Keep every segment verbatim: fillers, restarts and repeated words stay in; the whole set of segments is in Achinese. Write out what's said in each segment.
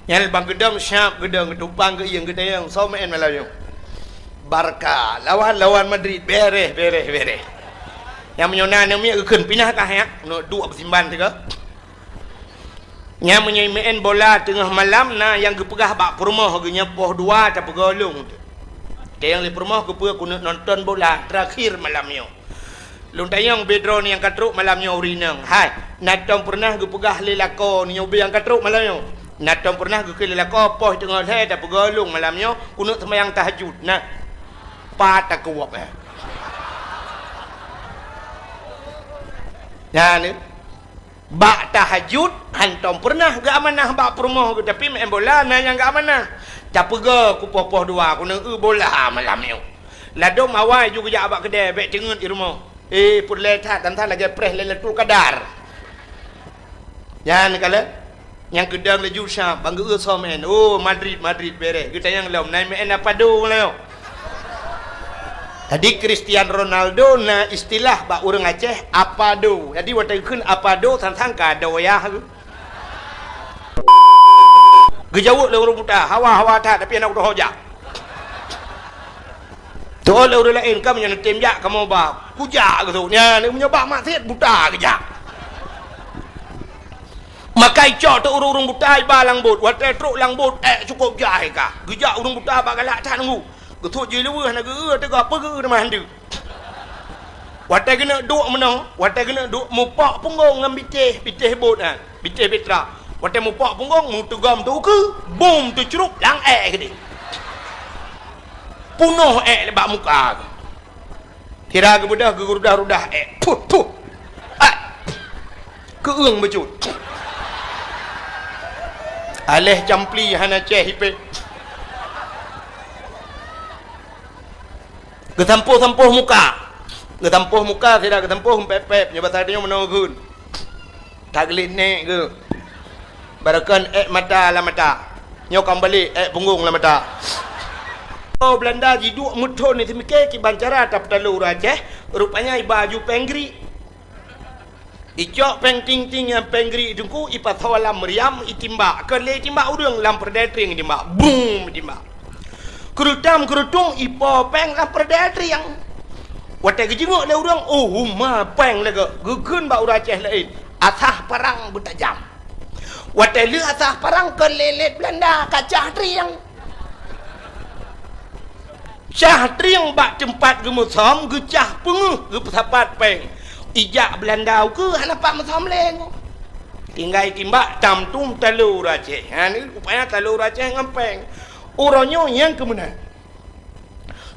Nyan bang geudong siap, geudong geutupang, geuieng, geutanyong, "Soe meu'en malam nyoe?" "Barca lawan, lawan Madrid." "Bereh, bereh, bereh." Nyang meunyoe na aneuk miet geukheun, "Pinah kah nyak?" Nyoe duek beusimban sigoe. Nyang meunyoe meu'en bola teungoh malam, na nyang geupeugah bak peurumoh geuh nyan poh dua tapeugolong. Tanyong lé peurumoh, "Keupeue keuneuk nonton bola terakhir malam nyoe?" "Lôn tanyong bak droeneuh nyang ka trok malam nyoe ureueng inong. Hai, na tom peureunah geupeugah lé lakoe nyoe ubé nyang ka trok malam nyoe? Na tom peureunah geukheun lé lakoe poh teungoh lhèe tapeugolong malam nyoe keuneuk seumayang tahajud?" Nah, pat takeuwok, eh. Nyan, eh. Bak tahajud, hantom peureunah geuamanah bak peurumoh geuh, tapi meu'en bola na nyang geuamanah. "Tapeugah keu poh-poh dua, keuneuk eu bola malam nyoe." Ladôm awai ju geujak bak keudè, bèk teungeut di rumoh. Eh, peureulèe that, dan that lagèe preh Lailatul Qadar. Nyan kalon, nyang keudong laju siap, bang geueu soe meu'en. "Oh, Madrid, Madrid, bereh." Geutanyong lom, "Na meu'en apa do nyoe?" Jadi, Cristiano Ronaldo na istilah bak ureueng Aceh, apa do. Jadi, watèe geukheun apa do, sang-sang ka do yah geuh. Geujaweueb lé ureueng buta, "Hawa, hawa that, tapi aneuk utoe ho jak." Teuôt lé ureueng laén, "Kamoe nyoe neutem jak, kamoe ba kujak geusut." Nyan, meunyoe bak maksiet, buta geujak. Maka icok teuk ureueng-ureueng buta iba lam bot. Watèe trok lam bot, èk cukôp jai ka. Geujak ureueng buta bak galak that nunggu. Geusut jih leuweuh, hana geueu teuga, peue geueu teuma handeuk. Watèe geuneuk duek meunoe, watèe geuneuk duek, mupok punggong ngon bitéh, bitéh bot nyan, bitéh petra. Watèe mupok punggong, meuteugom teukeue, bum teucrup lam èk keudéh. Punoh èk bak muka geuh. Sira geubeudôh, geurudah-rudah èk. Puh, puh. Ai. Keueung bacut. Aléh campli hana cèh ipèh. Geusampôh-sampôh muka. Geusampôh muka, sira geusampôh pèp-pèp, nyoe basa tanyoe meunoe geukheun. That gleh nèk geuh. Barokon èk mata lam mata. Nyoe ka meubalek, èk punggong lam mata. Oh, Beulanda jiduek meuthon, jiseumiké kiban cara tapeutaloe ureueng Aceh, rupanya iba aju péng Greek. Icok péng ting-ting ngon péng Greek teungku, ipasoe lam meuriam, itimbak. Kon lé itimbak ureueng, lam peureudèe trieng itimbak. Bum! Itimbak. Keurutam-keurutung ipo péng lam peureudèe trieng. Watèe geujeungok lé ureueng, oh, uma péng lagèe. Geukheun bak ureueng Aceh laén, asah parang beutajam. Watèe lheueh asah parang, kon lé lét Beulanda ka cah trieng. Cah trieng bak teumpat geumeusom, geucah peungeuh geupeusapat péng. Ijak Beulanda ukeue hana pat meusom lé nyoe. Tinggai timbak tam tum taloe ureueng Aceh. Ha, ni rupanya taloe ureueng Aceh ngon péng. Uroe nyoe nyang keumeunang.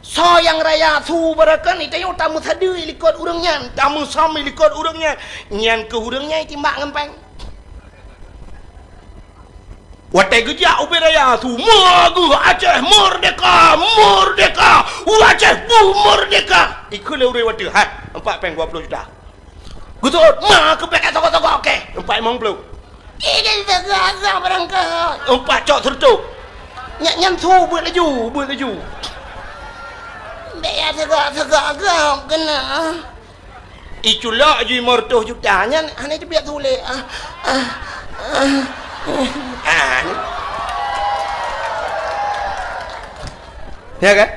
Soe nyang raya su barokon, tanyoe tameusadeue likot ureueng nyan, tameusom likot ureueng nyan. Nyan keuh ureueng nyan itimbak ngon péng. Watèe geujak ubé raya su, "Meu'ah geuh Aceh merdeka, merdeka! Aceh bu merdeka!" Ikheun lé ureueng watèe, "Hai, empat péng dua puluh juta." Geuseuôt, "Ma keuh péng toko-toko, oke, empat limong puluh." "Ih, teuga-teuga barang kah." Empat cok seureutôh. Nyan, nyan su beuet laju, beuet laju. "Bèk ya teuga-teuga gam keunan." Iculok ju lima reutôh juta nyan hana teubiet su lé. Ah, ah, ah, ah. Ah, ni. Ya kan?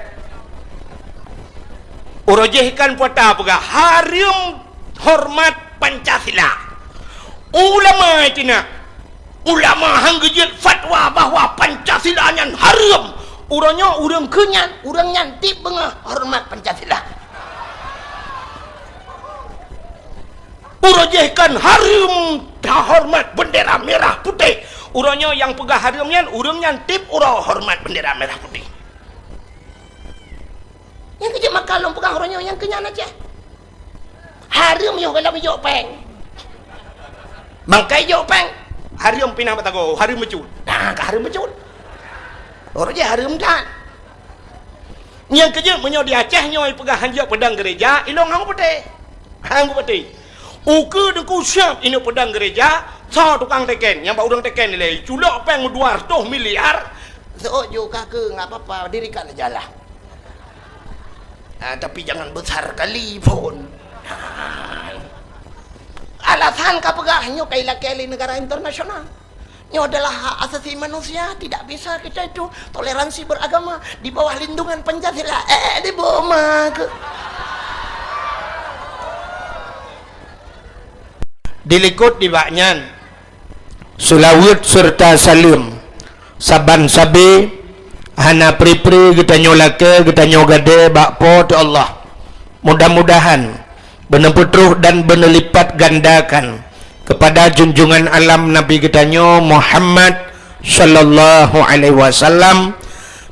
Uroe jéh kan puata peugah, hareuem hormat Pancasila. Ulama itu nak. Ulama han geujeuet fatwa bahwa Pancasila nyan hareuem. Uroe nyoe ureueng keu nyan, ureueng nyan tiep beungoh hormat Pancasila. Uroe jéh kan hareuem tahormat bendera merah putih. Uroe nyoe nyang peugah hareuem nyan, ureueng nyan tiep uroe hormat bendera merah putih. Nyang keu jeuet maka lôn peugah uroe nyoe nyang keu nyan Aceh. Hareuem yoh gohlom ijok péng. Mangkai ijok péng, hareuem pinah bak sagoe, hareuem bacut. Nah, ka hareuem bacut. Uroe jéh hareuem that. Nyang keu jeuet meunyoe di Aceh nyoe peugah han jok peudong geureja, ilong han geupatéh. Han geupatéh. Ukeue teungku siab inong peudong geureja, soe tukang teken, nyang bak ureueng teken ilèe, culok péng dua reutôh miliar. Seuôt ju ka keu, nggak apa-apa, dirikan aja lah. Ah, tapi jangan besar kali pun. Ah. Alasan ka peugah nyoe ka ilakèe lé neugara internasional. Nyoe adalah hak asasi manusia, tidak bisa kita itu toleransi beragama di bawah lindungan Pancasila. Eh, di boma ke? Dilikot nibak nyan, seulaweuet seureuta saleuem saban sabe, hana pri-pri geutanyoe lakée, geutanyoe gadée bak Po teu Allah. Mudah-mudahan beuneupeutruh dan beuneulipat gandakan kepada junjungan alam Nabi geutanyoe Muhammad sallallahu alaihi wasallam,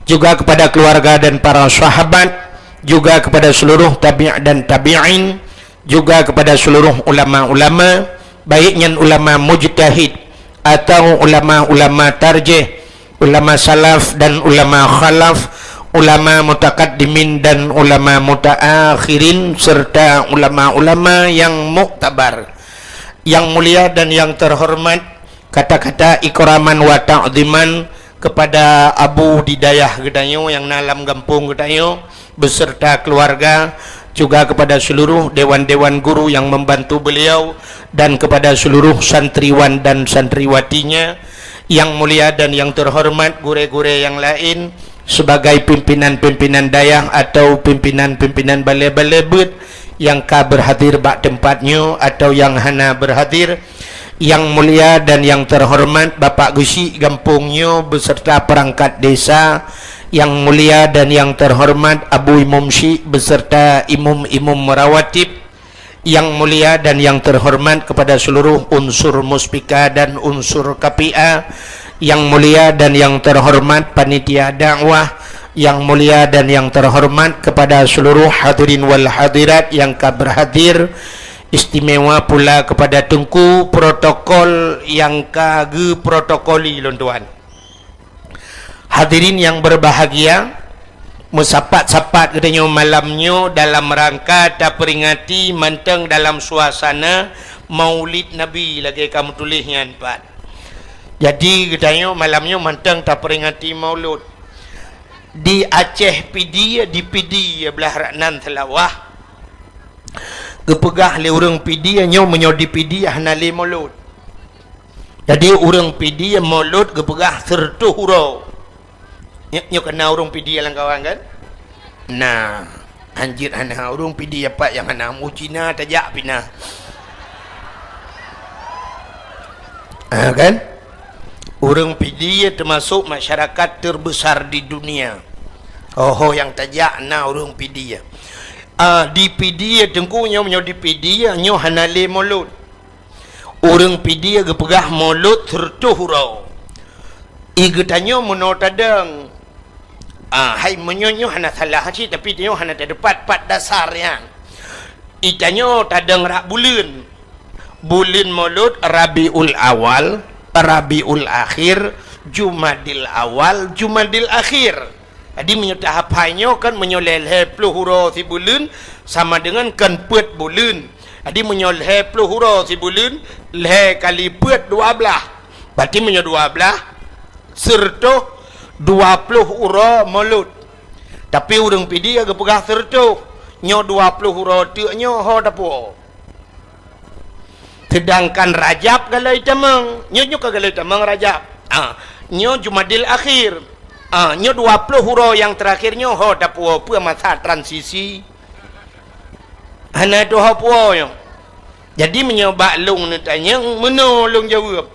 juga kepada keluarga dan para sahabat, juga kepada seluruh tabi' dan tabi'in, juga kepada seluruh ulama-ulama, baik nyan ulama mujtahid atau ulama-ulama tarjih, ulama salaf dan ulama khalaf, ulama mutakaddimin dan ulama mutaakhirin, serta ulama-ulama yang muktabar. Yang mulia dan yang terhormat, kata-kata ikraman wa ta'ziman kepada Abu di dayah geutanyoe nyang na lam gampông geutanyoe, beserta keluarga, juga kepada seluruh dewan-dewan guru yang membantu beliau, dan kepada seluruh santriwan dan santriwatinya, yang mulia dan yang terhormat gurée-gurée yang lain, sebagai pimpinan-pimpinan dayah atau pimpinan-pimpinan balée-balée beuet yang ka berhadir bak teumpat nyoe atau yang hana berhadir, yang mulia dan yang terhormat Bapak Geuchik gampông nyoe beserta perangkat desa, yang mulia dan yang terhormat Abu Imum Syik beserta imum-imum rawatib, yang mulia dan yang terhormat kepada seluruh unsur muspika dan unsur K P A, yang mulia dan yang terhormat panitia dakwah, yang mulia dan yang terhormat kepada seluruh hadirin wal hadirat yang ka berhadir, istimewa pula kepada Teungku protokol yang ka geuprotokoli lôn tuan. Hadirin yang berbahagia, meusapat-sapat geutanyoe malam nyoe dalam rangka taperingati mantong dalam suasana Maulid Nabi lagée ka meutuléh nyan pat. Jadi geutanyoe malam nyoe mantong taperingati Maulud. Di Aceh Pidie, di Pidie blah rak nan Seulawah, geupeugah lé ureuëng Pidie nyoe meunyoe di Pidie hana lé Maulud. Jadi ureuëng Pidie Maulud geupeugah seureutoh uroe. Nyoe, nyoe keuna ureuëng Pidie lam kawan kan? Nah, hanjeuet hana ureuëng Pidie pat nyang hana mu Cina tajak pinah. Ah, kan? Ureuëng Pidie termasuk masyarakat terbesar di dunia. Oho nyang tajak na ureuëng Pidie. Ah, di Pidie Teungku nyoe, nyoe di Pidie nyoe hana lé Maulud. Ureuëng Pidie geupeugah Maulud seureutoh uroe. I geutanyoe meunoe tadong. Ah, hai meunyoe nyoe hana salah cit, tapi tanyoe hana teupat pat dasar nyan. I tanyoe tadong rak buleuen. Buleuen Maulud Rabiul Awal, Rabiul Akhir, Jumadil Awal, Jumadil Akhir. Jadi meunyoe tahap hai nyoe kan meunyoe lhée-lhée ploh uroe sibuleuen sama dengan kan peuet buleuen. Jadi meunyoe lhée ploh uroe sibuleuen, lhée kali peuet dua blaih. Berarti meunyoe dua blaih, seureutoh dua ploh uroe Maulud. Tapi ureuëng Pidie geupeugah seureutoh, nyoe dua ploh uroe teuk nyoe ho tapuwoe. Sedangkan Rajab galai tamong, nyoe, nyoe ka galai tamong Rajab. Ah, nyoe Jumadil Akhir. Ah, nyoe dua ploh uroe nyang terakhir nyoe ho tapuwoe peue masa transisi. Hana tuho puwoe nyoe. Jadi meunyoe bak lôn neutanyong, meunoe lôn jaweueb.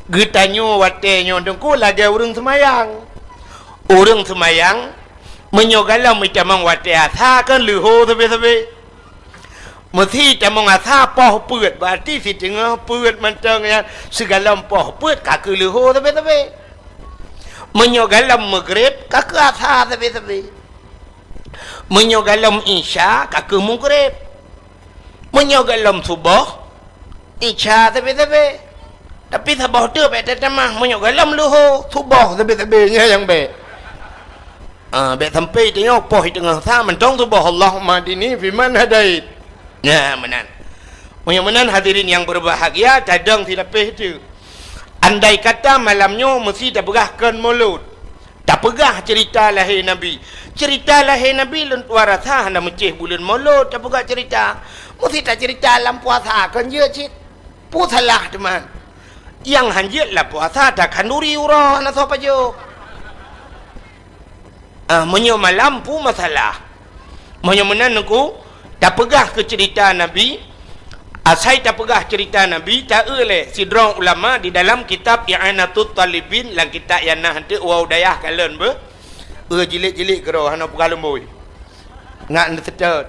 Geutanyoe watée nyoe Teungku lagée ureuëng seumayang. Ureuëng seumayang, meunyoe galom itamong watée asa kan leuho sabe-sabe. Meusi tamong asa poh peuet, berarti siteungoh peuet mantong nyan sigalom poh peuet ka keu leuho sabe-sabe. Meunyoe galom meugreb ka keu asa sabe-sabe. Meunyoe galom isya ka keu meugreb. Meunyoe galom suboh, isya sabe-sabe. Tapi saboh teuk bék tatamah, meunyoe galom leuho, suboh sabe-sabe nyan nyang bék. Ah, bék sampai tanyoe poh teungoh sa mantong suboh, Allahumma hdini fiman hadait. Nyan meunan. Meunyoe meunan hadirin yang berbahagia, tadong silapeh teuk. Andai kata malam nyoe meusi tapeugah kon Maulud. Tapeugah cerita lahé Nabi. Cerita lahé Nabi lôn tuan rasa hana meucéh buleuen Maulud tapeugah cerita. Meusi tacerita lam puasa kon jeuet cit. Peue salah teuma? Nyang hanjeuet lam puasa takhanduri uroe hana soe pajoh. Ah, meunyoe malam peue masalah. Meunyoe meunan Teungku, tapeugah keu ceurita Nabi, asai tapeugah ceurita Nabi, ta-eu lé sidroe ulama di dalam kitab I'anatut Talibin, lam kitab nyang na hanteuk woe u dayah kalon beuh. Eu jilid-jilid keudroe hana peugah lumbôi. Ngat neuseutôt.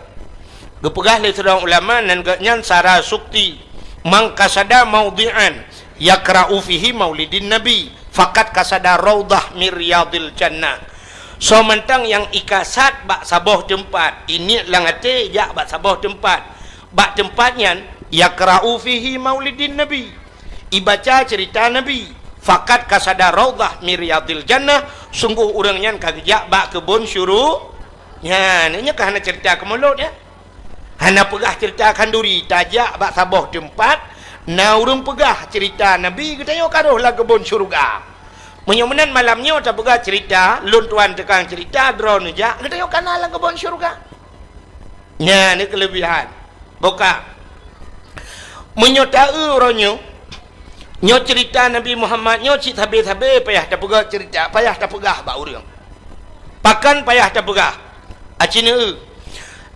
Geupeugah lé sidroe ulama nan geuh nyan Sara Sukti, "Man qasada maudhi'an yakra'u fihi maulidin nabi, faqad qasada raudhah min riyadil jannah." Soe mantong nyang ikasad bak saboh teumpat, iniet lam até jak bak saboh teumpat, bak teumpat nyan yakra'u fihi maulidin nabi, ibaca ceurita Nabi, faqad qasada raudhah min riyadil jannah, sunggoh ureuëng nyan ka geujak bak keubon syuru-, nyan, nyoe ka hana ceurita keu mulod, ya. Hana peugah ceurita khanduri, tajak bak saboh teumpat, na ureuëng peugah ceurita Nabi, geutanyoe ka rhoh lam keubon syeuruga. Meunyoe meunan malam nyoe tapeugah ceurita, lôn tuan tukang ceurita, droeneuh jak, geutanyoe ka na lam keubon syeuruga. Nyan ni keuleubihan. Boh ka. Meunyoe ta-eu uroe nyoe, nyoe ceurita Nabi Muhammad nyoe cit sabe-sabe payah tapeugah ceurita, payah tapeugah bak ureuëng. Pakon payah tapeugah? Aci neu-eu.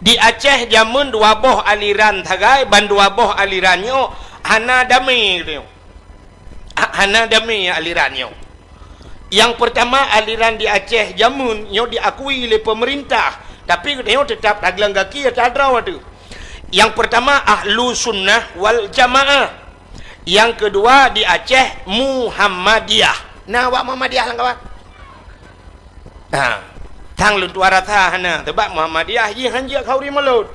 Di Aceh jameun dua boh aliran sagai, ban dua boh aliran nyoe hana damé geutanyoe. Ha-, hana damé aliran nyoe. Nyang peurtama, aliran di Aceh jameun nyoe diakui lé peumeurintah, tapi geutanyoe teutap tagleng gaki ata droe teuh. Nyang peurtama, Ahlu Sunnah wal Jamaah. Nyang keudua, di Aceh, Muhammadiyah. Na awak Muhammadiyah lam kawan? Ha, tang lôn tuan rasa hana, sabab Muhammadiyah jih hanjeuet khanduri mulod.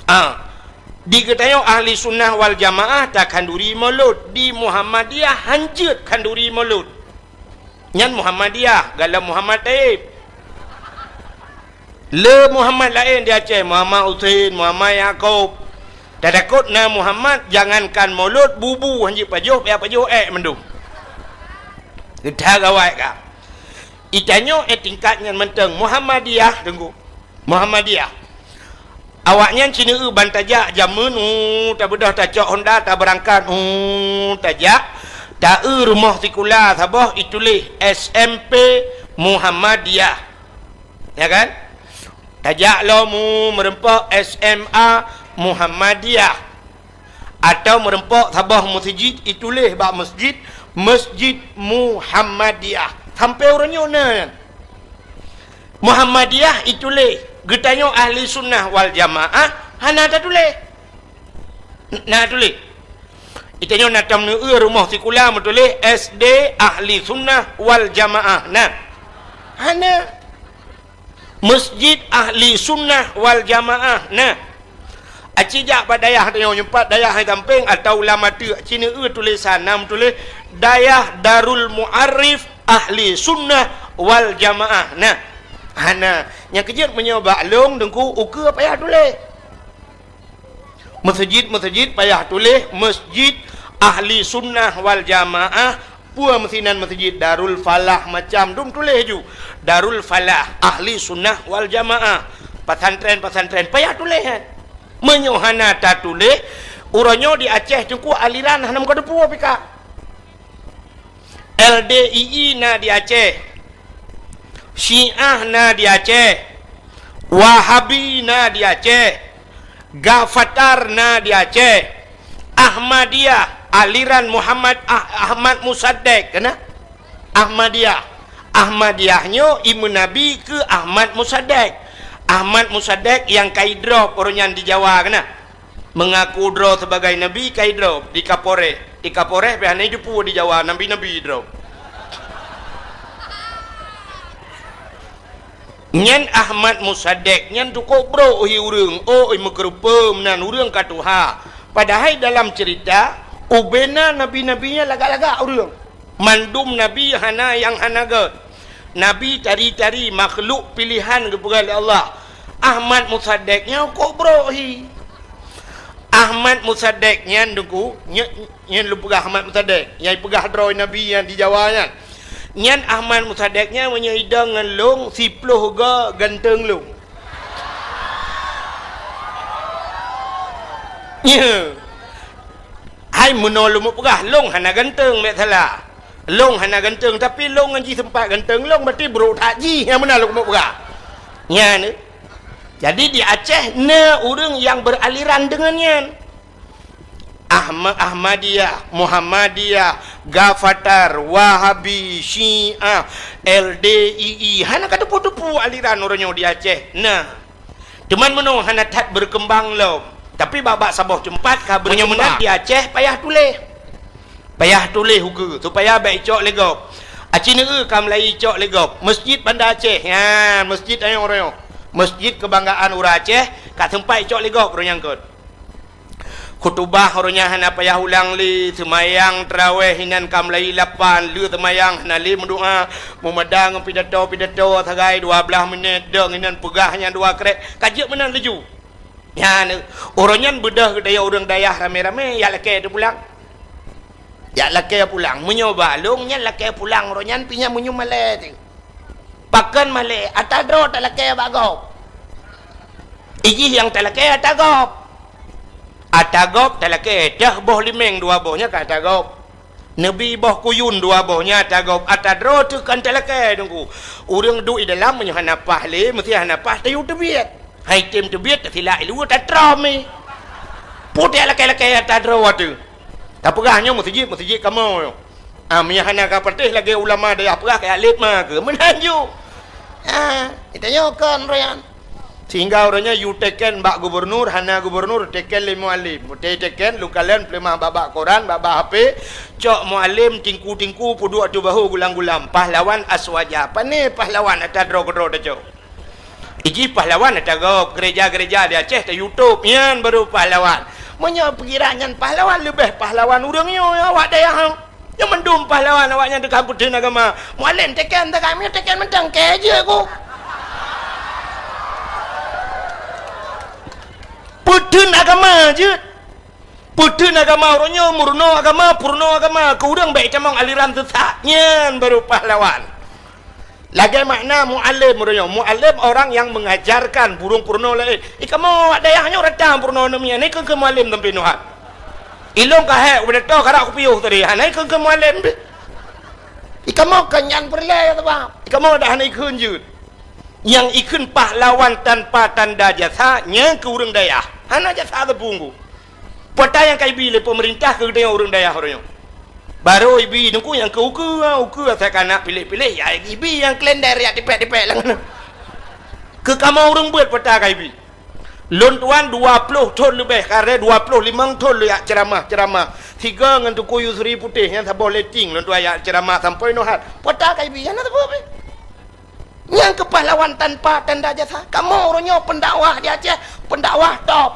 Ha, di geutanyoe Ahli Sunnah wal Jamaah takhanduri mulod, di Muhammadiyah hanjeuet khanduri mulod. Nyan Muhammadiyah, galak Muhammad Taib. Le Muhammad laén di Aceh, Muhammad Husein, Muhammad Yakub. Tatakot na Muhammad, jangankan mulod, bubu hanjeuet pajoh, payah pajoh ék mandum. Geuda gawai ka. Itanyoe, eh, tingkat nyan mantong Muhammadiyah, Teungku. Muhammadiyah. Awaknyan ci neu-eu ban tajak jameun, uh, tabeudôh tacok honda, tabeurangkat, uh, tajak, ta-eu rumoh sikula saboh ituléh S M P Muhammadiyah. Ya kan? Tajak lom, uh, meureumpok S M A Muhammadiyah. Atawa meureumpok saboh meuseujid ituléh bak meuseujid, Masjid Muhammadiyah. Sampoe uroe nyoe na nyan. Muhammadiyah ituléh, geutanyoe Ahli Sunnah wal Jamaah hana tatuléh. Na tuléh. Itanyoe na tom neu-eu rumoh sikula meutuléh S D Ahli Sunnah wal Jamaah. Na. Hana. Masjid Ahli Sunnah wal Jamaah. Nah, aci jak bak dayah tanyoe, nyoe pat dayah hai gampeng atawa lam ateueh, ci neu-eu tulésan na meutuléh Dayah Darul Mu'arif Ahli Sunnah wal Jamaah. Nah, hana. Nyang keujeuet meunyoe bak lôn Teungku ukeue payah tuléh. Meuseujid-meuseujid payah tuléh Masjid Ahli Sunnah wal Jamaah, peue meusinan meuseujid Darul Falah macam dum tuléh ju. Darul Falah Ahli Sunnah wal Jamaah. Pesantren-pesantren payah tuléh, kan? Meunyoe hana tatuléh, uroe nyoe di Aceh Teungku aliran hana meukateupue pih ka. L D I I na di Aceh. Syiah na di Aceh. Wahabi na di Aceh. Gafatar na di Aceh. Ahmadiyah, aliran Muhammad Ah-, Ahmad Musaddek, kena? Ahmadiyah. Ahmadiyah nyoe imeunabi keu Ahmad Musaddek. Ahmad Musaddek nyang ka idrop ureuëng nyan di Jawa, kena? Meungaku droe sibagai nabi ka idrop di Kapolres. Di Kapolres pih hana jiteupeue di Jawa nabi-nabi idrop. Nyan Ahmad Musaddek nyan cukôp brok hi ureuëng, oi meukeureupeue meunan ureuëng ka tuha. Padahai dalam ceurita, ubena nabi-nabi nyan lagak-lagak ureuëng. Mandum nabi hana nyang hana gét. Nabi tari-tari makhluk piléhan geupeugah lé Allah. Ahmad Musaddek nyoe cukôp brok hi. Ahmad Musaddek nyan Teungku, nyo-, nyan lôn peugah Ahmad Musaddek, nyang peugah droe nabi nyang di Jawa nyan. Nyan Ahmad Musaddek nyan meunyoe idong ngon lôn, siploh go ganteng lôn. Nyo. Ai meunoe lôn peugah, lôn hana ganteng, bèk salah. Lôn hana ganteng, tapi lôn ngon jih seumpat ganteng lôn, berarti brôk that jih nyang meunan lôn peugah. Nyan. Jadi di Aceh na ureuëng nyang beraliran deungon nyan. Ahma-, Ahmadiyah, Muhammadiyah, Gafatar, Wahabi, Syiah, L D I I. Hana ka teupeue-teupeue aliran uroe nyoe di Aceh. Nah. Teuma meunoe hana that berkembang lom. Tapi bak-bak saboh teumpat ka berkembang. Meunyoe meunan di Aceh payah tuléh. Payah tuléh ukeue supaya bèk icok lé gob. Aci neueu ka mulai icok lé gob. Masjid Banda Aceh. Nyan, masjid ayong royong. Masjid kebanggaan ureuëng Aceh ka seumpat icok lé gob roh nyang kon. Khutubah uroe nyan hana payah ulang lé, seumayang tarawèh inan ka mulai lapan, lheueh seumayang hana lé meudoa, meumada ngon pidato-pidato sagai dua blaih minét, dong inan peugah nyang dua krek, ka jeuet meunan laju. Nyan, uroe nyan beudôh geutanyoe ureuëng dayah ramé-ramé, jak lakèe teupulang. Jak lakèe pulang. Meunyoe bak lôn nyan lakèe pulang uroe nyan pih nyan meunyoe malèe teuh. Pakon malèe, ata droe talakèe bak gob. Ijih nyang talakèe ata gob. Ata gob talakèe dah boh limeng dua boh nyan ka ata gob. Neubi boh kuyun dua boh nyan ata gob. Ata droe teuh kan talakèe Teungku. Ureuëng duek di dalam meunyoe hana paih lé, meusti hana paih tayue teubiet. Hai tem teubiet tasilak i luwa tatrôm i. Putéh lakèe-lakèe ata droe teuh. Tapeugah nyoe meuseujid, meuseujid kamoe nyoe. Ah, meunyoe hana ka patéh lagèe ulama dayah peugah keu alim ma keu meunan ju. Ah, geutanyoe kon roh nyan. Sehingga uroe nyoe yue teken bak gubernur, hana gubernur teken lé mualim. Meuté teken lôn kalon peuleumah bak-bak koran, bak-bak H P, cok mualim tingku-tingku peuduek ateueh bahô gulam-gulam. Pahlawan aswaja. Pané pahlawan ata droe keudroe tacok. Ijih pahlawan ata gob, gereja-gereja di Aceh ta YouTube, nyan baru pahlawan. Meunyoe pikiran nyan pahlawan, leubeh pahlawan ureuëng nyoe awak dayah. Nyoe mandum pahlawan awak nyan teuka peutheun agama. Mualim teken teuka, meunyoe teken mantong kèe jeuet ku. Peutheun agama jeuet. Peutheun agama uroe nyoe, meurunoe agama, peurunoe agama, keu ureuëng bèk itamong aliran sesat. Nyan baru pahlawan. Lagèe makna mualim uroe nyoe. Mualim orang yang mengajarkan, burung peurunoe laén. I kamoe awak dayah nyoe rata peurunoe namian, ikheun keu mualim sampoe nyoe. Ilôn ka hék ubé to karak kupiôh tadi, hana ikheun keu mualim. I kamoe kon nyan peureulèe sabab. I kamoe dah hana ikheun jeuet. Nyang ikheun pahlawan tanpa tanda jasa, nyan keu ureuëng dayah. Hana jasa teupunggu. Peue ata nyang ka ibi lé peumeurintah keu geutanyoe ureuëng dayah uroe nyoe. Barô ibi Teungku nyang keu ukeue, ukeue asai ka na piléh-piléh, ya ibi nyang kalender jak tipék-tipék lam. Keu kamoe ureuëng beuet peue ata ka ibi. Lôn tuan dua ploh thon leubeh, kareh dua ploh limong thon lôn jak ceuramah-ceuramah. Sigoe ngon Teungku Yusri Putéh nyang saboh letting lôn tuan jak ceuramah sampoe nyoe hat. Peue ata ka ibi, hana sapeue pih. Nyang keu pahlawan tanpa tanda jasa. Kamoe uroe nyoe pendakwah di Aceh, pendakwah top.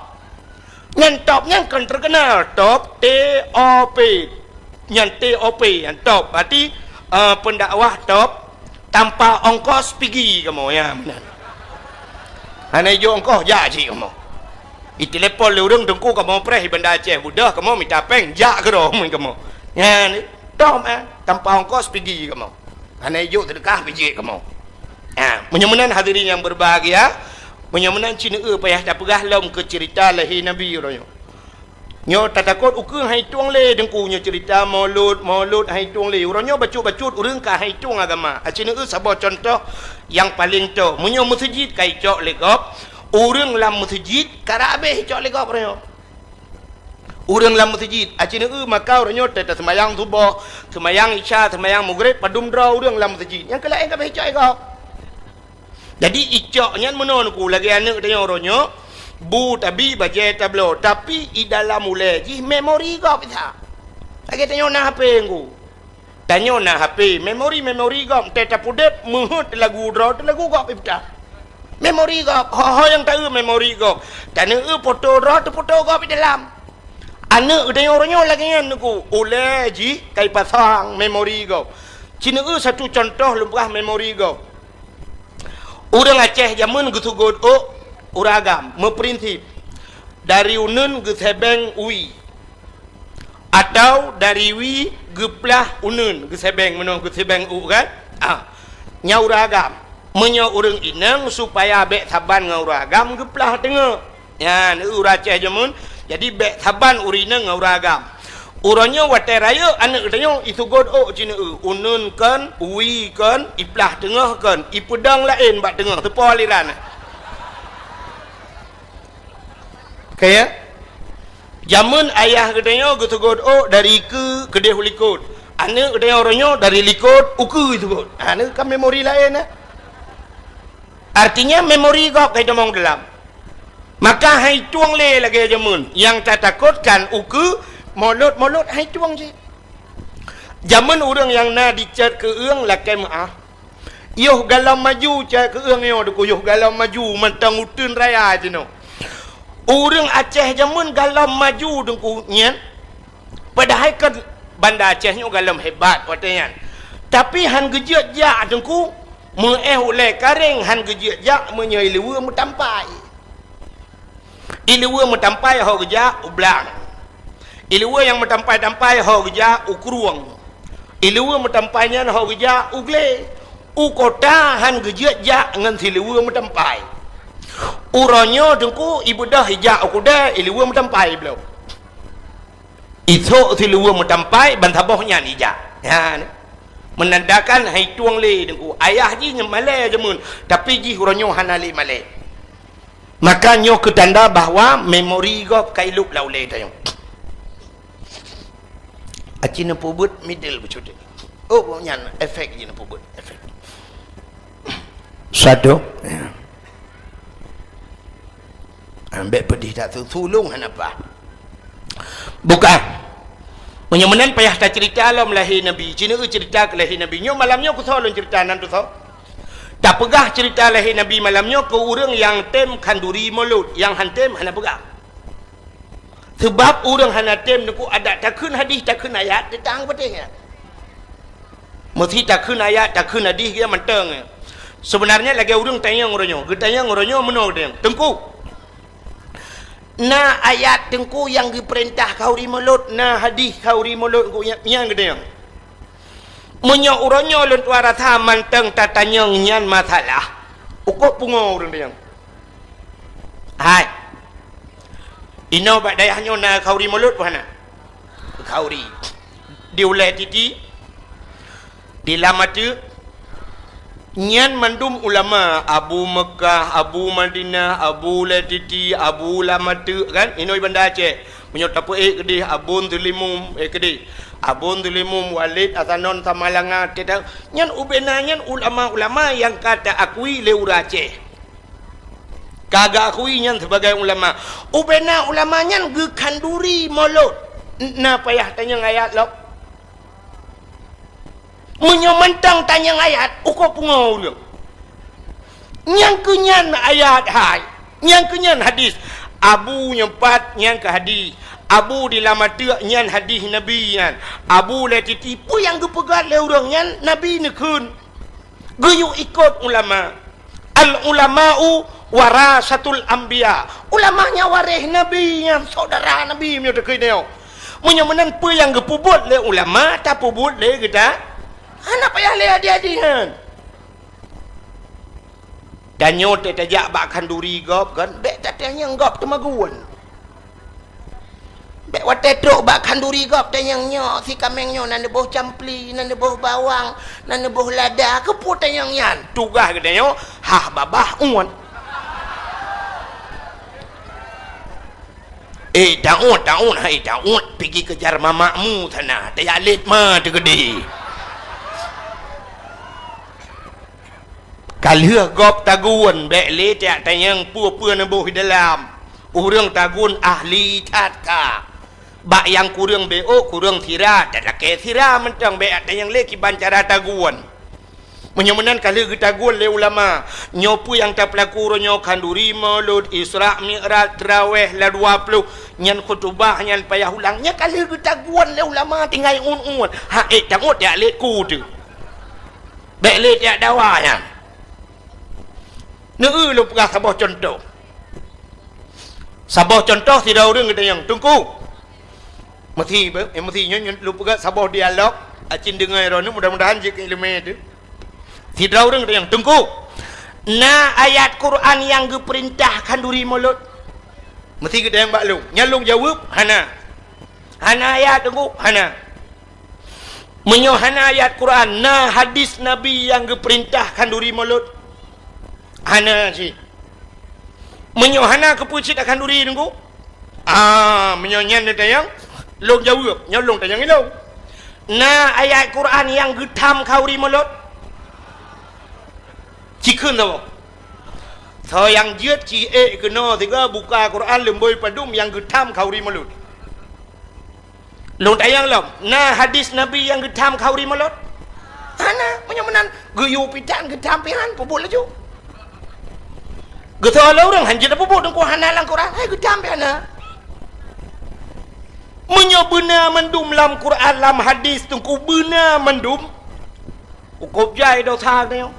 Nyan top nyan kon terkenal, top, T O P. Nyan T O P, nyan top. Berarti, eh, pendakwah top tanpa ongkos pigi kamoe, ya, meunan. Hana ijok ongkos, jak cit kamoe. Itelepon lé ureuëng Teungku kamoe preh di Banda Aceh, beudôh kamoe mita péng, jak keudroe kamoe. Nyan, top, eh, tanpa ongkos pigi kamoe. Hana ijok seudeukah bijéh kamoe. Ha, meunyoe meunan hadirin nyang berbahagia, meunyoe meunan ci neueu payah tapeugah lom keu ceurita lahé Nabi uroe nyoe. Nyoe tatakot ukeue han itong lé Teungku nyoe ceurita Maulud, Maulud han itong lé. Uroe nyoe bacut-bacut ureuëng ka han itong agama. Aci neueu saboh cuntoh nyang paleng toe. Meunyoe meuseujid ka icok lé gob, ureuëng lam meuseujid karab habéh icok lé gob uroe nyoe. Ureuëng lam meuseujid, aci neueu maka uroe nyoe teuh taseumayang suboh, seumayang isya, seumayang mugreb, padum droe ureuëng lam meuseujid. Nyang keu laén ka beh icok lé gob. Jadi icok nyan meunoe Teungku lagée aneuëk tanyoe uroe nyoe, bu tabi bajée tabloe, tapi i dalam ulée jih memori gob that. Lagée tanyoe na H P Teungku. Tanyoe na H P, memori-memori gob, teuh tapeudeuet meuheuet lagu droe teuh lagu gob ipeugah. Memori gob, ho-ho nyang taeu memori gob. Taneueu foto droe teuh foto gob i dalam. Aneuëk geutanyoe uroe nyoe lagée nyan Teungku, ulée jih ka ipasang memori gob. Ci neueu satu cuntoh lôn peugah memori gob. Ureuëng Aceh jameun geusugot ôk ureuëng agam, meuprinsip dari uneuen geusebeng wie. Atau dari wie geuplah uneuen, geusebeng meunoe geusebeng ôk kan? Ah, nyan ureuëng agam. Meunyoe ureuëng inong supaya bék saban ngon ureuëng agam geuplah teungoh. Nyan ureuëng Aceh jameun. Jadi bék saban ureuëng inong ngon ureuëng agam. Uroe nyoe watée rayeuk aneuk geutanyoe iseugot ôk cineue, uneun kon, uwi kon, iplah teungoh kon, ipeudong laén bak teungoh, teupo aliran. Kaya? Jameun ayah geutanyoe geuseugot ôk dari keue keudeh u likot. Aneuk geutanyoe uroe nyoe dari likot u keue iseugot. Ha, neu ka memori laén, eh? Artinya memori gob ka itamong dalam. Maka hai tueng lé lagée jameun. Nyang tatakotkan ukeue molot-molot hai tueng cit. Jameun ureuëng nyang na dicet keu-eueng lakée meuáh. Yoh galom maju cet keu-eueng nyoe Teungku, yoh galom maju mantong uteuen raya jinoe. Ureuëng Aceh jameun galom maju Teungku nyan. Padahai kan Banda Aceh nyoe galom hebat watée nyan. Tapi han geujeuet jak Teungku, meuéh ulée karéng han geujeuet jak meunyoe ileue meutampai. Ileue meutampai ho geujak u blang. Ileue nyang meutampai-tampai ho geujak u krueng. Ileue meutampai nyan ho geujak u glé. U kota han geujeuet jak ngon sileue meutampai. Uroe nyoe Teungku ibeudôh ijak u keudée ileue meutampai bloe. Isok siluweue meutampai ban saboh nyan ijak. Nyan. Menandakan hai tueng lé Teungku. Ayah jih nyan malée jameun, tapi jih uroe nyoe hana lé malée. Maka nyoe keu tanda bahwa memori gob ka ilop lam ulée tanyoe. Aci neupeubuet middle beucuti. Oh, nyan efek jih neupeubuet, efek. Satu. Ya. Ambek pedih that tu, tulung hana paih. Bukan. Meunyoe meunan payah tacerita lom lahé Nabi. Cina eu cerita keu lahé Nabi. Nyoe malam nyoe kusoe lôn cerita nan tusoe. Tapeugah cerita lahé Nabi malam nyoe keu ureuëng nyang tem khanduri mulod, nyang han tem hana peugah. Seubab ureuëng hana tem Teungku adak takheun hadih, takheun ayat, teutang peudeh nyan. Meusti takheun ayat, takheun hadih geuh mantong. Sebenarnya lagée ureuëng tanyong uroe nyoe, geutanyong uroe nyoe meunoe tanyong, "Teungku, na ayat Teungku nyang geupeurintah khanduri mulod, na hadih khanduri mulod Teungku nyan, nyan geutanyong. Meunyoe uroe nyoe lôn tuan rasa mantong tatanyong nyan masalah, ukoe pungo ureuëng tanyong." Hai. Inoe bak dayah nyoe na khanduri mulod peue hana? Khanduri. Di ulée titi, di lam ateuk, nyan mandum ulama, Abu Meukah, Abu Madinah, Abu Ulée Titi, Abu Lam Ateuk, kan? Inoe Banda Aceh. Meunyoe tapeuék keudeh Abon Teulimum, eh, keudeh. Abon Teulimum, Walid Hasanon Samalanga, teuta-, nyan ubena nyan ulama-ulama nyang ka taakui lé ureuëng Aceh. Ka geuakui nyan sibagai ulama. Ubena ulama nyan geukhanduri mulod. Na payah tanyong ayat lom. Meunyoe mantong tanyong ayat, ukoe pungo ureuëng. Nyang keu nyan ayat hai, nyang keu nyan hadis. Abu nyang pat nyang keu hadis. Abu di Lam Ateuk nyan hadis Nabi nyan. Abu Ulée Titi peue nyang geupeugah lé ureuëng nyan Nabi neukheun. Geuyue ikot ulama. Al ulama'u warasatul anbiya. Ulama nyan waréh Nabi nyan, saudara Nabi meunyoe takheun nyoe. Meunyoe meunan peue nyang geupeubuet lé ulama, tapeubuet lé geuta. Hana payah lé hadih-hadih nyan. Tanyoe teuh tajak bak khanduri gob kan, bék tatanyong gob teumagun. Bék watée trok bak khanduri gob tanyong nyoe, si kaméng nyoe na neuboh campli, na neuboh bawang, na neuboh lada, keupeue tanyong nyan? Tugaih geutanyoe, hah babah uet. Eh, taun, taun, hai taun, pigi keujar mamakmu sana, tajak lét ma teukeudi. Ka lheueh gob tagun, bék lé tajak tanyong peue-peue neuboh di dalam. Ureuëng tagun ahli that ka. Bak nyang kureueng B O, kureueng sira, talakée sira mantong bék tanyong lé kiban cara tagun. Meunyoe meunan ka lheueh geutagun lé ulama, nyoe peue nyang tapeulaku uroe nyoe khanduri mulod, Isra Mi'raj, Traweh, la dua ploh, nyan khutubah, nyan payah ulang, nyan ka lheueh geutagun lé ulama tinggai uet-uet. Ha, eh, tangot jak lé ku teuh. Bék lé jak dawa nyan. Neu-eu lôn peugah saboh cuntoh. Saboh cuntoh sidroe ureuëng geutanyong, "Teungku." Meusi, eh, meusi nyoe, nyoe lôn peugah saboh dialog, acin deungoe droeneuh, mudah-mudahan jeuet keu iéleumé teuh. Sidroe ureuëng geutanyong, "Teungku, na ayat Quran nyang geupeurintah khanduri mulod?" Meusi geutanyong bak lôn. Nyan lôn jaweueb, "Hana." Hana ayat, Teungku? Hana. Meunyoe hana ayat Quran, na hadis Nabi nyang geupeurintah khanduri mulod? Hana cit. Meunyoe hana, keupeue cit takhanduri, Teungku? Ah, meunyoe nyan neutanyong, lôn jaweueb, nyoe lôn tanyong ilôn. Na ayat Quran nyang geutham khanduri mulod? Ci kheun saboh. Soe nyang jeuet ci ék keunoe sigoe buka Quran leumbôi padum nyang geutham khanduri mulod. Lôn tanyong lom, na hadis Nabi nyang geutham khanduri mulod? Hana, meunyoe meunan geuyue pitan geutham pihan, peubuet laju. Geutoe lé ureuëng hanjeuet peubuet, Teungku, hana lam Quran, hai geutham pihan na. Meunyoe beuna mandum lam Quran, lam hadis, Teungku, beuna mandum, cukôp jai desya geutanyoe.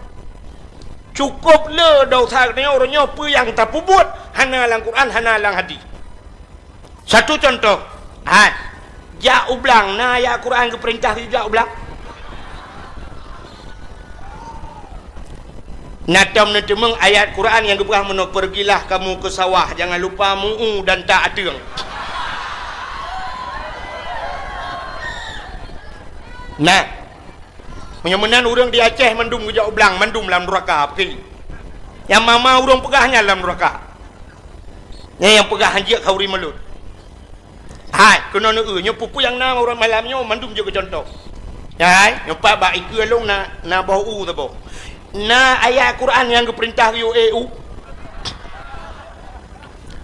Cukôp le desya geutanyoe, uroe nyoe peue nyang tapeubuet hana lam Quran, hana lam hadis. Satu contoh, hai, jak u blang, na ayat Quran geupeurintah jak u blang? Na tom neuteumeung ayat Quran nyang geupeugah meunoe, "Pergilah kamu ke sawah, jangan lupa mu'u dan tak ateueng." Nah, meunyoe meunan ureuëng di Aceh mandum geujak u blang, mandum lam nuraka, peuki. Nyang mama ureuëng peugah nyan lam nuraka. Nyan nyang peugah hanjeuet khanduri mulod. Hai, keunoe neueu, nyoe peue-peue nyang na ureuëng malam nyoe mandum jeuet keu contoh. Hai, nyoe pat bak ikeue lôn na, na boh u saboh. Na ayat Quran nyang geupeurintah geuyue ék u?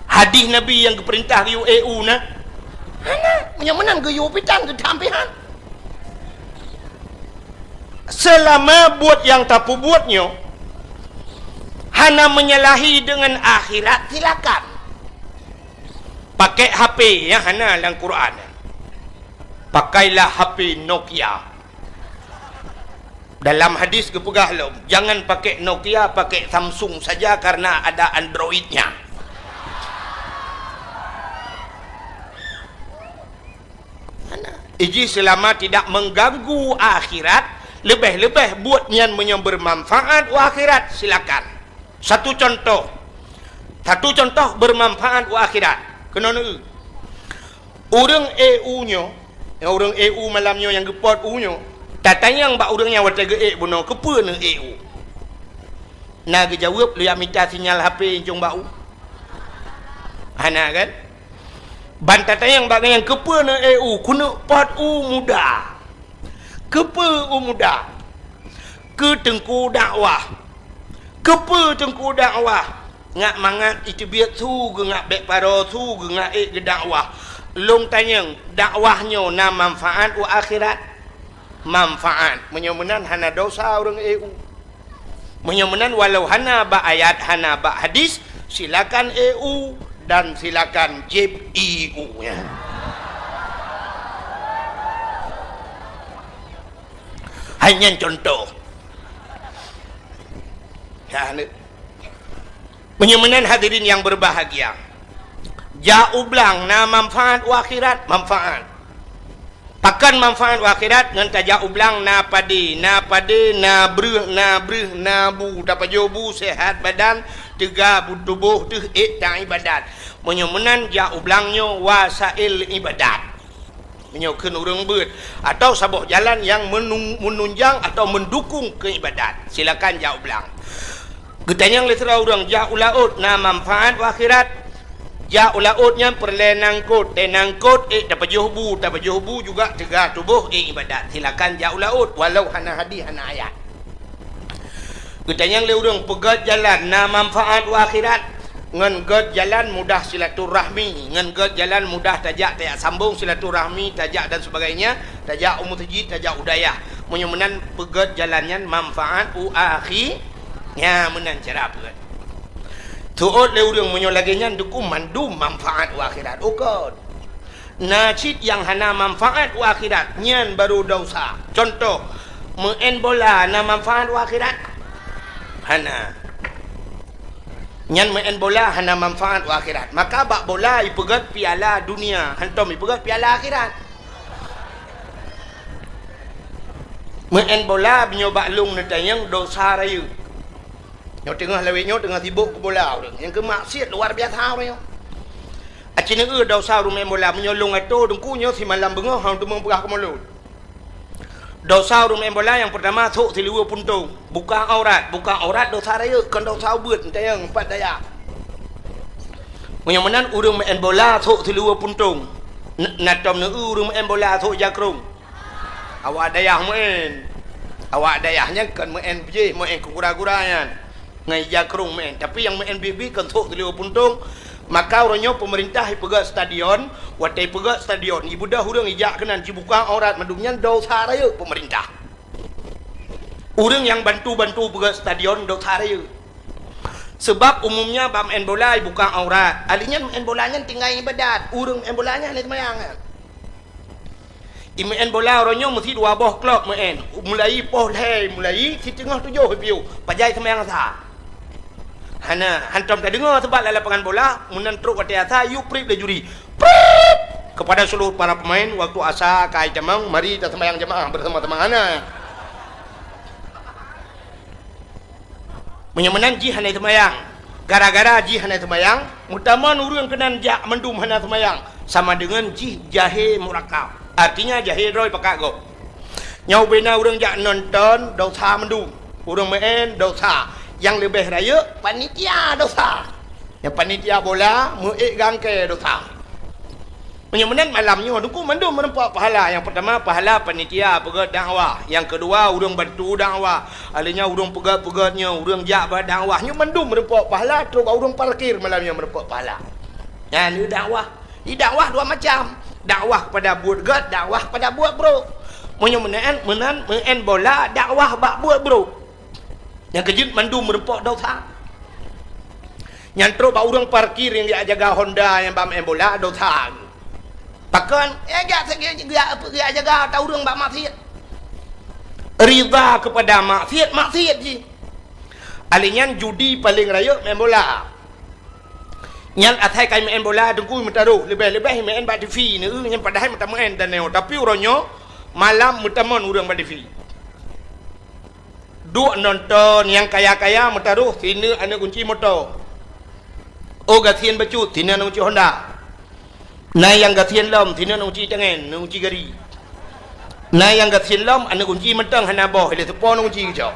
Hadis Nabi nyang geupeurintah geuyue ék u na? Hana, meunyoe meunan geuyue pitan geutham pihan. Seulama buet nyang tapeubuet nyoe hana menyalahi deungon akhirat, silakan. Pakai H P nyang hana lam Quran. Pakailah H P Nokia. Dalam hadis geupeugah lom, "Jangan pakai Nokia, pakai Samsung saja karena ada Android-nya." Hana. Iji seulama tidak mengganggu akhirat, leubeh-leubeh buet nyan meunyoe bermanfaat u akhirat, silakan. Satu contoh. Satu contoh bermanfaat u akhirat. Keunoe neueu. Ureuëng ék u nyoe, nyang ureuëng ék u malam nyoe nyang geupot u nyoe, tatanyong bak ureuëng nyan watée geuék bunoe, "Keupeue neuék u?" Na geujaweueb, "Lôn jak mita sinyal H P incong bak u." Hana kan? Ban tatanyong bak gobnyan, "Keupeue neuék u?" "Keuneuk pot u muda." Keupeue u muda? Keu teungku dakwah. Keupeue teungku dakwah? Ngat mangat iteubiet su geungat bék paro su geungat ék geudakwah. Lôn tanyong, dakwah nyoe na manfaat u akhirat? Manfaat. Meunyoe meunan hana desya ureuëng ék u. Meunyoe meunan walau hana bak ayat, hana bak hadis, silakan ék u dan silakan jieb ié u nyan. Hai nyan contoh. Nah, ni. Meunyoe meunan hadirin yang berbahagia, jak u blang na manfaat u akhirat, manfaat. Pakon manfaat u akhirat? Ngon tajak u blang na padé, na padé, na breueh, na breueh, na bu, tapajoh bu, sehat badan, teuga bu tuboh teuh ék taibadat. Meunyoe meunan jak u blang nyoe wasail ibadat. Meunyoe kheun ureuëng beuet, atau saboh jalan nyang menung-, menunjang atau mendukung keu ibadat, silakan jak u blang. Geutanyong lé sidroe ureuëng, jak u laôt na manfaat u akhirat? Jak u laôt nyan peureulée nangkot, tée nangkot ék tapajoh bu, tapajoh bu juga teuga tuboh ék ibadat. Silakan jak u laôt walau hana hadis hana ayat. Geutanyong lé ureuëng, peugét jalan na manfaat u akhirat? Ngon gét jalan mudah silaturahmi, ngon gét jalan mudah tajak, tajak sambong silaturahmi, tajak dan sebagainya, tajak u meuseujid, tajak u dayah. Meunyoe meunan peugét jalan nyan manfaat u akhi-, nya meunan cara peugét. Teuôt lé ureuëng meunyoe lagée nyan dukung mandum manfaat u akhirat. Ukon. Na cit nyang hana manfaat u akhirat, nyan barô desya. Contoh, meu'en bola na manfaat u akhirat? Hana. Nyan meu'en bola hana manfaat u akhirat. Maka bak bola ipeugét piala dunia, hantom ipeugét piala akhirat. Meu'en bola meunyoe bak lông neutanyong desya rayeuk. Nyoe teungoh lawét nyoe teungoh sibok keu bola ureuëng. Nyang keu maksiat luar biasa ureuëng nyoe. Aci neueu desya ureuëng meu'en bola, meunyoe lôn atô teungku nyoe simalam beungoh hana teumé peugah keu mulod. Desya ureuëng meu'en bola nyang peurtama sôk siluweue puntông, buka aurat. Buka aurat desya rayeuk, kon desya ubeut, meutayang pat dayah. Meunyoe meunan ureuëng meu'en bola sôk siluweue puntông, na tom neueu ureuëng meu'en bola sôk jakrong. Awak dayah meu'en. Awak dayah nyan kon meu'en biéh, meu'en keu gura-gura nyan. Ngon ija krong meu'en. Tapi nyang meu'en biéh-biéh kon sôk siluweue puntông. Maka uroe nyoe peumeurintah ipeugét stadion, watée ipeugét stadion, ibeudôh ureuëng ijak keunan jibuka aurat mandum nyan desya rayeuk peumeurintah. Ureuëng nyang bantu-bantu peugét stadion desya rayeuk. Seubab umumnya bak meu'en bola ibuka aurat. Ahli nyan meu'en bola nyan tinggai ibadat. Ureuëng meu'en bola nyan hana seumayang nyan. Imeu'en bola uroe nyoe meusi dua boh klub meu'en. Mulai poh lhée, mulai siteungoh tujoh piôh. Pajan seumayang asa? Hana, hantom tadeungoe seubab lam lapangan bola, meunan trok watée asa, yue prip lé juri. Prip! Kepada seluruh para pemain, waktu asa ka itamong, mari taseumayang jamaah bersama-sama. Hana. Meunyoe meunan jih hana seumayang. Gara-gara jih hana seumayang, meutamong ureuëng keunan jak mandum hana seumayang, sama deungon jih jahé murakab. Artinya jahé droe pakat gob. Nyoe ubena ureuëng jak nonton desya mandum. Ureuëng meu'en desya. Nyang leubeh rayeuk panitia desya. Nyang panitia bola meu'ék gangkée desya. Meunyoe meunan malam nyoe teungku mandum meurumpok pahala. Nyang peurtama pahala panitia peugét dakwah, nyang keudua ureuëng bantu dakwah. Ahli nyan ureuëng peugét-peugét nyoe, ureuëng jak bak dakwah nyoe mandum meurumpok pahala, trok bak ureuëng parkir malam nyoe meurumpok pahala. Nyan dakwah. Di dakwah dua macam. Dakwah kepada buet gét, dakwah kepada buet brok. Meunyoe meunan, meunan meu'en bola dakwah bak buet brok. Nyang keujeuet mandum meurumpok desya. Nyang trok bak ureuëng parkir nyang jak jaga Honda nyang bak meu'en bola desya. Pakon? Eh, jak, jak, jak, jak jaga ata ureuëng bak maksiat. Ridha kepada maksiat, maksiat jih. Ahli nyan judi paleng rayeuk meu'en bola. Nyan asai ka imeu'en bola teungku meutaroh, leubeh-leubeh imeu'en bak TV neueu nyan padahai meutameu'en dan nyoe. Tapi uroe nyoe malam meutamong ureuëng bak TV. Duek nonton nyang kaya-kaya meutaroh sineuk aneuëk gunci moto. Oh gasien bacut sineuk aneuëk gunci Honda. Na nyang gasien lom sineuk aneuëk gunci tangen, aneuëk gunci gari. Na nyang gasien lom aneuëk gunci mantong hana boh, ilée seupôt aneuëk gunci geucok.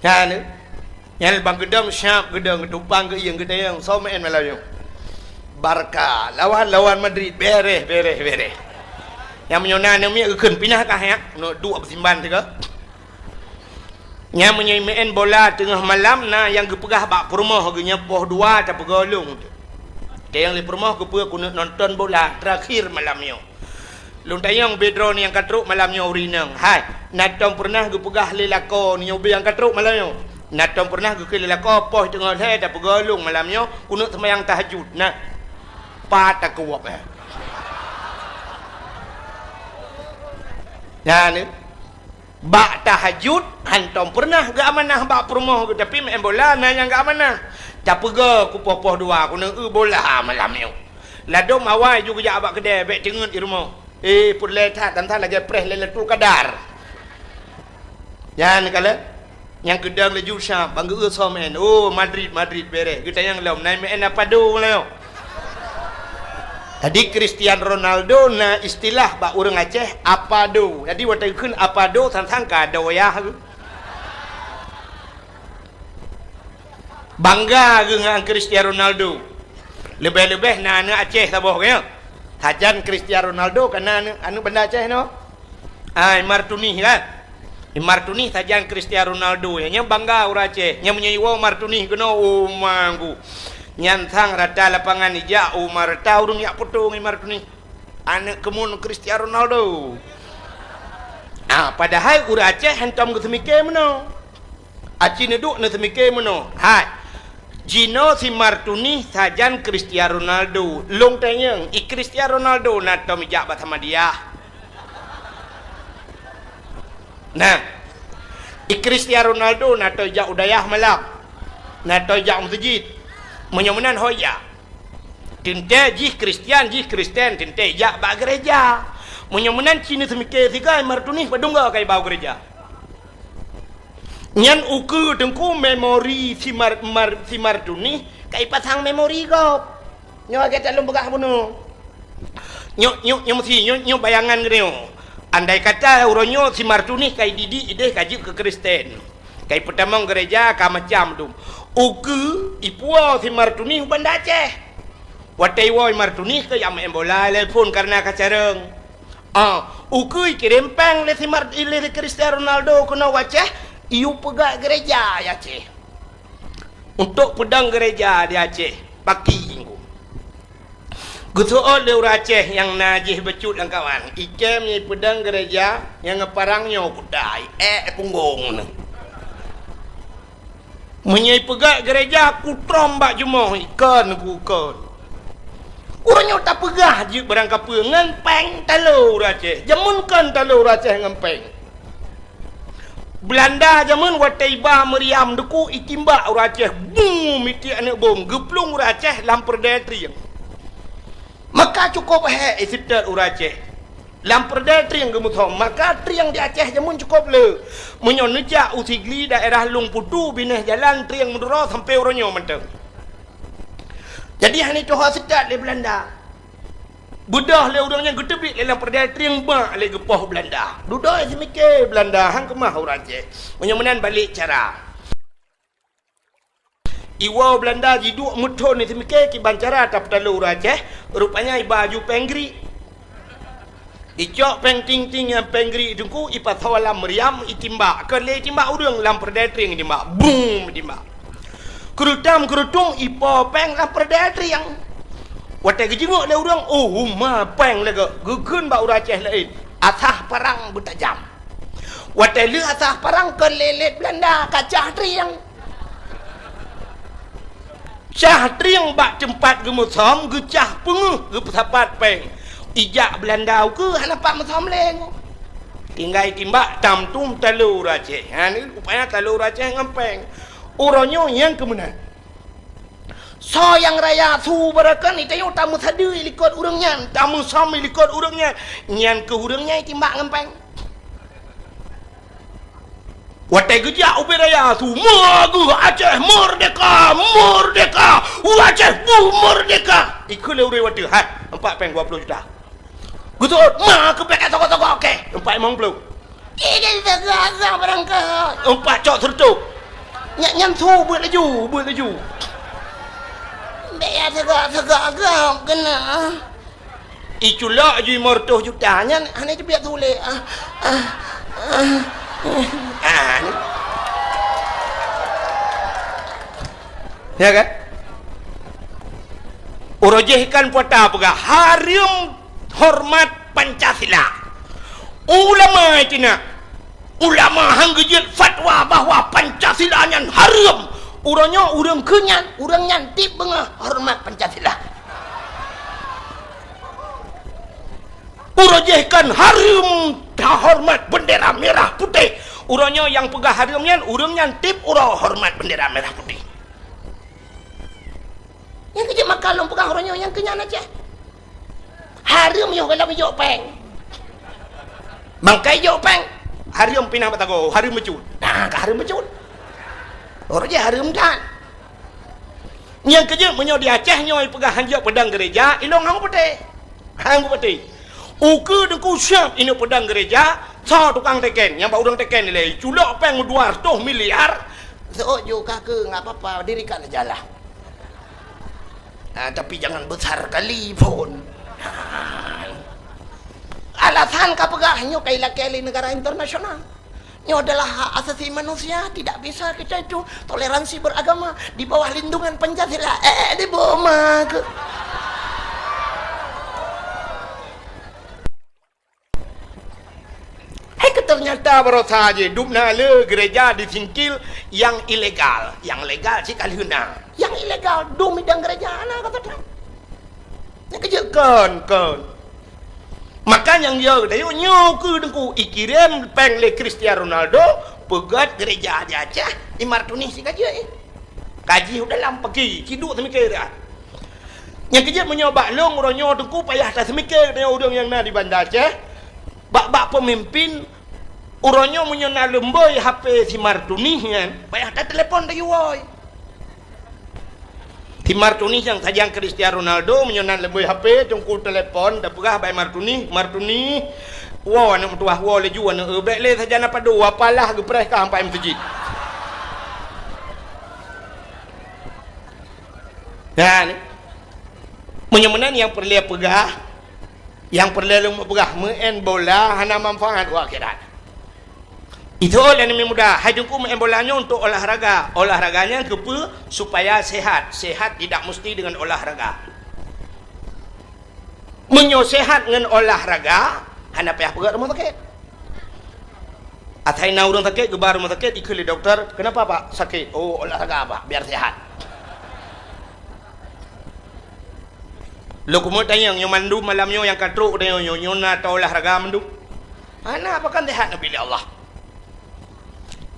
Nyan, nyan bang geudong siap geudong geutupang geuieng geutayong soe meu'en malam nyoe. Barca lawan, lawan Madrid, bereh, bereh, bereh. Nyang meunyoe na aneuk miet geukheun pinah kah nyak, keuneuk duek beusimban sigoe. Nyang meunyoe meu'en bola teungoh malam na nyang geupeugah bak peurumoh geuh nyoe poh dua tapeugolong. Tayong lé peurumoh keupeue keuneuk nonton bola terakhir malam nyoe. Lôn tanyong bak droeneuh nyang ka trok malam nyoe ureueng inong, hai, na tom peureunah geupeugah lé lakoe nyoe ubé nyang ka trok malam nyoe? Na tom peureunah geukheun lé lakoe poh teungoh lhèe tapeugolong malam nyoe keuneuk seumayang tahajud? Nah, pat takeuwok, eh. Nyan, eh. Bak tahajud, hantom peureunah geuamanah bak peurumoh geuh, tapi meu'en bola na nyang geuamanah. Tapeugah keu poh-poh dua, keuneuk eu bola malam nyoe. Ladôm awai ju geujak bak keudè, bèk teungeut di rumoh. Eh, peureulèe that, dan that lagèe preh Lailatul Qadar. Nyan kalon. Nyang keudong laju sab, bang geu-eu soe meu'en. Oh, Madrid, Madrid, bereh. Geutanyong lom, na meu'en Apado lom. Jadi, Cristiano Ronaldo na istilah bak ureueng Aceh, Apado. Jadi, watèe geukheun Apado, sang-sang ka doyah. Bangga geuh ngon Cristiano Ronaldo. Leubeh-leubeh na aneuk Aceh saboh, ya. Sajan Cristiano Ronaldo, ka na aneuk, aneuk Banda Aceh nyoe. Ah, Imar Tunih kan? Imar Tunih sajan Cristiano Ronaldo. Nyan, nyan bangga ureueng Aceh. Nyan meunyoe iwoe Imar Tunih keunoe, oh, manggu. Nyan sang rata lapangan ijak, oh, ma rata ureueng jak poto ngon Imar Tunih. Aneuk keumun Cristiano Ronaldo. Ah, padahai ureueng Aceh hantom geuseumiké meunoe. Aci neuduek neuseumiké meunoe. Hai. Jinoe si Imar Tunih sajan Cristiano Ronaldo. Lôn tanyong, i Cristiano Ronaldo na tom ijak bak Samadiyah? Nah, i Cristiano Ronaldo na tom ijak u dayah malam? Na tom ijak u meuseujid? Meunyoe meunan ho ijak. Teuntèe jih Kristian, jih Kristen, teuntèe ijak bak geureja. Meunyoe meunan ci neuseumiké sigoe Imar Tunih padum goe ka iba u geureja. Nyan ukeue Teungku memori si Mar-, Mar-, si Martunih ka ipasang memori gob. Nyoe lagèe that lôn peugah bunoe. Nyoe, nyoe, nyoe meusi, nyoe, nyoe bayangan geutanyoe. Andai kata uroe nyoe si Martunih ka ididik idéh ka jeuet keu Kristen, ka ipeutamong gereja ka macam dum. Ukeue ipuwoe si Martunih u Banda Aceh. Watèe iwoe Martunih keu jak meu'en bola lé phôn kareuna ka carông. Ah, ukeue ikirém péng lé si Mar-, lé Cristiano Ronaldo keunoe u Aceh, iyue peugöt gereja di Aceh. Untuk peudong gereja di Aceh, paki Teungku. Geuseuôt lé ureueng Aceh nyang na jih bacut lam kawan. Ikém nyoe peudong gereja nyang parang nyoe kuda, ék punggong nyoe. Meunyoe ipeugöt gereja, kutrom bak jumoh, ikon ku kon. Uroe nyoe tapeugah jeuet barang kapeue ngon péng talo ureueng Aceh. Jameun kon talo ureueng Aceh ngon péng. Beulanda jameun watèe iba meuriam Teungku itimbak ureueng Aceh, bum, mitiek aneuk bom, geuplueng ureueng Aceh lam peureudèe trieng. Maka cukôp hék iseutôt ureueng Aceh. Lam peureudèe trieng geumeusom, maka trieng di Aceh jameun cukôp le. Meunyoe neujak u Sigli daerah Lueng Putu binéh jalan trieng meuduro sampoe uroe nyoe mantong. Jadi hana tuha seukat lé Beulanda. Beudôh lé ureueng nyan geuteubiet lé lam peureudèe trieng bak lé geupoh Beulanda. Dudoe seumiké Beulanda han keumah ureueng Aceh. Meunyoe meunan balek cara. Iwoe Beulanda jiduek meuthon seumiké kiban cara tapeutalo ureueng Aceh, rupanya iba aju péng Greek. Icok péng ting-ting nyang péng Greek Teungku ipasoe lam meuriam itimbak. Kon lé itimbak ureueng lam peureudèe trieng itimbak. Bum itimbak. Keurutam-keurutum ipo péng lam peureudèe trieng. Watèe geujinguek lé ureueng, oh, uma péng lagèe geukheun bak ureueng Aceh laén. Asah parang beutajam. Watèe lheueh asah parang kon lé lét Beulanda ka cah trieng. Cah trieng bak teumpat geumeusom geucah peungeuh geupeusapat péng. Ijak Beulanda ukeue hana pat meusom lé. Tinggai timbak tam tum talo ureueng Aceh. Ha ni rupanya talo ureueng Aceh ngon péng. Uroe nyoe nyang keumeunan. Soe nyang raya su barokon, ita nyoe tameusadeue likot ureueng nyan, tameusom likot ureueng nyan, nyan keuh ureueng nyan itimbak ngon péng. Watèe geujak ubé raya su, "Meugeue Aceh merdeka, merdeka, Aceh bu merdeka!" Ikheun lé ureueng watèe, "Hai, empat péng dua puluh juta." Geuseuôt, "Ma keupeue ka sogok-sogok kèe?" Empat limong ploh. Tiga tiga tiga barangkah. Empat cok seureutôh. Nyan, nyan su beuet laju, beuet laju. Bèk ya seuga-seuga agam keunan. Iculok laju lima ratus juta nyan hana teubiet su lé. Ah, ah, ah. Ah, ni. Ya kan? Uroe jih kan puasa peugah hareuem hormat Pancasila. Ulama itu nak, ulama han geujeuet fatwa bahwa Pancasila nyan hareuem. Uroe nyoe ureueng keu nyan, ureueng nyan tiep beungoh hormat Pancasila. Uroe jih kan hareuem tahormat bendera merah putih. Uroe nyoe nyang peugah hareuem nyan, ureueng nyan tiep uroe hormat bendera merah putih. Nyang keu jeuet maka lôn peugah uroe nyoe nyang keu nyan Aceh. Hareuem yoh gohlom ijok péng. Mangkai ijok péng, hareuem pinah batago, hareuem meucut. Nah, ka hareuem meucut. Uroe jih hareuem that. Nyang keu jeuet meunyoe di Aceh nyoe ipeugah han jok peudong gereja, ilong han kupatéh. Han kupatéh. Ukeue Teungku siab ineuk peudong gereja, soe tukang teken, nyang bak ureueng teken ilèe, culok péng dua ratus miliar, seuôt ju ka keu, nggak apa-apa, dirikan ajalah. Ah, tapi jangan besar kali phon. Ah. Alasan ka peugah nyoe ka ilakèe lé negara internasional. Nyoe adalah hak asasi manusia, tidak bisa kita itu toleransi beragama di bawah lindungan Pancasila. Eh, di bawah mah ke? Hai ke ternyata barosa jih dum na le gereja di Singkil nyang ilegal, nyang legal cit ka lheueh na. Nyang ilegal dum idang gereja na kata that. Nyang keu jeuet kon, kon. Maka nyang yo dayu nyoe keu Teungku ikirém péng lé Cristiano Ronaldo peugöt gereja di Aceh, Imar Tunis si ka jeuet. Ka jih u dalam paki, ciduek seumiké dah. Nyang keu jeuet meunyoe bak lôn uroe nyoe Teungku payah taseumiké geutanyoe ureueng nyang na di Banda Aceh, bak-bak peumimpin Uroe nyoe meunyoe na leumboi H P si Martuni nyan, payah tatelepon tayue woe. Si Martuni nyang sajan Cristiano Ronaldo, meunyoe na leumboi H P, teungku telepon, tapeugah bak Martuni, "Martuni, woe aneuk meutuwah, woe laju aneuk, eh, bék lé sajan na padum, apalah geupreh ka sampai meuseujid." Nah, ni. Meunyoe meunan nyang peureulée peugah, nyang peureulée lôn peugah, meu'en bola hana manfaat u akhirat. Itu lé aneuk muda, hai teungku meu'en bola nyoe untuk olahraga. Olahraga nyan keupeue? Supaya sehat. Sehat tidak mesti dengan olahraga. Meunyoe sehat ngon olahraga, hana payah peugöt rumoh sakét. Asai na ureuëng sakét, geuba rumoh sakét, ikheun lé dokto, "Kenapa, Pak, sakit?" "Oh, olahraga, Pak, biar sehat." Lôn keumeung tanyong, nyoe mandum malam nyoe nyang ka trok tanyong nyoe, nyoe na taolahraga mandum? Hana, pakon sehat neubi lé Allah.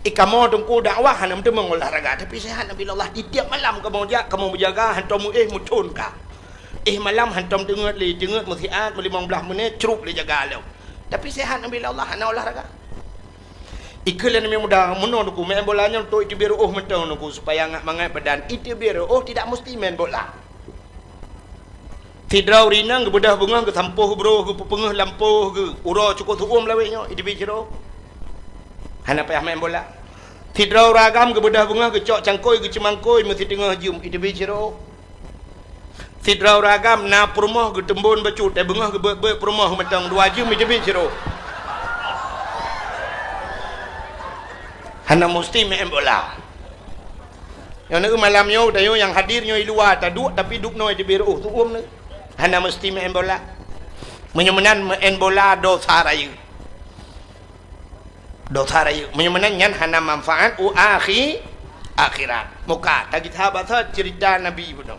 Eh, kamoe teungku dakwah hana meuteumé olahraga, tapi sehat neubi lé Allah. Di tiep malam kamoe jak, kamoe meujaga, hantom éh meuthon ka. Éh malam hantom teungeut lé, teungeut meusiat, meulimong blaih menit, crup lé jaga lom. Tapi sehat neubi lé Allah, hana olahraga. Ikheun lé aneuk muda, meunoe teungku, meu'en bola nyoe untuk iteubiet reu'oh mantong teungku, supaya ngat mangat badan. Iteubiet reu'oh tidak mesti main bola. Sidroe ureuëng inong geubeudôh beungoh, geusampôh broh, geupeupeungeuh lampôh geuh, uroe cukôp su'uem lawét nyoe, iteubiet sidroe. Hana payah main bola. Sidroe ureuëng agam geubeudôh beungoh, geucok cangkôi, geuceumangkôi, meusiteungoh jeuem, iteubiet sidroe. Sidroe ureuëng agam na peurumoh, geuteumbon bacut, eh, beungoh geubeuet-beuet peurumoh mantong, dua jeuem, iteubiet sidroe. Hana musti main bola. Nyoe neueu malam nyoe, tanyoe nyang hadir nyoe i luwa taduek, tapi dubnoe teubiet reu'oh, su'uem neueu. Hana musti main bola. Meunyoe meunan main bola dosa rayeuk. Dosa rayeuk. Meunyoe meunan nyan hana manfaat u akhi-, akhirat. Muka, tagita basa cerita Nabi bunoe.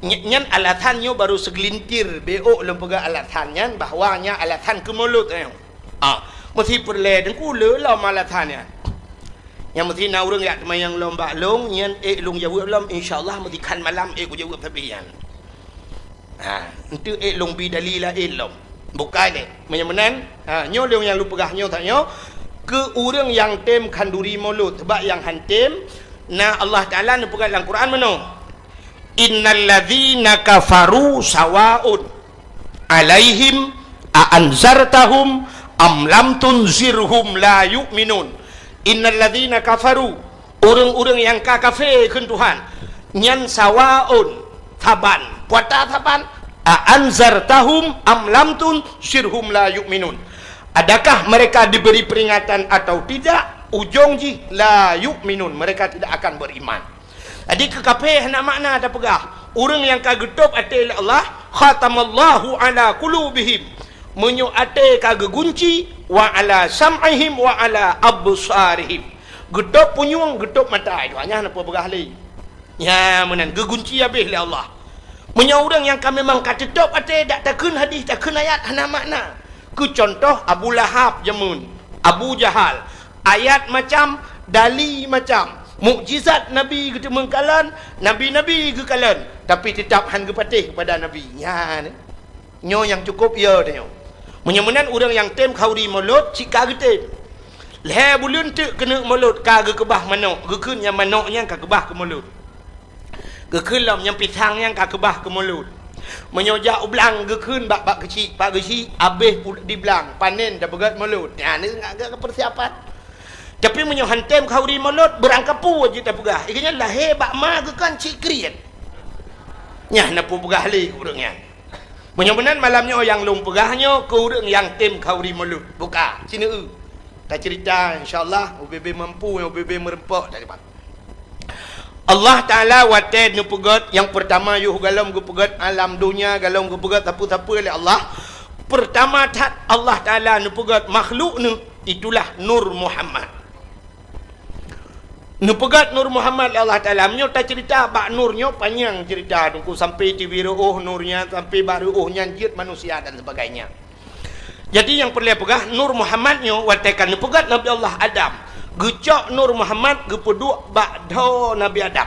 Ny-, nyan alasan nyoe baru segelintir, bék lôn peugah alasan nyan bahwa nyan alasan keu mulod nyoe. Ah, meusi peureulée teungku lé lom alasan nyan. Nyang meusi na ureuëng jak teumayang lom bak lôn, nyan ék lôn jaweueb lom, insya Allah meusi khan malam ék kujaweueb sabe nyan. Ha, enteuk ék lôn bi dalil laén lom. Bukai lé. Meunyoe meunan, ha, nyoe lôn nyang lôn peugah nyoe that nyoe, keu ureuëng nyang tem khanduri mulod, sabab nyang han tem, na Allah Taala neupeugah lam Quran meunoe, "Innal ladzina kafaru sawaun alaihim a anzartahum am lam tunzirhum la yu'minun." Innal ladzina kafaru, ureuëng-ureuëng nyang ka kafé kheun Tuhan, nyan sawaun, saban. Peue ata saban? A anzartahum am lam tunzirhum la yu'minun. Adakah mereka diberi peringatan atau tidak? Ujong jih, la yu'minun, mereka tidak akan beriman. Jadi, keu kafé hana makna tapeugah. Ureuëng nyang ka geutôb até lé Allah, "Khatamallahu ala qulubihim." Meunyoe até ka geugunci, "wa ala sam'ihim wa ala absarihim." Geutôb punyueng, geutôb mata, itu hanya hana peue peugah lé. Nya meunan, geugunci habéh lé Allah. Meunyoe ureuëng nyang ka memang ka teutôb até, dak takheun hadis, takheun ayat, hana makna. Keu cuntoh, Abu Lahab jameun, Abu Jahal, ayat macam, dali macam, mukjizat Nabi geuteumeung kalon, nabi-nabi geukalon, tapi teutap han geupatéh keupada Nabi. Nyan, nyoe nyang cukôp yo tanyoe. Meunyoe meunan ureuëng nyang tem khanduri mulod, cit ka geutem. Lhée buleuen teuk keuneuk mulod ka geukeubah manok, geukheun nyang manok nyan ka keubah keu mulod. Geukheun lom nyang pisang nyang ka keubah keu mulod. Meunyoe jak u blang geukheun bak, bak keuchik, bak keuchik, habéh pu-, di blang, panen tapeugét mulod. Nyan, nyan ka, ka, ka peusiapan. Tapi meunyoe han tem khanduri mulod, beurangkapeue jeuet tapeugah. Ikeu nyan lahé bak ma geukheun cit kriet. Nyan na peue peugah lé keu ureuëng nyan. Meunyoe meunan malam nyoe nyang lôn peugah nyoe keu ureuëng nyang tem khanduri mulod. Buka, sineue. Tacerita, insya Allah, ubé-bé mampu, ubé-bé meureumpok tadi, Pak. Allah Taala watée neupeugét nyang peurtama yoh galom geupeugét alam donya, galom geupeugét sapeue-sapeue lé Allah. Peurtama that Allah Taala neupeugét makhluk neuh, itulah Nur Muhammad. Neupeugét Nur Muhammad lé Allah Taala. Meunyoe tacerita bak Nur nyoe panyang cerita, teungku, sampai teubiet reu'oh Nur nyan, sampai bak reu'oh nyan jeuet manusia dan sebagainya. Jadi nyang peureulée peugah, Nur Muhammad nyoe watée ka neupeugét Nabi Allah Adam, geucok Nur Muhammad geupeuduek bak dhoe Nabi Adam.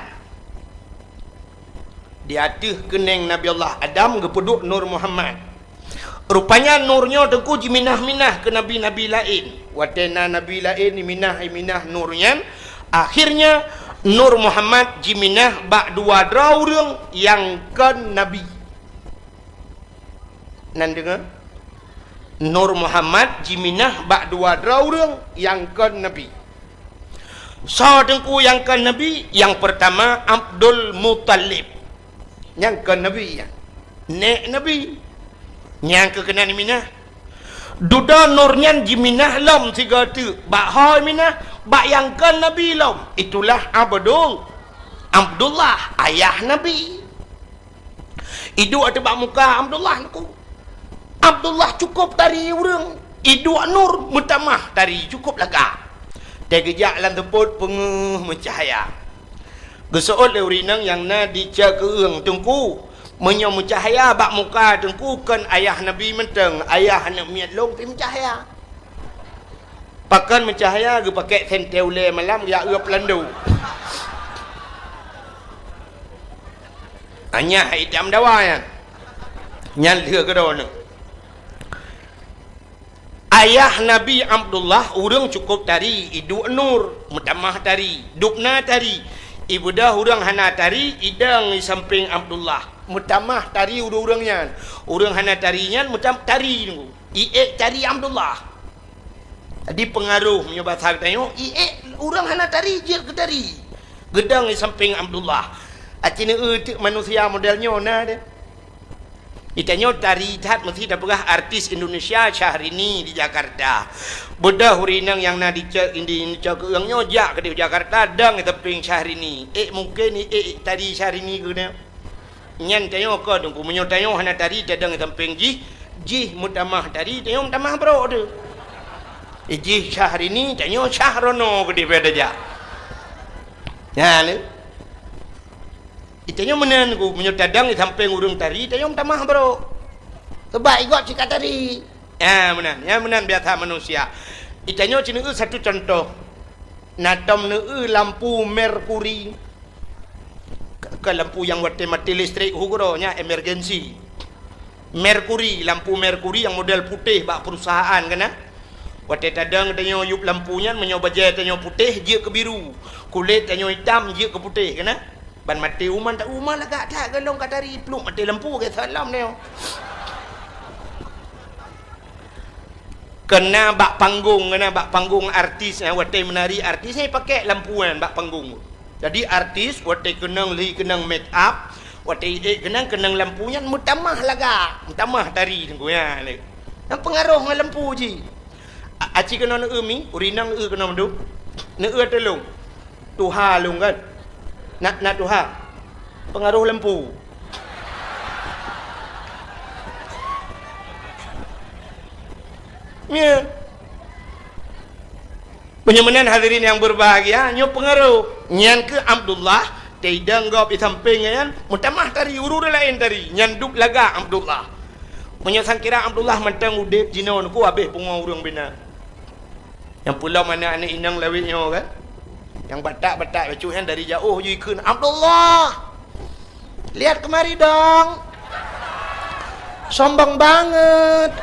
Di ateueh keuneng Nabi Allah Adam geupeuduek Nur Muhammad. Rupanya nur nyoe teungku jiminah-minah keu nabi-nabi laén. Watée na nabi laén jiminah-minah nur nyan, akhirnya Nur Muhammad jiminah bak dua droe ureuëng nyang kon nabi. Nan deungoe? Nur Muhammad jiminah bak dua droe ureuëng nyang kon nabi. Soe teungku nyang kon nabi? Nyang peurtama Abdul Muthalib. Nyang kon nabi nyan. Nék nabi. Nyang keu keunan minah. Dudoe nur nyan jiminah lom sigoe teuk. Bak ho minah, bak nyang kon nabi lom. Itulah Abdul, Abdullah, ayah nabi. Iduek ateueh bak muka Abdullah nyan ku. Abdullah cukôp tari ureuëng. Iduek nur meutamah tari cukôp lagak. Teugeujak lam seupôt peungeuh meucahya. Geuseuôt lé ureuëng inong nyang na di ceukeung teungku. Meunyoe meucahya bak muka teungku kon ayah nabi mantong, ayah aneuëk miet lôn pih meucahya. Pakon meucahya geupakée sentée ulée malam jak uep lando. Anyah hai itam dawa nyan. Nyan lheueh keudroe nyoe. Ayah Nabi Abdullah ureuëng cukôp tari, iduek nur, meutamah tari, dubna tari. Ibeudôh ureuëng hana tari, idong di sampéng Abdullah, meutamah tari ureuëng-ureuëng nyan. Ureuëng hana tari nyan meutam tari nunggu. Iék tari Abdullah. Jadi peungaroh meunyoe basa geutanyoe, iék ureuëng hana tari jeuet keu tari. Geudong di sampéng Abdullah. Aci neueu teuk manusia model nyoe na deh. Di tanyoe tari that meusti tapeugah artis Indonesia Syahrini di Jakarta. Beudôh ureuëng inong nyang na di cok, di cok ureuëng nyoe jak keudeh Jakarta dong di sampéng Syahrini. Ék mungken iék tari Syahrini keunoe. Nyan tanyoe ka teungku, meunyoe tanyoe hana tari tadong di sampéng jih, jih meutamah tari, tanyoe meutamah brok teuh. Jih Syahrini, tanyoe Syahrono keudeh beda jak. Nyan lé. Tanyoe meunan ku, meunyoe tadong di sampéng ureuëng tari, tanyoe meutamah brok. Sebab igob cit ka tari. Ya meunan, ya meunan biasa manusia. Tanyoe ci neueu satu contoh. Na tom neueu lampu merkuri. Ka, ka lampu nyang watée maté listrik hu keudroe nyan emergensi. Merkuri, lampu merkuri nyang model putéh bak perusahaan kana. Watée tadong tanyoe yup lampu nyan, meunyoe bajée tanyoe putéh jeuet keu biru, kulét tanyoe itam jeuet keu putéh kana. Ban maté uma, tak uma lagak that golom ka tari pluek maté lampu ke salam nyoe. Kena bak panggung, kena bak panggung artis, eh, watée meunari artis ni pakai lampu nyan bak panggung. Jadi artis watée keunong lhi keunong make up, watée ék keunong keunong lampu nyan meutamah lagak, meutamah tari teungku nyan. Nyan peungaroh ngon lampu jih. A-, aci keunoe neueu mi, ureuëng inong neueu keunoe mandum. Neueu tulông. Tuha lôn kan. Nak, nak tuha. Peungaroh lampu. Ya. Meunyoe meunan hadirin nyang berbahagia, nyoe peungaroh. Nyan keuh Abdullah, teidong gob di sampéng nyan, meutamah tari, ureuëng laén tari, nyan dub lagak Abdullah. Meunyoe sangkira Abdullah mantong udeb jinoe neuku habéh pungo ureuëng bina. Nyang peulom aneuëk-aneuëk inong lawét nyoe kan? Nyang batak-batak bacut nyan dari jaoh jih ikheun, "Abdullah! Lihat kemari dong! Sombong banget!"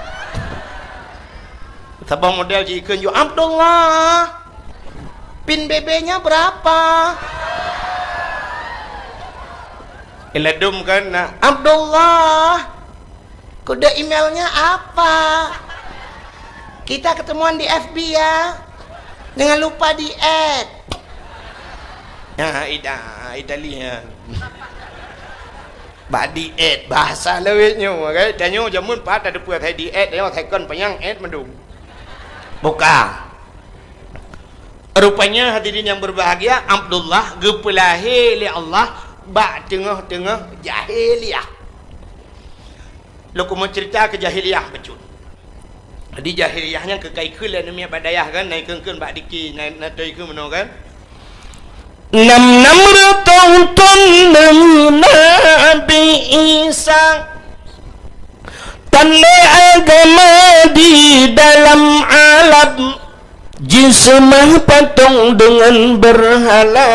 Saboh model jih ikheun, "Yo Abdullah! Pin B B-nya berapa?" Iladum kan, nah, "Abdullah! Kode emailnya apa? Kita ketemuan di F B ya. Jangan lupa di-add." Ya, ida, Italia. Bak di-add, bahasa lawét nyoe, kan? Tanyoe jameun pat ada peue asai di-add, tanyoe asai kon panyang add mandum. Buka. Rupanya hadirin yang berbahagia, Abdullah geupeulahé lé Allah bak teungoh-teungoh jahiliyah. Lôn keumeung ceurita keu jahiliyah bacut. Jadi jahiliyah nyan keu ka ikheun lé aneuk miet bak dayah kan, na ikheun-kheun bak diki, na, na toe ikheun meunoe kan. Nam-nam reutôh thôn deungon Nabi Isa, tan lé agama di dalam alam, jiseumah patong deungon beurhala.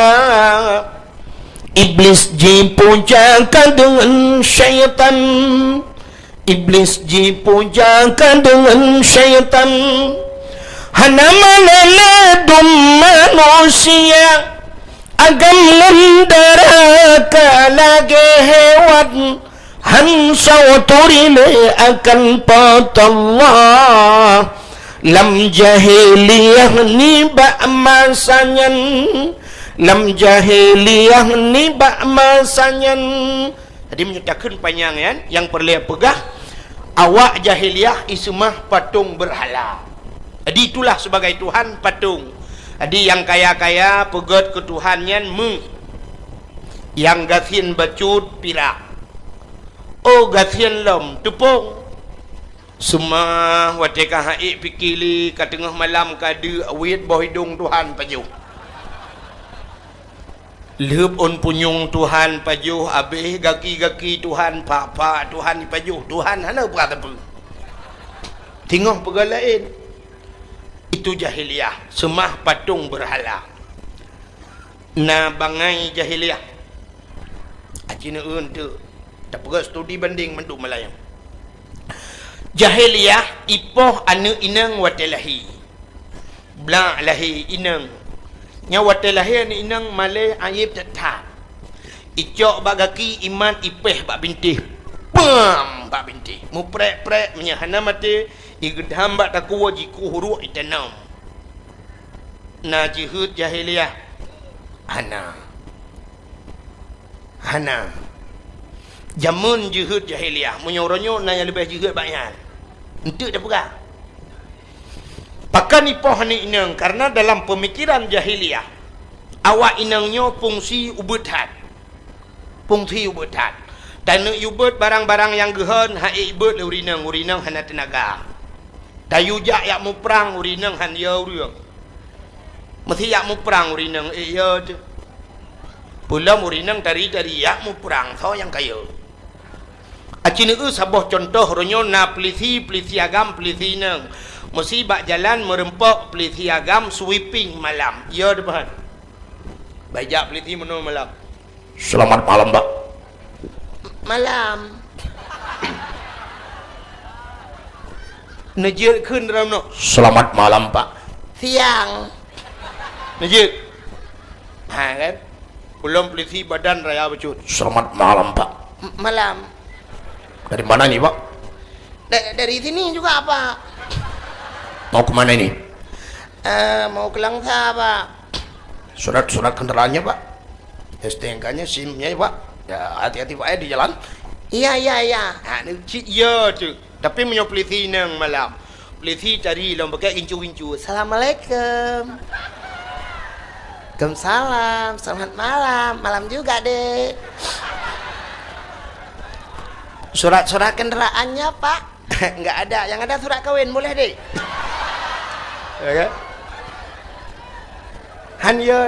Iblis jipuja ka deungon syaitan, Iblis jipuja ka deungon syaitan, hana meunan lé dum manusia, agam ngon dara ka lagée hewan, han soe turi lé akan Po teu Allah. Lam jahiliyah nibak masa nyan, lam jahiliyah nibak masa nyan, Jadi, meunyoe takheun panyang nyan, nyang peureulée peugah, awak jahiliyah iseumah patong beurhala. Jadi, itulah sebagai tuhan patong. Jadi, nyang kaya-kaya peugét keu tuhan nyan meu, nyang gasien bacut pirak. Oh, gasien lom teupông. Seumah watée ka ha'ék pike lé, ka teungoh malam ka deuk, awét boh idong tuhan pajoh. Lheueb ôn punyueng tuhan pajoh, abéh gaki-gaki tuhan, pak-pak tuhan ipajoh, tuhan hana peugah sapeue. Teungoh peugah laén. Itu jahiliyah, seumah patong beurhala. Na bangai jahiliyah. Aci neueu teuk, tapeugah studi bandeng mandum malam nyan. Jahiliyah ipoh aneuëk inong watée lahé. Blak lahé inong. Nyan watée lahé aneuëk inong malée ayeb that-that. Icok bak gaki, imat, ipéh bak bintéh. Pam! Bak bintéh. Muprek-prek, meunyoe hana maté, igeudam bak takue, jikueh uruek, itanom. Na jeuhet jahiliyah? Hana. Hana. Jameun jeuhet jahiliyah, meunyoe uroe nyoe na nyang leubeh jeuhet bak nyan. Eunteuk tapeugah. Pakon ipoh aneuëk inong? Karena dalam peumikiran jahiliyah, awak inong nyoe fungsi ubeut that. Fungsi ubeut that. Taneuk ubeut barang-barang nyang geuhon, ha'ék ubeut lé ureuëng inong, ureuëng inong hana teunaga. Tayue jak yak muprang, ureuëng inong han yo ureuëng. Meusi yak muprang ureuëng inong, ék yo teuh. Peulom ureuëng inong tari-tari yak muprang, soe nyang ka yo. Aci neueu saboh cuntoh, uroe nyoe na peulisi, peulisi agam, peulisi inong. Meusi bak jalan meureumpok peulisi agam sweeping malam. Yo teuh, Pak. Bak jak peulisi meunoe malam. Selamat malam, Pak. Malam. Neujeuet kheun dalam nyoe. Selamat malam, Pak. Siang. Neujeuet. Ha, kan? Ulôn peulisi badan raya bacut. Selamat malam, Pak. M-, malam. Dari mana ini, Pak? Da-, dari sini juga, Pak. Mau ke mana ini? Eh, mau ke Langsa, Pak. Surat-surat kendaraannya, Pak. S T N K-nya, SIM-nya, Pak. Ya, hati-hati, Pak, ya, di jalan. Iya, iya, iya. Ha, ni cit ya tu. Tapi meunyoe peulisi inong malam, peulisi tari lom pakai gincu-gincu. "Assalamualaikum." "Waalaikumsalam. Selamat malam. Malam juga, Dek." "Surat-surat kendaraannya, Pak?" "Enggak ada. Yang ada surat kawin. Boleh, Dek?" Ya kan? Han yo.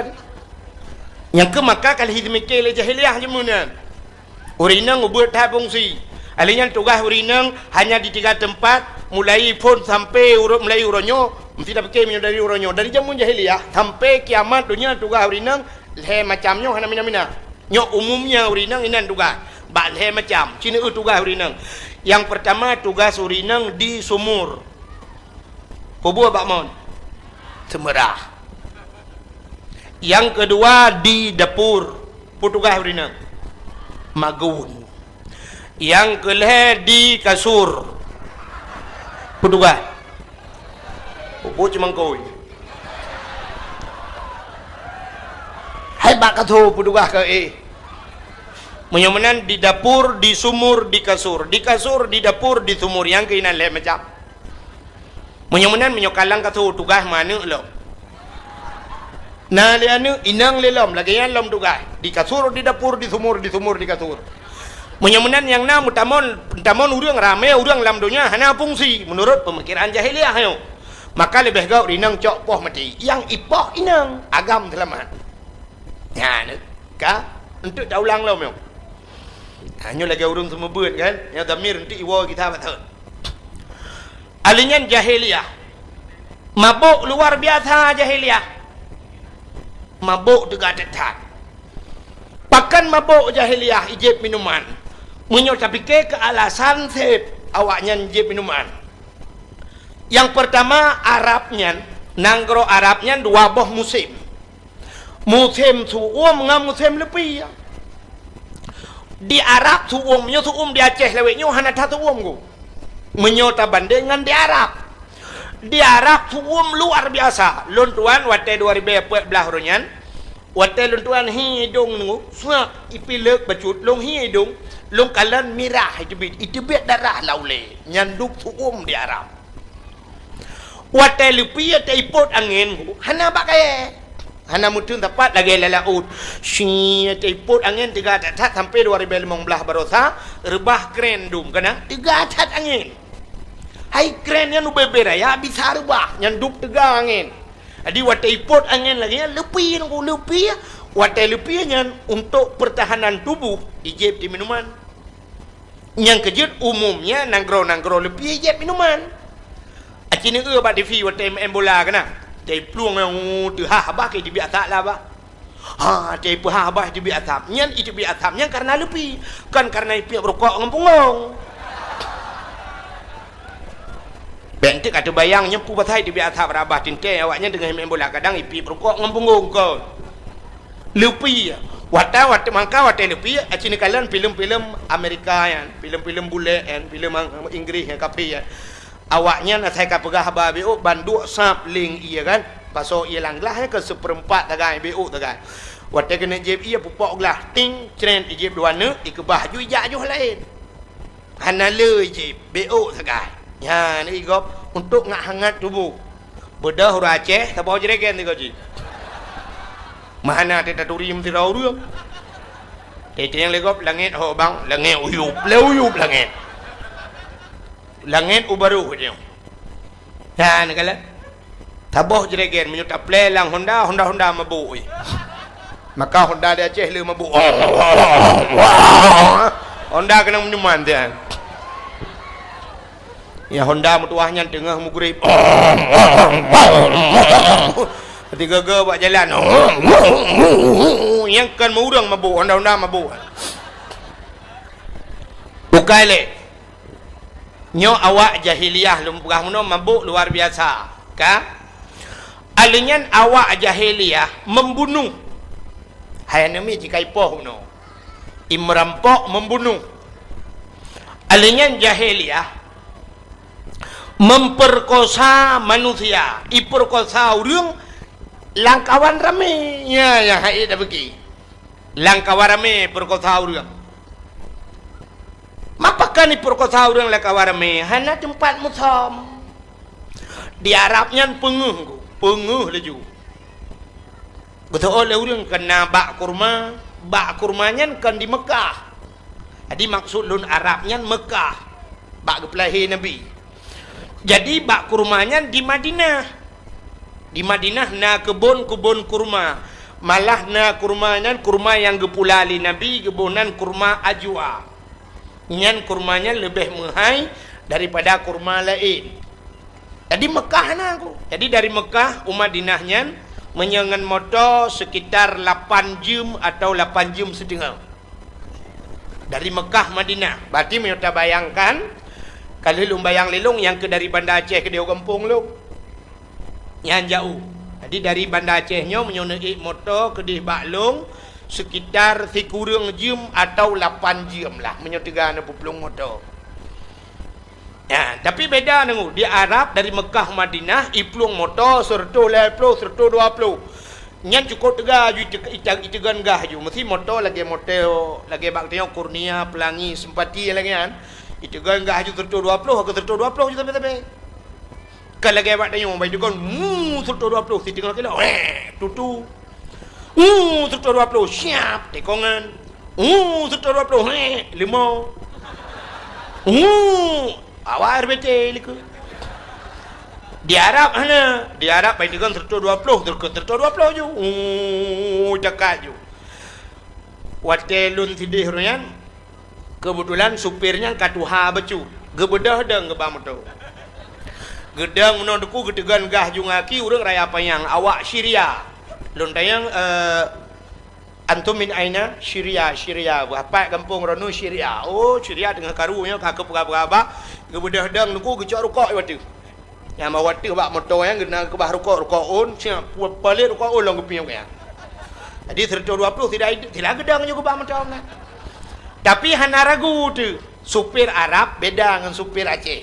Nyang keu maka ka lheueh jimike lé jahiliyah jameun nyan. Ureueng inong ubeut that fungsi. Ahli nyan tugaih ureueng inong hanya di tiga teumpat, mulai phon sampai uroe, mulai uroe nyoe, meusti tapike meunyoe dari uroe nyoe. Dari jameun jahiliyah sampai kiamat donya tugaih ureueng inong lhée macam nyoe hana mina-mina. Nyoe umumnya ureueng inong inan tugaih. Bak lhée macam. Ci neueu tugaih ureueng inong. Nyang peurtama tugaih ureueng inong di sumur. Peue buet bak mon? Seumeurah. Nyang keudua di dapur. Peue tugaih ureueng inong? Magun. Nyang keulhée di kasur. Peue tugaih? Peue buet cumangkôi? Hai bak kasur peue tugaih keu éh? Meunyoe meunan di dapur, di sumur, di kasur. Di kasur, di dapur, di sumur. Nyang keuh inan lhée macam. Meunyoe meunan, meunyoe ka lam kasur tugaih meuaneuk lom. Na lé aneuk, inong lé lom, lagée nyan lom tugaih. Di kasur, di dapur, di sumur, di sumur, di kasur. Meunyoe meunan nyang na meutamon, meutamon ureueng ramé ureueng lam donya hana fungsi meunurot peumikiran jahiliyah nyoe. Maka leubeh gét ureueng inong cok poh maté. Nyang ipoh inong, agam seulamat. Nyan ka, eunteuk taulang lom nyoe. Ha, nyoe lagée ureueng seumeubeuet kan, nyang damir eunteuk iwoe gita bak thon. Ahli nyan jahiliyah. Mabök luar biasa jahiliyah. Mabök teuga that-that. Pakon mabök jahiliyah, ijép minuman. Meunyoe tapike keu alasan seb, awaknyan jieb minuman. Nyang peurtama, Arab nyan, nanggroe Arab nyan dua boh musém. Musém su'uem ngon musém leupie. Di Arab su'uem, meunyoe su'uem di Aceh lawét nyoe hana that su'uem ku. Meunyoe tabandeng ngon di Arab. Di Arab su'uem luar biasa. Lôn tuan watée dua ribée peuet blaih uroe nyan, watée lôn tuan hi idong nyoe, suak ipilek bacut, lôn hi idong, lôn kalon mirah iteubiet, iteubiet darah lam ulée. Nyan dub su'uem di Arab. Watée leupie teupot angén, hana bak kayée. Hana meuteun sapat lagée lam laôt. Shi, teupot angén teuga that-that sampoe dua ribée limong blaih barosa, reubah kren dum kana teuga that angén. Hai kren nyan ubé-bé raya bisa reubah, nyan dub teuga angén. Jadi watée ipot angén lagée nyan leupie nyan, leupie. Watée leupie nyan untuk pertahanan tubuh, ijieb di minuman. Nyang keujeuet umumnya nanggroe-nanggroe leupie jieb minuman. Aci neueu bak T V watée maén bola keunan. Tei plueng nyang teuhah bah ke jibiet asap lah bah. Ha, tei peuhah bah jibiet asap. Nyan jibiet asap nyan karena leupie, kon karena ipiep rukok ngon punggong. Bék enteuk ka teubayang nyoe peue pasai jibiet asap rabah teuntée awaknyan teungoh maén bola kadang ipiep rukok ngon punggong kon. Leupie. Watée, watée mangka watée leupie, aci neukalon filem-filem Amerika nyan, filem-filem bulek nyan, filem Inggris nyan kafé nyan. Awaknyan asai ka peugah haba béuk ban duek sab leng ié kan. Pasoe ié lam glah nyan keu seupeurempat sagai béuk sagai. Watée keuneuk jieb ié pupok glah ting, cret ijieb dua neuk, ikeubah ju ijak joh laén. Hana le jieb, béuk sagai. Nyan igop untuk ngat hangat tuboh. Beudôh ureuëng Aceh saboh jregen sigoe jih. Meuhana teutaturi meusidroe ureuëng. Teuntée nyang lé gob langét ho bang, langét uyueb, lé uyueb langét. Langét u barôh nyoe. Nah, neukalon. Saboh jregen meunyoe taplé lam Honda, Honda-Honda mabuk, eh. Maka Honda di Aceh le mabuk. Honda keunong meunyoman tian. Ya Honda meutuwah nyan teungoh meugrib. Tiga-ga bak jalan. Nyang kon meu ureuëng mabuk, Honda-Honda mabuk. Bukai lé. Nyoe awak jahiliyah lôn peugah meunoe mabuk luar biasa, ka? Aleuh nyan awak jahiliyah membunuh. Hai aneuk miet jikai poh meunoe. Imerampok membunuh. Aleuh nyan jahiliyah memperkosa manusia, iperkosa ureuëng lam kawan ramé. Ya, ya, hai dak beuki. Lam kawan ramé perkosa ureuëng. Mapa kan iperkosa ureuëng lam kawan ramé? Hana teumpat musom. Di Arab nyan peungeuh, peungeuh laju. Geuteuôt lé ureuëng keu na bak kurma, bak kurma nyan kon di Meukah. Jadi maksud lôn Arab nyan Meukah, bak geupeulahé Nabi. Jadi bak kurma nyan di Madinah. Di Madinah na keubon-keubon kurma. Malah na kurma nyan kurma nyang geupula lé Nabi, geuboh nan kurma ajwa. Nyan kurma nyan leubeh meuhai daripada kurma laén. Jadi Meukah na ku. Jadi dari Meukah u Madinah nyan meunyoe ngon moto sekitar lapan jeuem atau lapan jeuem siteungoh. Dari Meukah Madinah. Berarti meunyoe tabayangkan, ka lheueh lôn bayang lé lôn nyang keu dari Banda Aceh keudéh u gampông lôn. Nyan jaoh. Jadi dari Banda Aceh nyoe meunyoe neuék moto keudéh bak lôn sekitar sikureueng jeuem atau lapan jeuem lah meunyoe teuga neupeuplong moto. Ya, tapi beda nanggu. Di Arab dari Meukah Madinah, iplueng moto seratus lhée ploh, seratus dua ploh. Nyan cukôp teuga ju ite-, ite-, iteugon gah ju. Meusi moto lagée moto, lagée bak tanyoe Kurnia, Pelangi, Sempati lagée nyan. Iteugon gah ju seratus dua ploh, ke seratus dua ploh ju sabe-sabe. Kan lagée bak tanyoe, bai teugon, mu, seratus dua ploh, si teungoh kilo, weh, tutu. Uh, seratus dua puluh, siap, tikongan. Uh, seratus dua puluh, heh, limau. Uh, awak R B T likot. Di Arab hana, di Arab bai teungoh seratus dua puluh, terus seratus dua puluh ju. Uh, dekat ju. Watée lôn sideh uroe nyan, keubeutulan supir nyan ka tuha bacut. Geubeudôh dong geuba moto. Geudong meunoe duku geuteugon gah ju ngaki ureuëng Raya Panyang, awak Syria. Lôn tanyong, eh, "Antum min aina?" "Syria, Syria." "Beuapat gampông droeneuh?" "Syria." "Oh, Syria teungoh karu nyoe ka keupeugah-peugah bah. Geubeudôh dong Teungku, geucok rukok bak ateueh. Nyang bak ateueh bak moto nyan geukeubah rukok, rukok ôn, siap pu-, palet rukok ôn lom geupiôh nyan. Jadi seratus dua puluh tidak, tidak geudong juga bak moto nyan. Tapi hana ragu teuh, supir Arab beda ngon supir Aceh.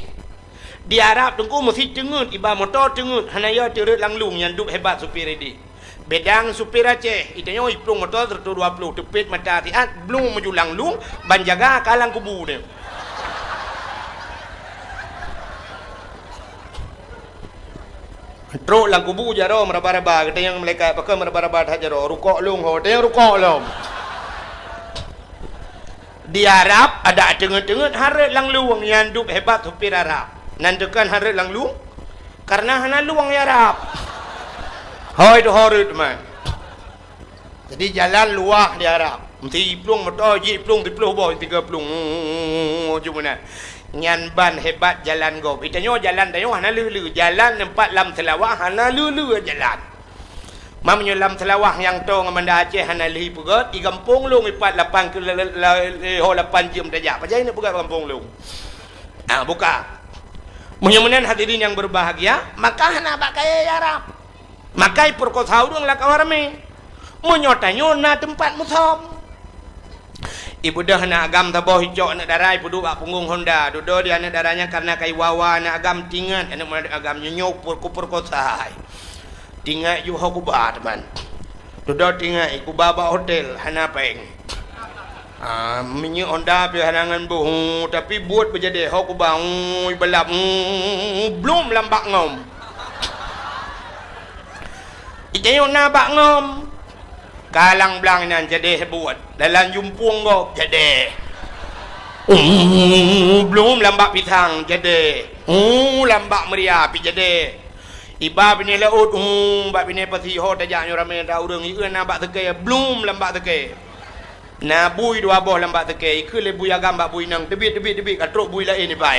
Di Arab Teungku meusi teungeut, iba moto teungeut, hana yo teureuet lam lueng, nyan dub hebat supir ideh. Beda ngon supir Aceh, itanyoe iplueng moto seratus dua puluh, teupet mata siat, blueng meuju lam lueng, ban jaga ka lam kubu nyan. Trok lam kubu jaroe meuraba-raba, geutanyong malaikat, "Pakon meuraba-raba that jaroe?" "Rukok lôn ho." "Tanyong rukok lom." Di Arab, adak teungeut-teungeut hareuet lam lueng, nyan dub hebat supir Arab. Nan teukan hareuet lam lueng, karena hana lueng di Arab. Hôi tu hareuet man. Jadi jalan luwah di Arab. Meusi iplueng moto, jiplueng siploh boh, tiga plueng. Cuma na. Nyan ban hebat jalan gob. Itanyoe jalan tanyoe hana lheueh-lheueh. Jalan teumpat lam Seulawah hana lheueh-lheueh jalan. Meunyoe lam Seulawah nyang toe ngon Banda Aceh hana lheueh ipeugöt, i gampông lôn ipat lapan ke-, le-, le-, le-, ho lapan jeuem tajak. Pajan neuk peugöt gampông lôn? Ah, buka. Meunyoe meunan hadirin yang berbahagia, maka hana bak kayèe Arab. Maka ipeurkosa ureueng lam kawan ramé. Meunyoe tanyoe na teumpat musöm. Ibeudôh aneuk agam saboh icok aneuk dara ipeuduek bak punggong honda. Dudoe di aneuk dara nyan karena ka iwa-wa aneuk agam tingat aneuk agam nyoe nyoe per-, kupeurkosa. Tingat ju ho kuba teuma. Dudoe tingat kuba bak hotel hana péng. Ah, minyeuk honda pih hana ngon boh, tapi buet beujadeh ho kuba, ui, balap, ui, blom lam bak ngom. Itanyoe na bak ngom. Kalang blang inan jadeh buet. Dalam jumpung gob jadeh. Uu, blom lam bak pisang jadeh. Uu, lam bak meuria pih jadeh. Iba binéh laôt, uu, bak binéh pasi ho tajak nyoe ramé atra ureueng, ieu na bak seukée, blom lam bak seukée. Na bui dua boh lam bak seukée, ikheun lé bui agam bak bui inong, teubiet, teubiet, teubiet, ka trok bui laén iba.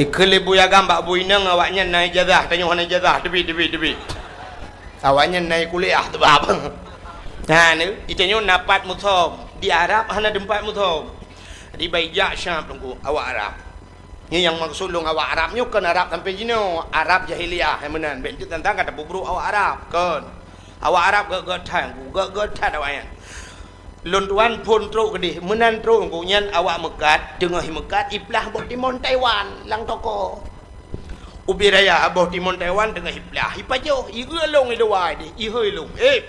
Ikheun lé bui agam bak bui inong, awaknyan na ijazah, tanyoe hana ijazah, teubiet, teubiet, teubiet. Awaknyan na kuliah teubab. Nah, ni, itanyoe na pat musöm. Di Arab hana teumpat musöm. Jadi, bai jak Syam teungku, awak Arab. Nyoe nyang maksud lôn awak Arab nyoe kon Arab sampoe jinoe, Arab jahiliyah nyang meunan. Bèk jeuet tantang ka tapeubrôk awak Arab, kon. Awak Arab gèt-gèt that, gèt-gèt that awaknyan. Lôn tuan phôn trok keudeh, meunan trok geuh nyan awak meukat, teungoh meukat iplah boh timon Taiwan lam toko. Ubé raya boh timon Taiwan teungoh iplah, ipajoh, ieu lôn i luwa deh, ihôi lôn. Eh,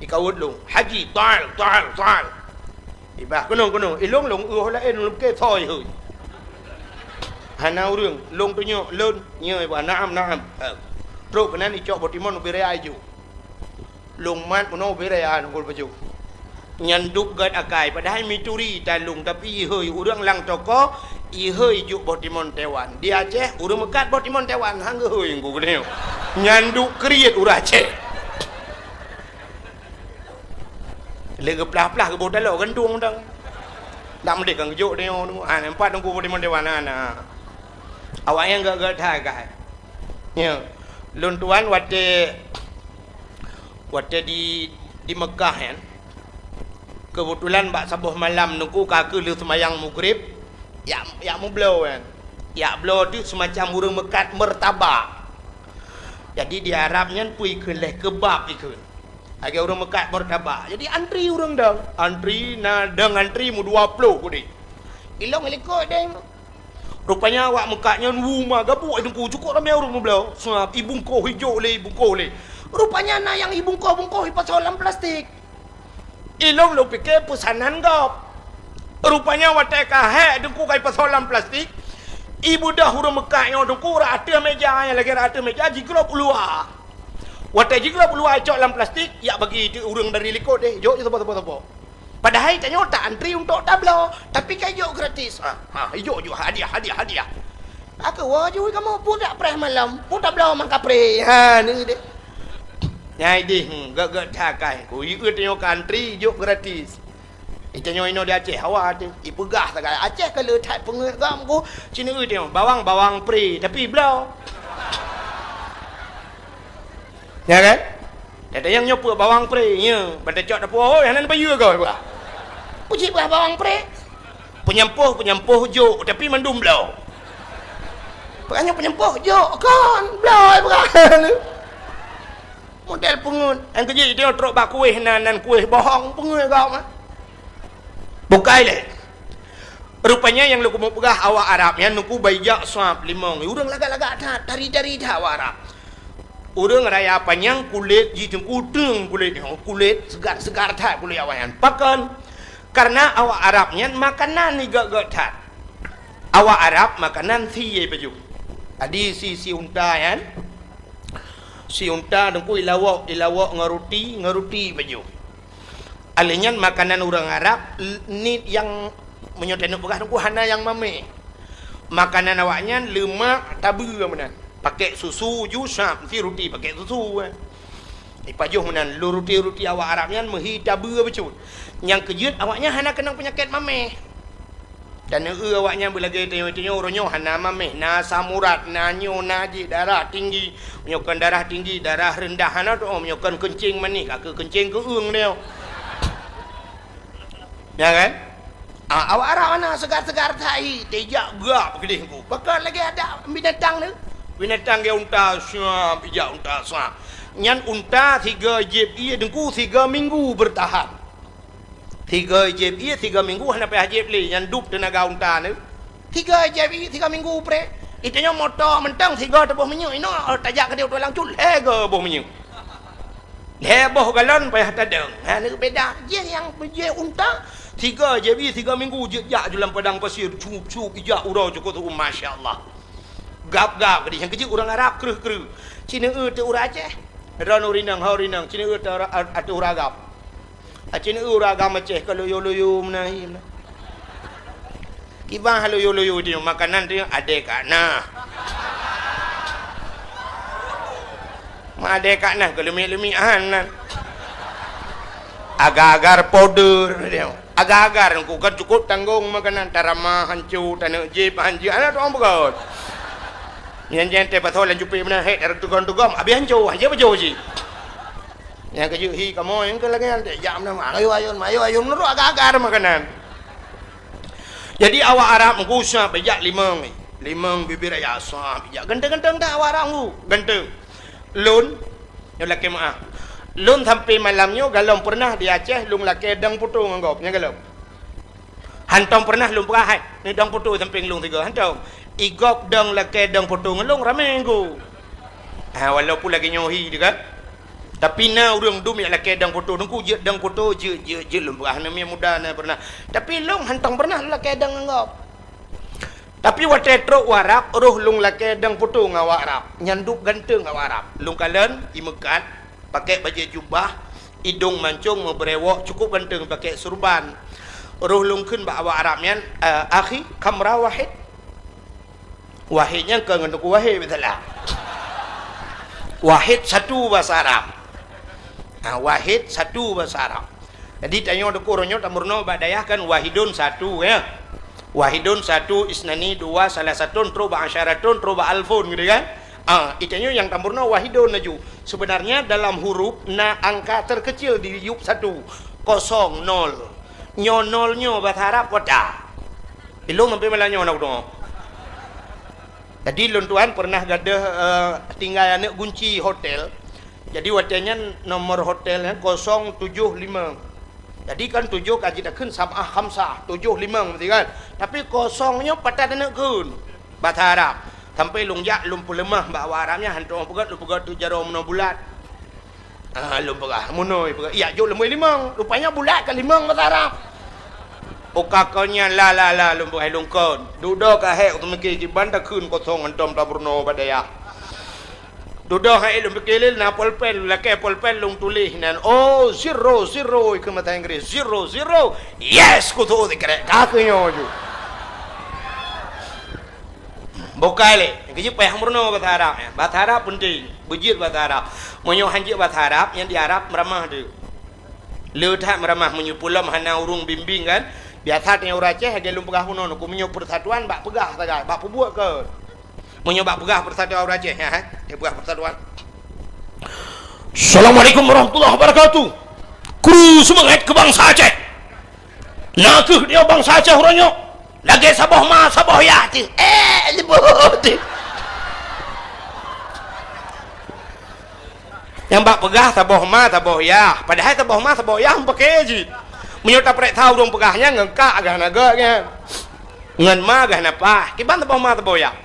ikawot lôn, "Haji, tal, tal, tal." Ibah, "Keunoe, keunoe." Ilôn lôn, "Ueh laén lôn ke soi hôi." Hana ureueng, lôn tunyok, lôn, nyoe ibah, "Naam, naam." Eh, trok keunan icok boh timon ubé raya ijok. Lôn mat meunoe ubé raya ngon pajoh. Nyan dub gèt akai, padahai mituri talông, tapi ihôi ureueng lam toko, ihôi jok boh timon Taiwan. Di Aceh, ureueng meukat boh timon Taiwan, han geuhôi ngon geuh nyoe. Nyan dub kriet ureueng Aceh. Lé geuplah-plah geuboh taloe gantung dang. Dak meudeh kan geujok nyoe, ha, nampak nunggu boh timon Taiwan, ha, na. Awaknyan gèt-gèt that akai. Nyoe, lôn tuan watèe Watèe di, di Meukah nyan, keubeutulan bak saboh malam teungku ka keuh lheueh seumayang Maghrib, jak, jak meubloe nyan. Jak bloe teuk seumacam ureueng meukat meurtabak. Jadi di Arab nyan peue ikheun lé, keubab ikheun. Lagèe ureueng meukat meurtabak. Jadi antri ureueng dong. Antri na dong antri meudua ploh keudeh. Ilôn likot deh. Rupanya awak meukat nyan wu ma gabuk teungku, cukôp ramé ureueng meubloe. Seuab, ibungkoh ijok lé, ibungkoh lé. Rupanya na nyang ibungkoh-bungkoh ipasoe lam plastik. Ilôn lôn pike peusanan gob. Rupanya watèe ka hék teungku ka ipasoe lam plastik, ibeudôh ureueng meukat nyoe teungku rot ateueh méja, nyang lagèe rot ateueh méja jiglôb u luwa. Watèe jiglôb u luwa icok lam plastik, jak bagi teuk ureueng dari likot deh, jok saboh-saboh. Padahai tanyoe ta antri untuk tabloe, tapi ka ijok gratis. Ha, ha, ijok ju hadiah, hadiah, hadiah. Aku woe ju kamoe pun dak preh malam, pun tabloe mangkapreh. Ha, ni deh. Nyai deh, hmm, gèt-gèt that akai. Ku ieu tanyoe ka antri, ijok gratis. Itanyoe inoe di Aceh, hawa teuh. Ipeugah sagai Aceh ka le that peungeuet gam ku. Cina tanyoe, bawang, bawang pre, tapi bloe. Ya kan? Teuntèe nyang nyoe peue bawang pre, nyoe. Ban tacok dapur, oh, hana payeue goe, bah. Uji peugah bawang prek. Peunyampôh, peunyampôh jok, tapi mandum bloe. Peugah nyoe peunyampôh jok, kon bloe peugah. Model peungeut. Nyang keujeuet, dia trok bak kueh nan, nan kueh bohong, peungeut gawat mah. Bukai lé. Rupanya nyang lôn keumeung peugah awak Arab nyan nungku baijak sab limong. Ureuëng lagak-lagak that, tari-tari that awak Arab. Ureuëng raya panyang kulét jih teungku teueng kulét nyoe, kulét seugar-seugar that kulét awak nyan. Pakon? Karena awak Arab nyan makanan igok-gok that. Awak Arab makanan sie pajoh. Adi si, si unta nyan, si unta teungku ilawok, ilawok ngon ruti, ngon ruti pajoh. Alèh nyan makanan ureuëng Arab, l-, ni nyang meunyoe taneuk peugah teungku hana nyang mamèh. Makanan awak nyan leumak tabeue meunan. Pakèk susu ju sab, meusti ruti pakèk susu, eh. Ipajoh meunan, lôn ruti-ruti awak Arab nyan meuhi tabeue bacut. Nyang keujeuet awak nyan hana keunong peunyakét mamèh. Dan eu awak nyan beulagèe tanyoe-tanyoe uroe nyoe hana mamèh, na asam urat, na nyoe, na jih, darah tinggi. Meunyoe kon darah tinggi, darah rendah hana teu'oh, meunyoe kon keuncing manéh, ka keu keuncing keueung nyoe. Ya kan? Ah, awak Arab hana seugar-seugar that, teujak gak keudeh ku. Pakon lagèe adak binatang tu. Binatang gaya unta, siap, ijak unta, siap. Nyan unta sigoe jieb ie teungku sigoe minggu bertahan. Sigoe jieb ie sigoe minggu hana payah jieb lé, nyan dub teunaga unta tu. Sigoe jieb ie sigoe minggu prek. Itanyoe moto mantong sigoe teuboh minyeuk, inoe tajak keudeh u tulang cut, lhèe goe boh minyeuk. Lhèe boh galon payah tadong. Ha, ni beda. Jih nyang jih unta, sigoe jieb ie sigoe minggu jeuet jak ju lam padang pasir, cup-cup ijak uroe cukôp tu, masya Allah. Gab-gab keudeh, nyang keujeuet ureuëng Arab kreueh-kreueh. Ci neu-eu teuk ureuëng Aceh. Droeneuh ureuëng inong, ho ureuëng inong, ci neu-eu teuk ureuëng, a-, a-, teuk ureuëng agam. Aci neu-eu ureuëng agam Aceh ka loyo-loyo meunan hi meunan. Kiban loyo-loyo tu makanan tu adèe ka na. Ma adèe ka na keu leumik-leumik han nan. Agar-agar powder dia. Agar-agar ku kan cukup tanggong makanan, tarama hanco, taneuk jieb hanco, hana tu'oh beugöt. Nyan jih teuh pasoe lam cupet meunan, hek, teugon-teugon, abéh hanco, hanco pajoh cit. Nyang keujeuet hi kamoe, nyang keu lagèe nyan, jak meunan, ayun-ayun, ayun-ayun, meunurot agar-agar makanan. Jadi awak Arab meugusa bijak limong, limong bibir raya sah bijak. Ganteng-ganteng dak awak Arab meugu, ganteng. Lôn, nyoe lakèe meu'ah. Lôn sampai malam nyoe galom peureunah di Aceh lôn lakèe dong putô ngon gob, nyan galom. Hantom peureunah lôn peugah hai, ni dong putô sampéng lôn sigoe, hantom. Igob dong lakèe dong putô ngon lôn ramé ngon gob. Ha, walaupun lagèe nyoe hi teuh kan. Tapi na ureuëng dum nyang lakèe dong putô, teungku jeuet dong putô, jeuet, jeuet, jeuet lôn peugah, aneuk miet muda na peureunah. Tapi lôn hantom peureunah lôn lakèe dong ngon gob. Tapi watèe trok u Arab, roh lôn lakèe dong putô ngon awak Arab. Nyan dub ganteng awak Arab. Lôn kalon, imeukat, pakèk bajèe jubah, idong mancong, meubrewok, cukup ganteng pakèk surban. Roh lôn kheun bak awak Arab nyan, "Eh, akhi, kam ra wahid?" Wahid nyan kon ngon Teungku Wahid, beutôi lah. Wahid satu bahasa Arab. Ha, wahid satu bahasa Arab. Jadi, tanyoe Teungku uroe nyoe tameurunoe bak dayah kan wahidun satu, ya. Wahidun satu, isnani dua, salasatun, trok bak asyaratun, trok bak alfun gitu kan. Ah, itanyoe nyang tameurunoe wahidun laju. Sebenarnya dalam huruf na angka terkecil di yup satu, kosong, nol. Nyoe nol nyoe bahasa Arab kota. Ilong sampai malam nyoe nak doa. Jadi lôn tuan pernah gadoh, eh, tinggai aneuk gunci hotel. Jadi watèe nyan nomor hotel nyan kosong tujoh lima. Jadi kan tujoh ka jitakheun sab'ah khamsah, tujoh limong meusti kan. Tapi kosong nyoe patat aneuk kheun. Bahasa Arab. Sampai lôn jak lôn peuleumah bak awak Arab nyan hantom peugöt lôn peugöt tu jaroe meunoe bulat. Ah, lôn peugah, meunoe peugah. Iya, jok lôn bri limong. Rupanya bulat ka limong bahasa Arab. Uka kon nyan la, la, la, lôn peugah lôn kon. Dudoe ka hék, teumiki kiban takheun kosong hantom tameurunoe bak dayah. Dudoe hék lôn pike lé, na polpen, lakèe polpen lôn tuléh nan. Oh, zero, zero, ikheun bahasa Inggris. Zero, zero. Yes, kutu sikrek. Ka keu nyoe ju. Bukai lé, nyang keujeuet payah meurunoe bahasa Arab, ya. Bahasa Arab penting, beujeuet bahasa Arab. Meunyoe han jeuet bahasa Arab, nyang di Arab meuramah teuh. Le that meuramah meunyoe peulom hana ureuëng bimbing kan. Biasa teuh ureuëng Aceh lagèe lôn peugah bunoe, ku meunyoe persatuan bak peugah sagai, bak peubuet kon. Meunyoe bak peugah persatuan ureuëng Aceh, ya, ha? Dia peugah persatuan. Assalamualaikum warahmatullahi wabarakatuh. Kru semangat keu bansa Aceh. Na kheueh nyoe bansa Aceh uroe nyoe, lagèe saboh ma, saboh yah teuh. Eh, leubeh teuh. Nyang bak peugah saboh ma, saboh yah. Padahai saboh ma, saboh yah meupakè jih. Meunyoe tapareksa ureueng peugah nyan ngon kak geuh na gèt nyan. Ngon ma geuh na paih. Kiban saboh ma, saboh yah.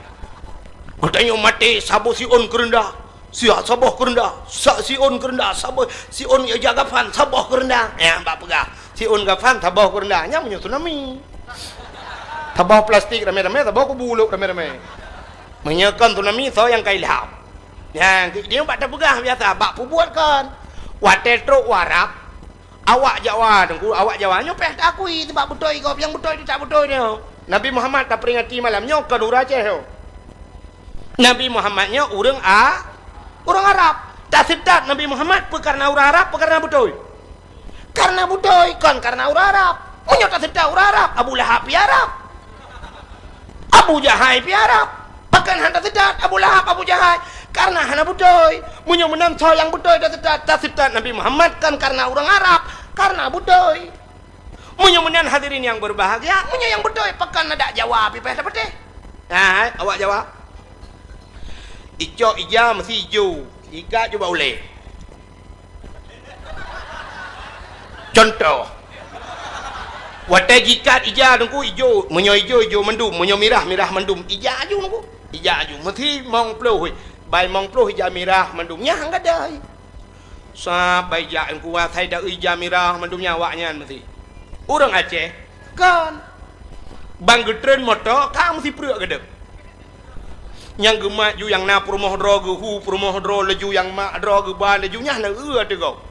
Geutanyoe maté saboh siôn keureundah. Siat saboh keureundah, sa-, siôn keureundah, saboh siôn ija gafan, saboh keureundah. Nyang bak peugah, siôn gafan, saboh keureundah. Nyan meunyoe tsunami. Saboh plastik ramè-ramè, saboh kubu lôn ramè-ramè. Meunyoe kon tsunami, soe nyang ka ilham? Nyan, di-, di bak tapeugah biasa, bak peubuet kon. Watèe trok u Arab, awak Jawa, Teungku, awak Jawa nyoe payah taakui, sabab beutôi gob, nyang beutôi teutab beutôi nyoe. Nabi Muhammad taperingati malam nyoe kon ureueng Aceh nyoe. Nabi Muhammad nyoe ureueng A-, ureueng Arab. Taseutôt Nabi Muhammad peu kareuna ureueng Arab, peu kareuna beutôi? Kareuna beutôi, kon kareuna ureueng Arab. Meunyoe taseutôt ureueng Arab, Abu Lahab pih Arab. Abu Jahai pih Arab. Pakon hana taseutôt Abu Lahab, Abu Jahai? Kareuna hana beutôi. Meunyoe meunan soe nyang beutôi taseutôt, taseutôt Nabi Muhammad kon kareuna ureueng Arab, kareuna beutôi. Meunyoe meunan hadirin nyang berbahagia, meunyoe nyang beutôi, pakon adak Jawa pih payah tapatéh? Hai, awak Jawa. Icok ija meusi ijo, ikat ju bak ulèe. Contoh. Watèe jikat ija Teungku ijo, meunyoe ijo, ijo mandum, meunyoe mirah, mirah mandum. Ija aju Teungku. Ija aju. Meusi mong ploh, bai mong ploh ija mirah mandum. Nyan han gadai. Sabai jak Teungku, asai da-eu ija mirah mandum nyan awak nyan meusi. Ureueng Aceh, kon. Ban geutreun moto, ka meusi preuk geudeb. Nyang geumat ju nyang na peurumoh droe geuhu peurumoh droe laju, nyang mat droe geuba laju, nyan na eu ateueh gob.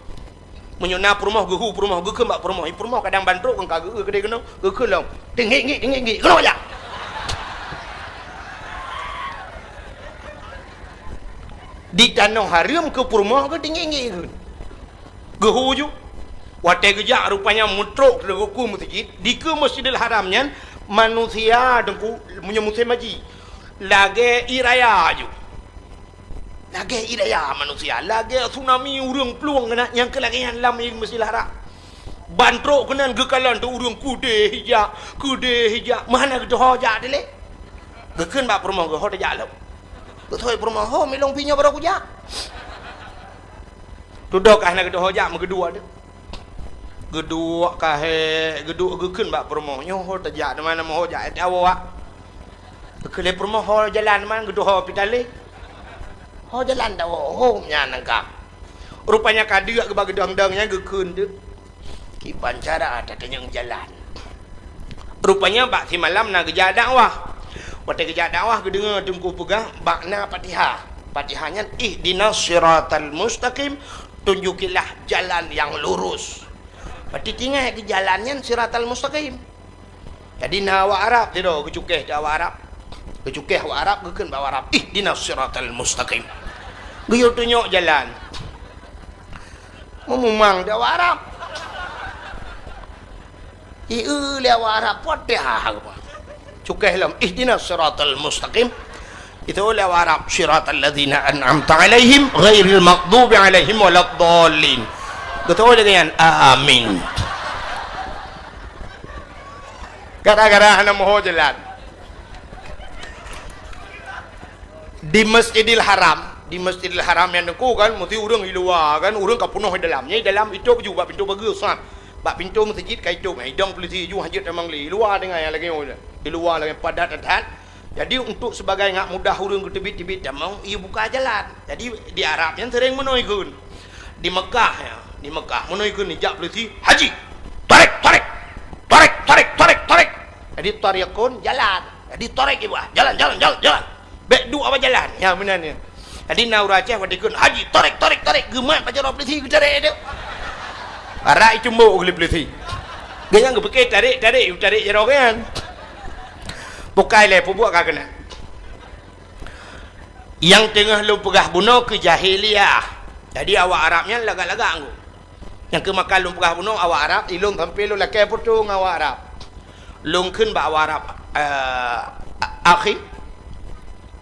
Meunyoe na peurumoh geuhu peurumoh, geukheun bak peurumoh, "Ih, peurumoh kadang ban trok kon ka geu-eu keudeh keunoe, geukheun lom. Teungiek-ngiek, teungiek-ngiek, keunoe jak." Di tanoh hareuem keu peurumoh geuh teungiek-ngiek kheun. Geuhu ju. Watèe geujak rupanya meutrok teugeuku meuseujid, dikeue Masjidil Haram nyan manusia Teungku meunyoe musém haji. Lagèe ié raya ju. Lagèe ié raya manusia, lagèe tsunami ureueng plueng keunan nyang keu lagèe nyan lam Masjidil Haram. Ban trok keunan geukalon teuk ureueng keudeh ijak, keudeh ijak, meuhana geuteuho jak dilèe. Geukheun bak peurumoh geuh, "Ho tajak lom." Geuteuho peurumoh, "Ho, milong pih nyoe barô kujak." Tudoh ka hana geuteuho jak meugeuduek teuk. Geuduek ka hék, geuduek geukheun bak peurumoh, "Nyoe ho tajak, teuma na meuho jak, eh, tawoe, ah." Geukheun lé peurumoh, "Ho jalan man geuteuho pih talé." "Ho jalan tawoe, ho nyan nangka." Rupanya ka deuk geuba geudong-dong nyan geukheun teuk. Kiban cara tatanyong jalan. Rupanya bak simalam na geujak dakwah. Watèe geujak dakwah geudeungoe Teungku peugah bak na Fatihah. Fatihah nyan, "Ihdinas siratal mustaqim, tunjukilah jalan yang lurus." Berarti tinggai keu jalan nyan siratal mustaqim. Jadi na awak Arab sidroe geucukeh di awak Arab. Geucukeh awak Arab, geukheun bak awak Arab, "Ihdinas siratal mustaqim." Geuyue tunyok jalan. Meumumang di awak Arab. Ieu lé awak Arab, Fatihah apa? Cukeh lom, "Ihdinas siratal mustaqim." Itu lé awak Arab, "Siratal ladzina an'amta 'alaihim, ghairil maghdubi 'alaihim waladdallin." Beutôi lagèe nyan, "Amin." Gara-gara hana meuho jalan. Di Masjidil Haram, di Masjidil Haram nyan Teungku kan, meusti ureueng i luwa kan, ureueng ka peunoh i dalam. Nyan i dalam itôp ju bak pintoe pageue, sat. Bak pintoe meuseujid ka itôp, idong peulisi ju hanjeuet tamong lé. I luwa teungoh nyang lagèe nyoe. I luwa lagèe padat that. Jadi, untuk sebagai ngak mudah ureueng geuteubiet-teubiet tamong, ibuka jalan. Jadi, di Arab nyan sering meunoe ikheun. Di Mekah, ya, di Mekah, meunoe ikheun, jak peulisi, "Haji, tarek, tarek, tarek, tarek, tarek, tarek." Jadi, tariqun, jalan. Jadi, tarek ibu, ah, jalan, jalan, jalan, jalan. Bèk duek bak jalan. Ya, meunan nyan. Jadi, na ureueng Aceh watèe ikheun, "Haji, tarek, tarek, tarek." Geumat bak jaroe peulisi geutarek teuk. Barak icumbok lé peulisi. Geuhnyan geupike tarek, tarek, tarek jaroe geuhnyan. Bukai lé, peubuet ka keunan. Nyang teungoh lôn peugah bunoe keu jahiliyah. Jadi, awak Arab nyan lagak-lagak anggô. Nyang keu maka lôn peugah bunoe awak Arab, ilôn sampoe lôn lakèe putôh ngon awak Arab. Lôn kheun bak awak Arab, eh, a-, akhi.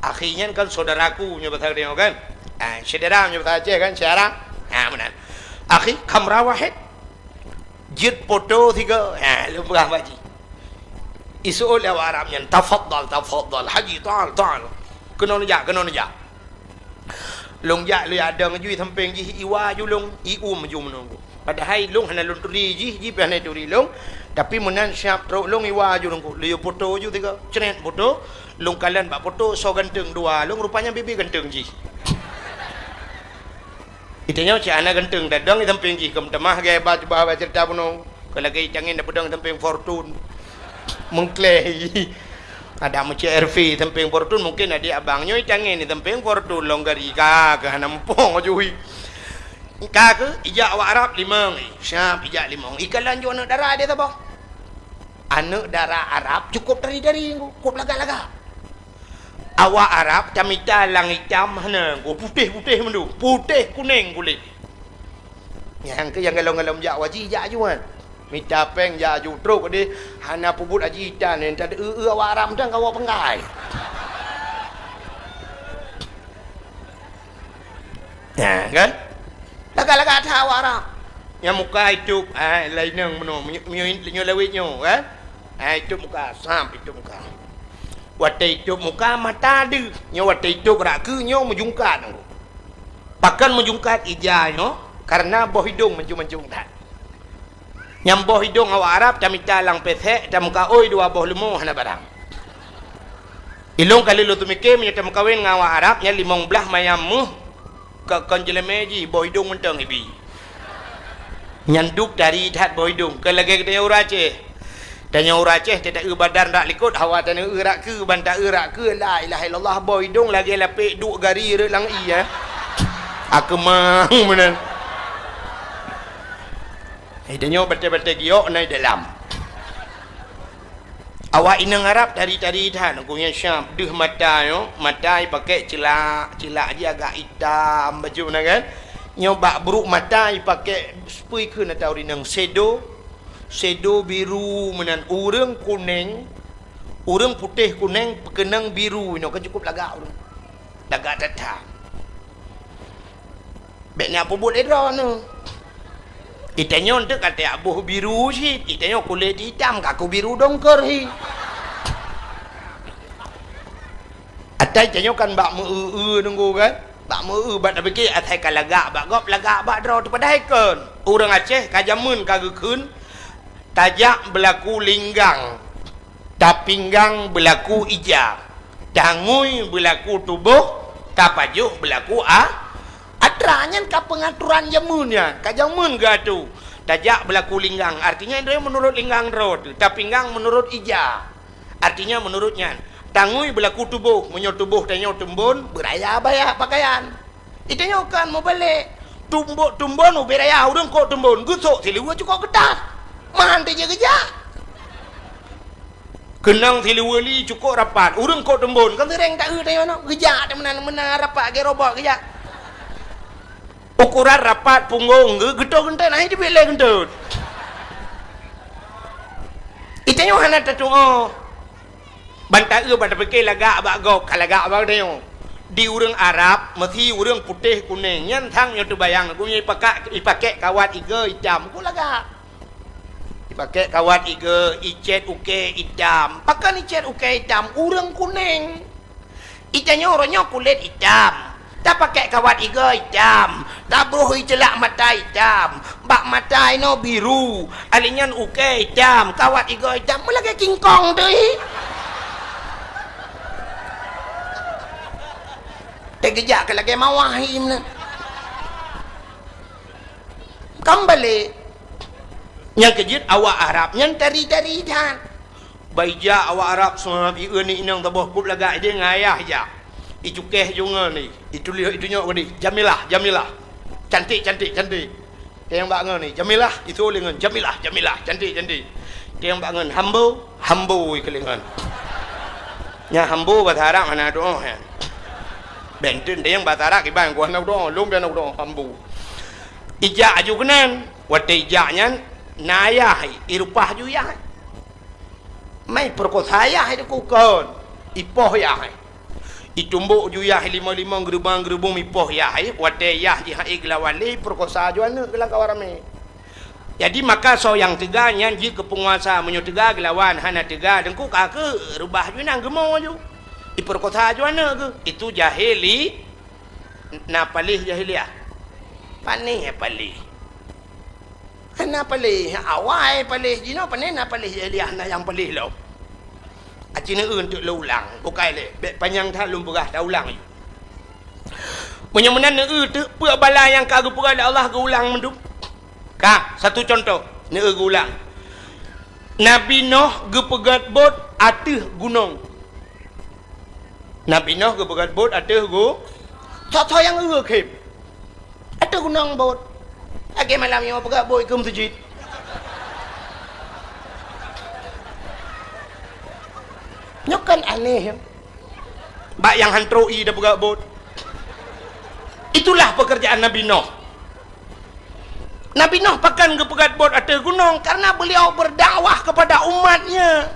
Akhi nyan kan saudaraku nyoe basa Aceh kan? Ah, syedara nyoe basa Aceh kan, syedara? Ah, meunan. Akhi, khamra wahid. Jeuet poto sigoe. Ha, lôn peugah bak jih. Iseuôt lé awak Arab nyan, "Tafadhal, tafadhal, Haji, ta'al, ta'al." Keunoe neujak, keunoe neujak. Lôn jak, lôn jak dong ju sampéng jih, iwa ju lôn, ium ju meunoe. Padahai lôn hana lôn turi jih, jih pih hana turi lôn. Tapi meunan siap trok lôn iwa ju lôn, lôn poto ju sigoe. Cret poto, lôn kalon bak poto, soe ganteng dua lôn, rupanya bibi ganteng jih. Geutanyoe cit hana ganteng, tadong di sampéng jih, keu meutamah gaya ba, ba, ba ceurita bunoe. Keu lagèe itangen tapeudong di sampéng Fortune. Meukleh. Ada meucék R V sampéng Fortune, mungkin adik abang nyoe itangen di sampéng Fortune, lôn gari ka, keu hana muphom jui. Ka keuh, ijak awak Arab limong, eh, siap ijak limong. Ikalon ju aneuk dara di saboh. Aneuk dara Arab cukup tari-tari, cukup lagak-lagak. Awak Arab tamita lam itam hana, putéh-putéh mandum, putéh kunéng kulét. Nyang keu nyang galom-galom jak haji jak aju kan. Mita péng jak aju trok deh, hana peubuet haji tan, nyan tadeu-eu awak Arab mantong kawa penggai. Nah, kan? Lagak-lagak that awak Arab. Nyang muka itôb, ah, laineng meunoe, meunyo-, meunyo-, meunyoe lawét nyoe, kan? Ah, itôb muka, sam itôb muka. Watèe itôb muka, mata deuh. Nyoe watèe itôb rak keue, nyoe meujungkat. Pakon meujungkat ija nyoe? Karena boh idông mancung-mancung that. Nyang boh idông awak Arab tamita lam pesek, tameukaôi dua boh leumo hana barang. Ilông ka lheueh lôn teumike meunyoe tameukawen ngon awak Arab nyan limong blaih mayam méuh ka kon jeulemé jih boh idông mantong ibi. Nyan duek tari that boh idông, kon lagèe geutanyoe ureueng Aceh. Tanyoe ureueng Aceh teuta eu badan rak likot, hawa tanyoe eu rak keue, ban ta eu rak keue, la ilaha illallah, boh idông lagèe lapek duek gari rot lam ie, eh. Akeumang meunan. Eh, tanyoe batèe-batèe giok na i dalam. Awak inong Arab tari-tari that, gobnyan siap deuh mata nyoe, mata ipakèk ceulak, ceulak jih agak itam bacut na kan. Nyoe bak brôk mata ipakèk seupui kheun atau rinong sedo, sedo biru meunan ureueng kunéng, ureueng putéh kunéng peukeunong biru nyoe kan cukup lagak ureueng. Lagak that-that. Bèk na peubuet lé droeneuh. Itanyoe teuk ka teuak boh biru cit, itanyoe kulét itam ka keu biru dongker hi. Atai tanyoe kan bak meu-eu-eu nunggu kan? Bak meu-eu bak tapike asai ka lagak bak gob, lagak bak droe teupadahai kon. Ureueng Aceh ka jameun ka geukheun tajak beulaku linggang. Tapinggang beulaku ija, tangui beulaku tuboh, tapajoh beulaku a-, atra. Nyan ka peungaturan jameun nyan, ka jameun geuatô. Tajak beulaku linggang, artinya droe meunurot linggang droe teuh, tapinggang meunurot ija, artinya meunurot nyan. Tangui beulaku tuboh, meunyoe tuboh tanyoe teumbon, beuraya baya pakaian. Itanyoe kan meubalek. Tumbok tumbon ubé raya ureueng kok tumbon, geusok siluweue cukok keutat. Meuhan teujeuet geujak. Keunong siluweue li cukok rapat, ureueng kok tumbon, kan seuréng taeu tanyoe nyoe. Geujak teuk meunan, meunan rapat lagèe robot geujak. Ukuran rapat punggong geu-, geutot geuntot, nah, itu bileh geuntot. Itanyoe hana tatuoh. Ban taeu, ban tapike lagak bak gob, ka lagak bak tanyoe. Di ureueng Arab, meusi ureueng putéh kunéng, nyan sang nyoe teubayang, gobnyan ipakak, ipakèk kawat igoe itam, kok lagak. Ipakèk kawat igoe, icèt ukèe itam. Pakon icèt ukèe itam? Ureueng kunéng. Itanyoe uroe nyoe kulét itam. Tapakèk kawat igoe itam, tabroh iceulak mata itam, bak mata inoe biru, alèh nyan ukèe itam, kawat igoe itam, meulagèe kingkong teuh hi. Teugeujak keu lagèe mawah hi meunan. Kan balek. Nyang keujeuet awak Arab nyan tari-tari that. Baija awak Arab seumah ieu ni inong saboh kop lagak idéh ngon ayah ija. Icukeh ju ngon ni, ituléh itunyok geude, Jamilah, Jamilah. Cantik, cantik, cantik. Teuh nyang bak ngon ni, Jamilah, itu lé ngon, Jamilah, Jamilah, cantik, cantik. Teuh nyang bak ngon, Hambo, Hambo ikeu lé ngon. Nya Hambo bahasa Arab hana doa, ya. Benten teuh nyang bahasa Arab kiban ku hana doa, lom pian doa, Hambo. Ijak aju keunan, watèe ijak nyan, na ayah, irupah ju yah. Mai peurekosa yah itu kukon, ipoh yah. Itumbok ju yah limong-limong, geurubong-geurubong ipoh yah, watèe yah jih hana geulawan lé, peurekosa ju aneuk geulang kawan ramé. Jadi maka soe nyang teuga nyan jeuet keu peunguasa, meunyoe teuga geulawan, hana teuga teungku ka keuh reubah ju nang geumo ju. Ipeurkosa ju aneuk geuh. Itu jahili na paléh jahiliah. Panéh paléh. Hana paléh, awai paléh jinoe panéh na paléh jahiliah na nyang paléh lom. Aci neueu teuk lôn ulang, bukai lé, bék panyang that lôn peugah taulang ju. Meunyoe meunan neueu teuk peue bala nyang ka geupeugah lé Allah geuulang mandum. Ka, satu contoh, neueu geuulang. Nabi Noh geupeugét bot ateueh gunong. Nabi Noh geupeugét bot ateueh gu-, soe-soe nyang eu khém. Ateueh gunong bot. Lagée malam nyoe peugét bot keu meuseujid. Nyoe kan aneh. Bak nyang han trok ie tapeugét bot. Itulah pekerjaan Nabi Noh. Nabi Noh pakon geupeugét bot ateueh gunong karena beliau berdakwah kepada umatnya.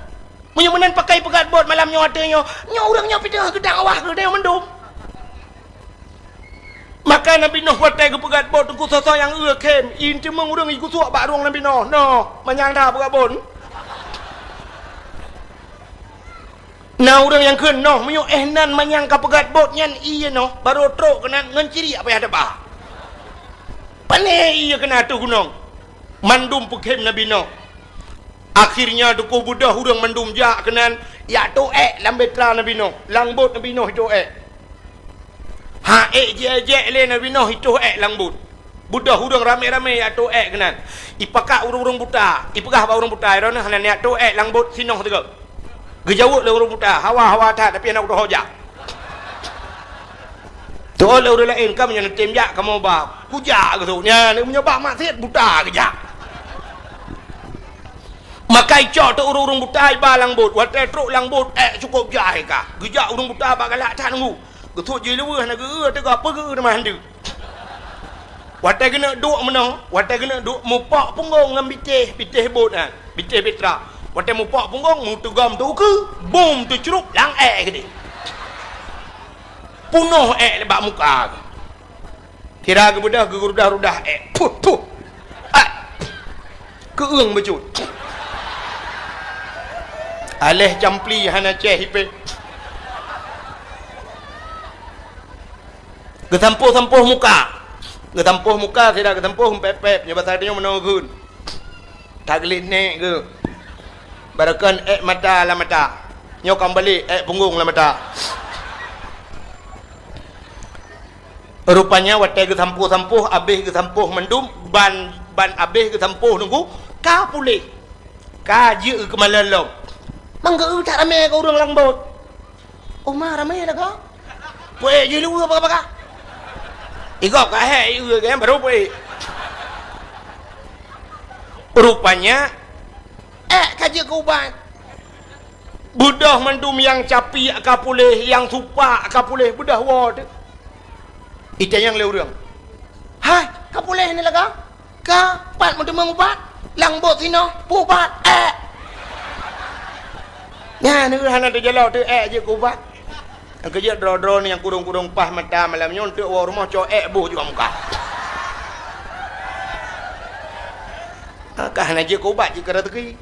Meunyoe meunan pakai peugét bot malam nyoe ateueh nyoe, nyoe ureuëng nyoe pih teungoh geudakwah keu geutanyoe mandum. Maka Nabi Noh watée geupeugét bot teungku soe-soe nyang eu khém, ie teumeung ureuëng igusuek bak rueng Nabi Noh. Noh, manyang that peugét bot. Na ureuëng nyang kheun noh, meunyoe éh nan manyang ka peugét bot nyan ie noh, barô trok keunan ngon ciriek payah teuba. Pané ie keunan ateueh gunong. Mandum peukhém Nabi Noh. Akhirnya teungku beudôh ureuëng mandum jak keunan, jak tôk ék lam bahtera Nabi Noh, lam bot Nabi Noh itôk ék. Ha ék jijak lé Nabi Noh itôh ék lam bot. Beudôh ureuëng ramé-ramé jak tôk ék keunan. Ipakak ureuëng-ureuëng buta, ipeugah bak ureuëng buta, "Droeneuh hana neujak tôk ék lam bot sinoh sigoe." Geujaweueb lé ureuëng buta, "Hawa, hawa that, tapi hana kutuho jak." Teuôt lé ureuëng laén, "Kamoe nyoe neutem jak, kamoe ba kujak geusut." Nyan, meunyoe bak maksiet buta geujak. Maka icok teuk ureuëng-ureuëng buta iba lam bot. Watée trok lam bot, ék cukôp jai ka. Geujak ureuëng buta bak galak that nunggu. Geusut jih leuweuh hana geu-eu teuga peue geu-eu teuma handeuk. Watée geuneuk duek meunoe, watée geuneuk duek mupok punggong ngon bitéh, bitéh bot nyan, bitéh bahtera. Watée mupok punggong, meuteugom teukeue, bum teucrup lam ék keudeh. Punoh ék bak muka geuh. Sira geubeudôh geurudah-rudah ék. Puh, puh. Ah. Keueueng beujeuet. Aléh campli hana céh ipéh. Geusampôh-sampôh muka. Geusampôh muka sira geusampôh pép-pép nyoe basa tanyoe meunoe geukheun. Tagleh nék geuh. Barokon ék mata lam mata. Nyoe ka meubalek ék punggong lam mata. Rupanya watée geusampôh-sampôh, abéh geusampôh mandum, ban, ban abéh geusampôh nunggu, ka puléh. Ka jeuet keumalon lom. Mang geu-eu that ramé keu ureuëng lam bot. Uma ramé lagoe. Puék jih leuweue baka-baka. Igob ka hék ieu kan baru puék. Rupanya ék ka jeuet keu ubat. Beudôh mandum nyang capiek ka puléh, nyang supak ka puléh, beudôh woe teuk. Itanyong lé ureuëng, "Hai, ka puléh ni lagoe? Ka pat meuteumeung ubat? Lam bot sinoe, peue ubat? Ék!" Nyan hana teujalok teuk ék jeuet keu ubat. Nyang keujeuet droe-droe nyang kurong-kurong paih mata malam nyoe teuk woe rumoh cok ék boh juga muka. Ka hana jeuet keu ubat jeuet keu raseuki.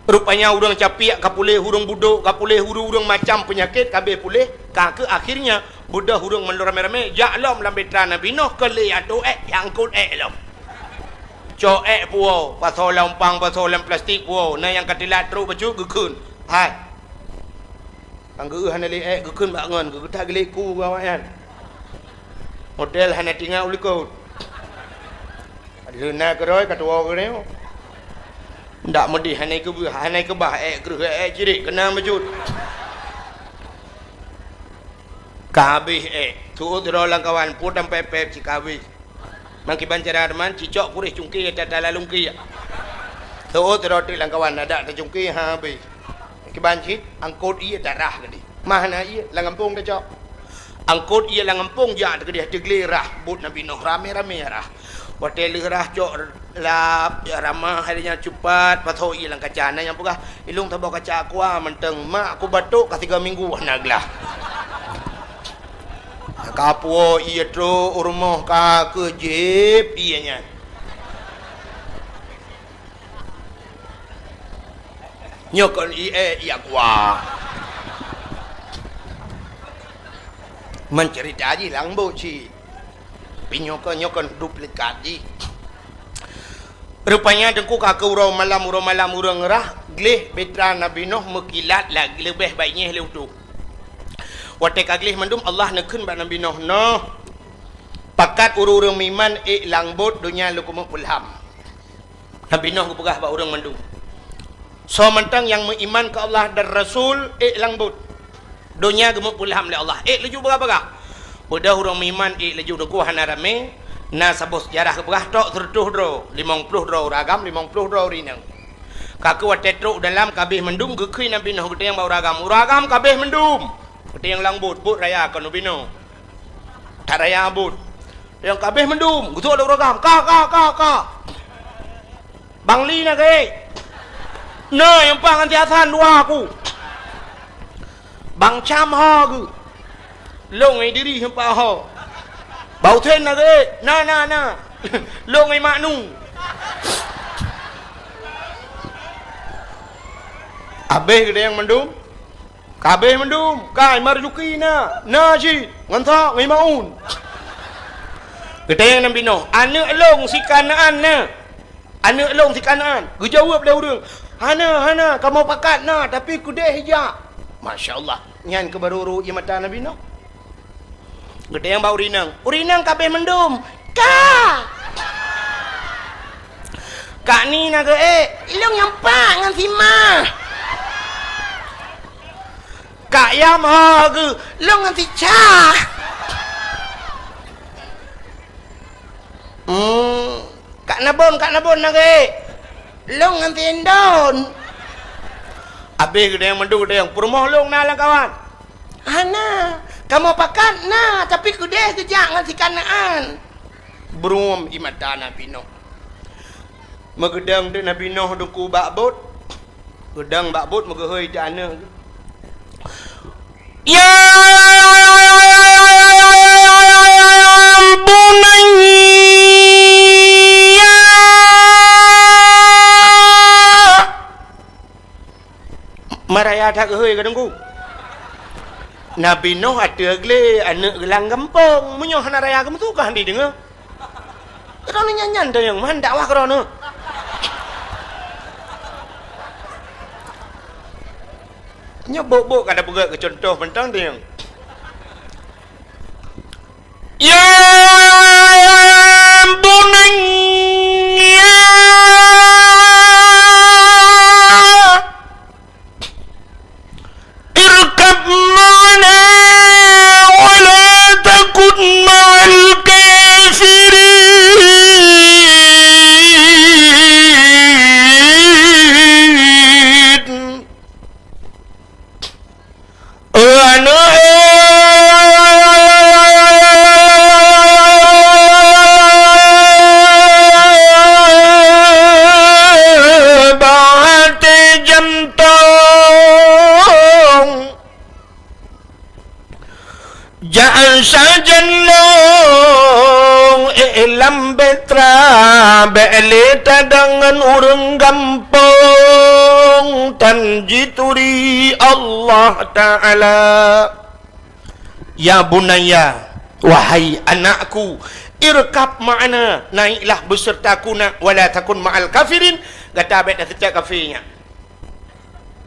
Rupanya ureuëng capiek ka puléh, ureuëng budok ka puléh, ureuëng-ureuëng macam peunyakét ka abéh puléh, ka keuh akhirnya beudôh ureuëng mandum ramé-ramé jak lom lam bahtera Nabi Noh keu lé atô ék, jak angkot ék lom. Cok ék puwoe, pasoe lam umpang, pasoe lam plastik puwoe, na nyang ka teulat trok bacut geukheun. Hai. Nyang geu-eu hana lé ék geukheun bak ngon, geugeutak geulék ku gawat nyan. Model hana tingat u likot. Leuna keurôi ka tuwoe keudeh. Ndak meudeh hana keubah, hana keubah ék kreueh ék cirek keunong bacut. Ka habéh ék, tuôt sidroe lam kawan, pue tampéb-péb cit ka habéh. Mang kiban cara teuma, cicok kureh cungké tata lalungké. Tuôt sidroe teuk lam kawan, adak tacungké ha habéh. Kiban cit, angkot ié tarah keudeh. Mah na ié, lam gampông tacok. Angkot ié lam gampông jak teukeudeh teuglé rah, bot Nabi Nuh ramé-ramé rah. Watée lheueh rah cok lap, ramah hai nyan cupat, pasoe ié lam kaca. Na nyang peugah, "Ilong saboh kaca aqua mantong, mak ku batuk ka tiga minggu hana glah." Ka puwoe ié trok u rumoh ka keuh jieb ié nyan. Nyoe kon ie, ie aqua. Mencerita jih lambot cit. Tapi nyoe kon, nyoe kon duplikat jih. Rupanya teungku ka keu uroe malam, uroe malam ureuëng rhah, gleh bahtera Nabi Nuh meukilat lagée leubeh baik nyeh lé utoe. Watée ka gleh mandum, Allah neukheun bak Nabi Nuh, "Noh, pakat ureuëng-ureuëng meuiman ék lambot donya lôn keumeung peulham." Nabi Nuh geupeugah bak ureuëng mandum, "Soe mantong nyang meuiman keu Allah dan Rasul, ék lambot. Donya geumeupeulham lé Allah, ék laju bagah-bagah." Beudôh ureuëng meuiman ék laju, teungku, hana ramé. Na saboh seujarah geupeugah, trok seureutôh droe, limong ploh droe ureuëng agam, limong ploh droe ureuëng inong. Ka keu watée trok u dalam, ka abéh mandum, geukheun Nabi Nuh, geutanyong bak ureuëng agam, "Ureuëng agam, ka abéh mandum?" Geutanyong lambot, "Bot raya kon ubinoe." That raya bot. Nyang ka abéh mandum, geutrok lé ureuëng agam, "Ka, ka, ka, ka." "Bang Li na geuh?" "Na, nyang pat ngon si Hasan dua ku." "Bang Cam ho geuh?" "Lôn ngon Idris nyang pat ho." "Bang Husen na geuh?" "Na, na, na." "Lôn ngon Mak Nu." Abéh geutanyong mandum. Ka abéh mandum, ka Marzuki na, na cit, ngon sa, ngon Maun. Geutanyong Nabi Nuh, "Aneuëk lôn si Kanaan na? Aneuëk lôn si Kanaan?" Geujaweueb lé ureuëng, "Hana, hana, kamoe pakat na, tapi keudeh jak." Masya Allah, nyan keuh barô rhot ie mata Nabi Nuh. Geutanyong bak ureuëng inong, "Ureuëng inong, ka abéh mandum?" "Ka." "Kak Ni na geuh?" "Ék, lôn nyang pat ngon si Ma." "Kak Yam ho geuh?" "Lôn ngon si Ca." "Hmm, Kak Nabon, Kak Nabon na geuh?" "Lôn ngon si Indon." Abéh geutanyong mandum, geutanyong, "Peurumoh lôn na lamkawan?" "Hana, kamoe pakat na, tapi keudeh geujak ngon si Kanaan." Brum ie mata Nabi Nuh. Meugeudong teuk Nabi Nuh teungku bak bot. Geudong bak bot, meugeuhôi teuk aneuëk. "Ya bunayya." Ma raya that geuhôi ka teungku. Nabi Nuh ateueh glé aneuëk geuh lam gampông. Meunyoe hana raya geumeusu ka han jideungoe. Droeneuh nyan-nyan teunyong, man dakwah keu droeneuh. Nyoe bok-bok ka tapeugét keu cuntoh mantong teunyong. Ya bunayya irkab ma'ana wa la takun ma'al kafirin. Aneuëk, bak até jantong. Jak sajan lôn, eh, lam bahtera, bék lé tadong ngon ureuëng gampông, tan jituri Allah Ta'ala. Ya bunayya, wahai anakku, irkab ma'ana, naiklah besertaku nak, wala takun ma'al kafirin, gata bék taseutôt kafé nyak.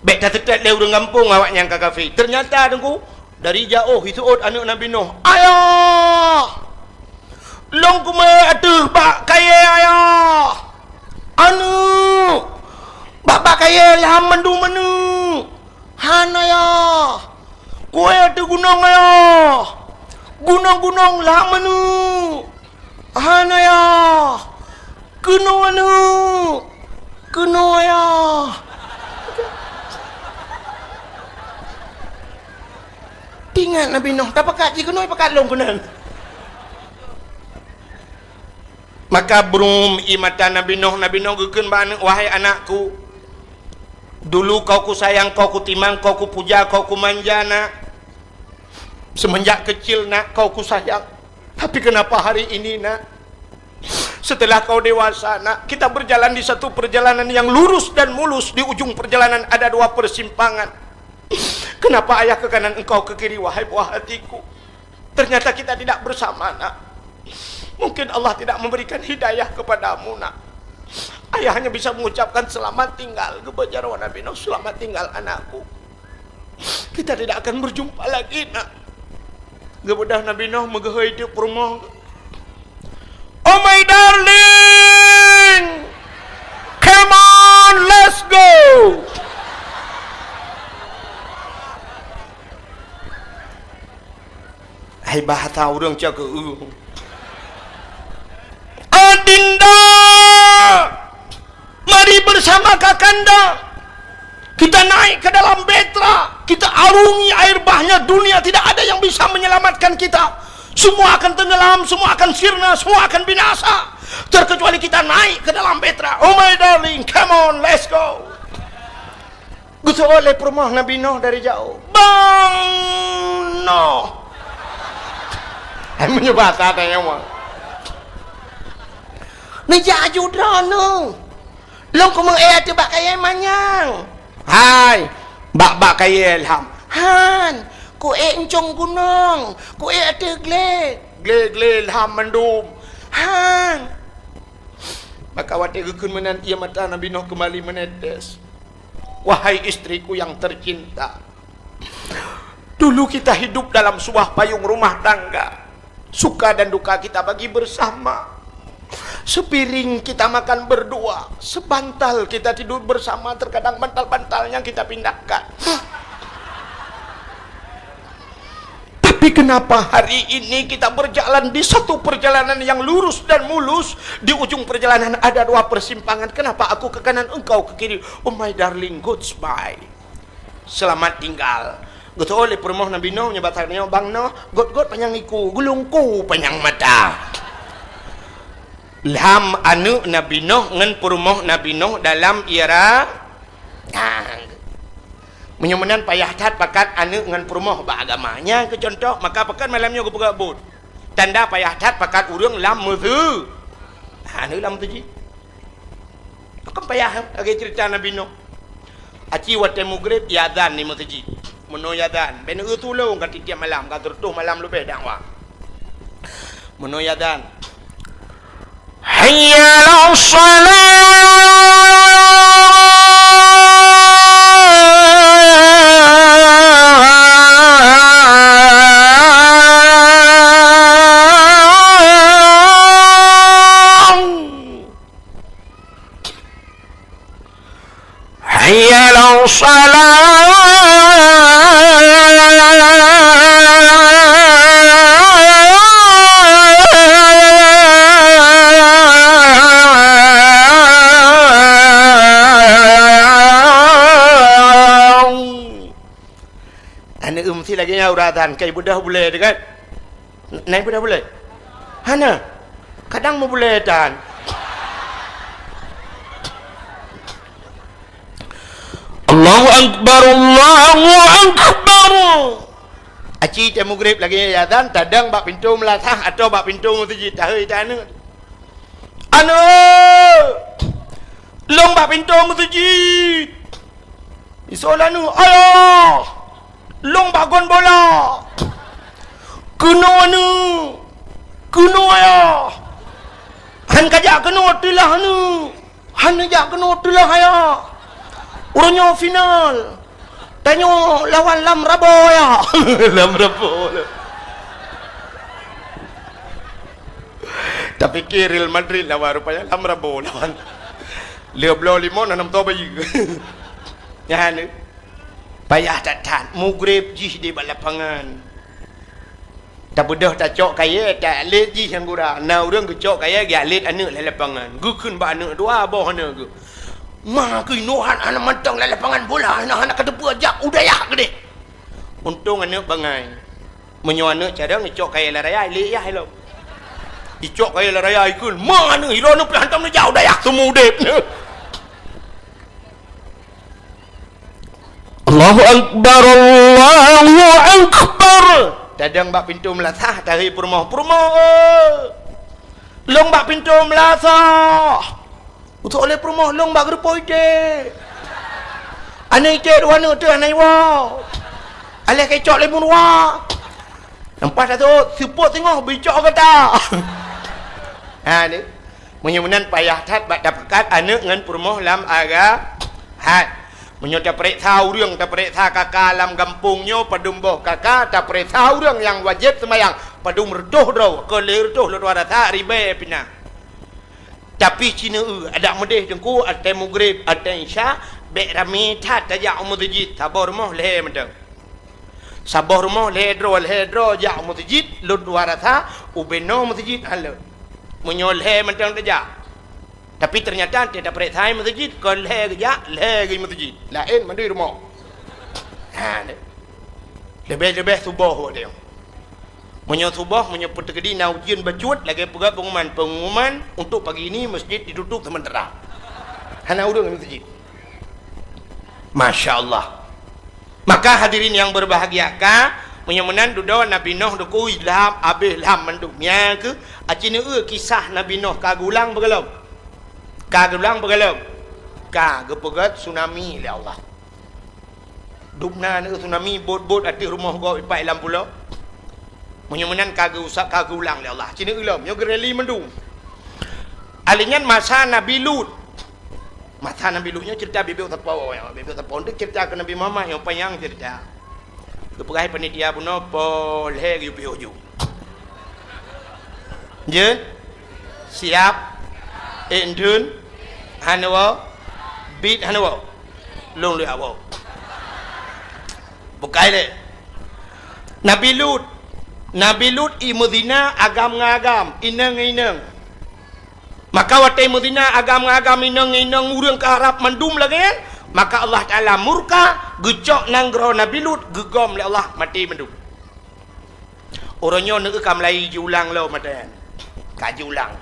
Bék taseutôt lé ureuëng gampông awaknyan ka kafé. Teunyata teungku, dari jaôh jiseuôt aneuëk Nabi Nuh, "Ayah! Lôn kumé ateueh bak kayée, Ayah! Aneuëk! Bak, bak kayée lham mandum aneuëk! Han, Ayah! Kué ateueh gunong, Ayah! Gunong-gunong lham aneuëk!" "Han, Ayah! Keunoe aneuëk! Keunoe, Ayah!" Teuingat Nabi Nuh, tapakat jih keunoe, pakat lôn keunan. Maka brum ie mata Nabi Nuh, Nabi Nuh geukheun bak aneuëk, "Wahai anakku, dulu kau kusayang, kau kutimang, kau kupuja, kau kumanja, nak. Seumenjak kecil, nak, kau kusayang. Tapi kenapa hari ini, nak, Setelah kau dewasa, nak, kita berjalan di satu perjalanan yang lurus dan mulus. Di ujung perjalanan ada dua persimpangan. Kenapa ayah ke kanan, engkau ke kiri, wahai buah hatiku? Ternyata kita tidak bersama, nak. Mungkin Allah tidak memberikan hidayah kepadamu, nak. Ayah hanya bisa mengucapkan selamat tinggal. Geuba jaroe Nabi Nuh, "Selamat tinggal, anakku. Kita tidak akan berjumpa lagi, nak." Geubeudôh Nabi Nuh meugeuhôi teuk peurumoh. "Oh my darling, come on, let's go." Hai bahasa ureuëng cakeueng. "Adinda, mari bersama kakanda. Kita naik ke dalam bahtera. Kita arungi air bahnya. Dunia tidak ada yang bisa menyelamatkan kita. Semua akan tenggelam, semua akan sirna, semua akan binasa. Terkecuali kita naik ke dalam bahtera. Oh my darling, come on, let's go." Geuseuôt lé peurumoh Nabi Nuh dari jauh. "Bang Nuh!" Hai meunyoe bahasa tanyoe mah. "Neujak aju droeneuh. Lôn kumeu'ék ateueh bak kayée manyang." "Hai, bak, bak kayée lham." "Han, kuék euncong gunong, kuék ateueh glé." "Glé-glé lham mandum." "Han." Maka watée geukheun meunan, ié mata Nabi Nuh keumbali meunetes. Wahai istriku yang tercinta, dulu kita hidup dalam sebuah payung rumah tangga. Suka dan duka kita bagi bersama. Sepiring kita makan berdua, sebantal kita tidur bersama, terkadang bantal-bantalnya kita pindahkan. Tapi kenapa hari ini kita berjalan di satu perjalanan yang lurus dan mulus, di ujung perjalanan ada dua persimpangan. Kenapa aku ke kanan, engkau ke kiri? Oh my darling, goodbye. Selamat tinggal. Geutôh lé peurumoh Nabi Nuh, nyoe bak tanyoe, "Bang Nuh, gôt-gôt panyang iku, geulungku panyang mata." Lham aneuëk Nabi Nuh ngon peurumoh Nabi Nuh dalam ié ra-, nah. Meunyoe meunan payah that pakat aneuëk ngon peurumoh bak agama. Nyan keu cuntoh, maka pakon malam nyoe geupeugah buet. Tanda payah that pakat ureuëng lam meuseu-, aneuëk lam meuseujid. Pakon payah, lagée ceurita Nabi Nuh. Aci watée mugreb, iazan di meuseujid. Meunoe iazan, bèk neueu tulông ka tiep-tiep malam, ka seureutôh malam leubeh dakwah. Meunoe iazan, "Hayya 'alas shalah!" Hayya 'alas shalah. Aneuk eu meusi lagèe nyan uroe azan, kai beudôh bulèe teuh kan? Nai beudôh bulèe? Hana. Kadang meubulèe tan. Allahu Akbar, Allahu Akbar. Aci teuh mugreb lagèe nyan azan, tadong bak pintoe meulasah atau bak pintoe meuseujid, tahôi tan aneuk. Aneuk! Lôn bak pintoe meuseujid. Isoe lé aneuk, "Ayah! Lôn bak gon bola!" "Keunoe aneuk! Keunoe ayah!" "Han kajak keunoe teulah aneuk! Han neujak keunoe teulah ayah! Uroe nyoe final! Tanyoe lawan Lam Rabo ayah!" Lam Rabo. Tapike Real Madrid lawan, rupanya Lam Rabo lawan. Lheuh bloe limong, na nam toh bayeue. Nyan, payah that-that, mugreb jih di bak lapangan. Tabeudôh tacok kayèe, ta-, atlet jih nyang gura. Na ureueng geucok kayèe, geuatlet aneuk lam lapangan. Geukheun bak aneuk dua boh aneuk geuh. "Ma keuh inoe han, hana mantong lam lapangan bola, hana, hana kateupeue jak u dayah keudeh." Untông aneuk bangai. Meunyoe aneuk carông icok kayèe lam raya, ilèe yah ilông. Icok kayèe lam raya ikheun, "Ma aneuk, ilông aneuk pih hantom neujak u dayah seumudép neuh." Allahu Akbar, Allahu Akbar. Tadong bak pintoe meulasah, tahôi peurumoh, "Peurumoh, eh! Lôn bak pintoe meulasoe. Usôk lé peurumoh lôn bak geureupoh iték. Aneuk iték dua aneuk teuh hana iwoe. Aléh keucok lé meuruwa. Leupah tasôk seupôt singoh bicok gata. Ha, ni. Meunyoe meunan payah that bak tapakat aneuk ngon peurumoh lam aga-, hai. Meunyoe tapareksa ureuëng, tapareksa kaka lam gampông nyoe, padum boh kaka, tapareksa ureuëng nyang wajéb seumayang, padum reutôh droe, kon lhée reutôh lôn tuan rasa ribée pih na. Tapi ci neu-eu, adak meudeh teungku, watée mugreb, watée isya, bék ramé that tajak u meuseujid, saboh rumoh lhée mantong. Saboh rumoh lhée droe, lhée droe jak u meuseujid, lôn tuan rasa ubé noe meuseujid hán lôn. Meunyoe lhée mantong tajak. Tapi teunyata watée tapareksa meuseujid, kon lhée geujak, lhée gei meuseujid. Laén mandum rumoh. Ha, leubeh-leubeh suboh watée nyoe. Meunyoe suboh, meunyoe peuteukedi na ujeuen bacut, lagée peugah pengumuman, pengumuman untuk pagi ini masjid ditutup sementara. Hana ureuëng lam masjid. Masya Allah. Maka hadirin yang berbahagia, ka, meunyoe meunan dudoe Nabi Nuh dukui lham, abéh lham mandum. Nyan keuh, aci neu-eu kisah Nabi Nuh ka geulang beugalom. Ka geulang beugalom. Ka geupeugét tsunami lé Allah. Dubna neu tsunami bot-bot ateueh rumoh gob ipat lam pulo. Meunyoe meunan ka geuusap, ka geulang lé Allah. Ci neu-eu lom, nyoe geureli mandum. Alinyan masa Nabi Lut. Masa Nabi Lut nyoe cerita bibit sapo, bibit sapo. Untuk cerita ke Nabi Muhammad nyang panjang cerita. Geupeugah panitia bunoe poh lhée geuyue piôh ju. Jeuet? Siap? Ék dun? Hana woe? Bit hana woe? Lôn lheueh woe. Bukai lé. Nabi Lut. Nabi Lut i meuzina agam ngon agam, inong ngon inong. Maka watée meuzina agam ngon agam, inong ngon inong, ureuëng ka harab mandum lagée nyan, maka Allah Taala murka, geucok nanggroe Nabi Lut, geugom lé Allah maté mandum. Uroe nyoe neu-eu ka mulai jiulang lom mata nyan. Ka jiulang.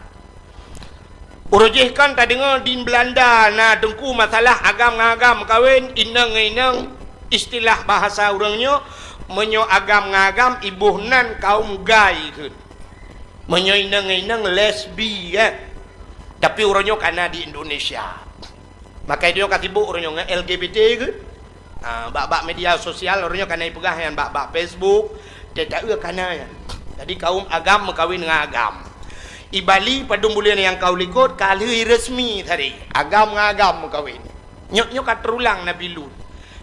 Uroe jih kan tadeungoe di Belanda na teungku masalah agam ngon agam meukawen, inong ngon inong, istilah bahasa ureuëng nyoe, meunyoe agam ngon agam iboh nan kaum gay kheun. Meunyoe inong ngon inong lesbi, eh. Tapi uroe nyoe ka na di Indonesia. Maka nyoe ka sibuk uroe nyoe ngon L G B T kheun. Ah, bak-bak media sosial uroe nyoe ka na ipeugah nyan bak-bak Facebook, teuka-eu ka na nyan. Jadi kaum agam meukawen ngon agam. I Bali padum buleuen nyang ka u likot ka lheueh resmi tadi. Agam ngon agam meukawen. Nyoe, nyoe ka teurulang Nabi Lut.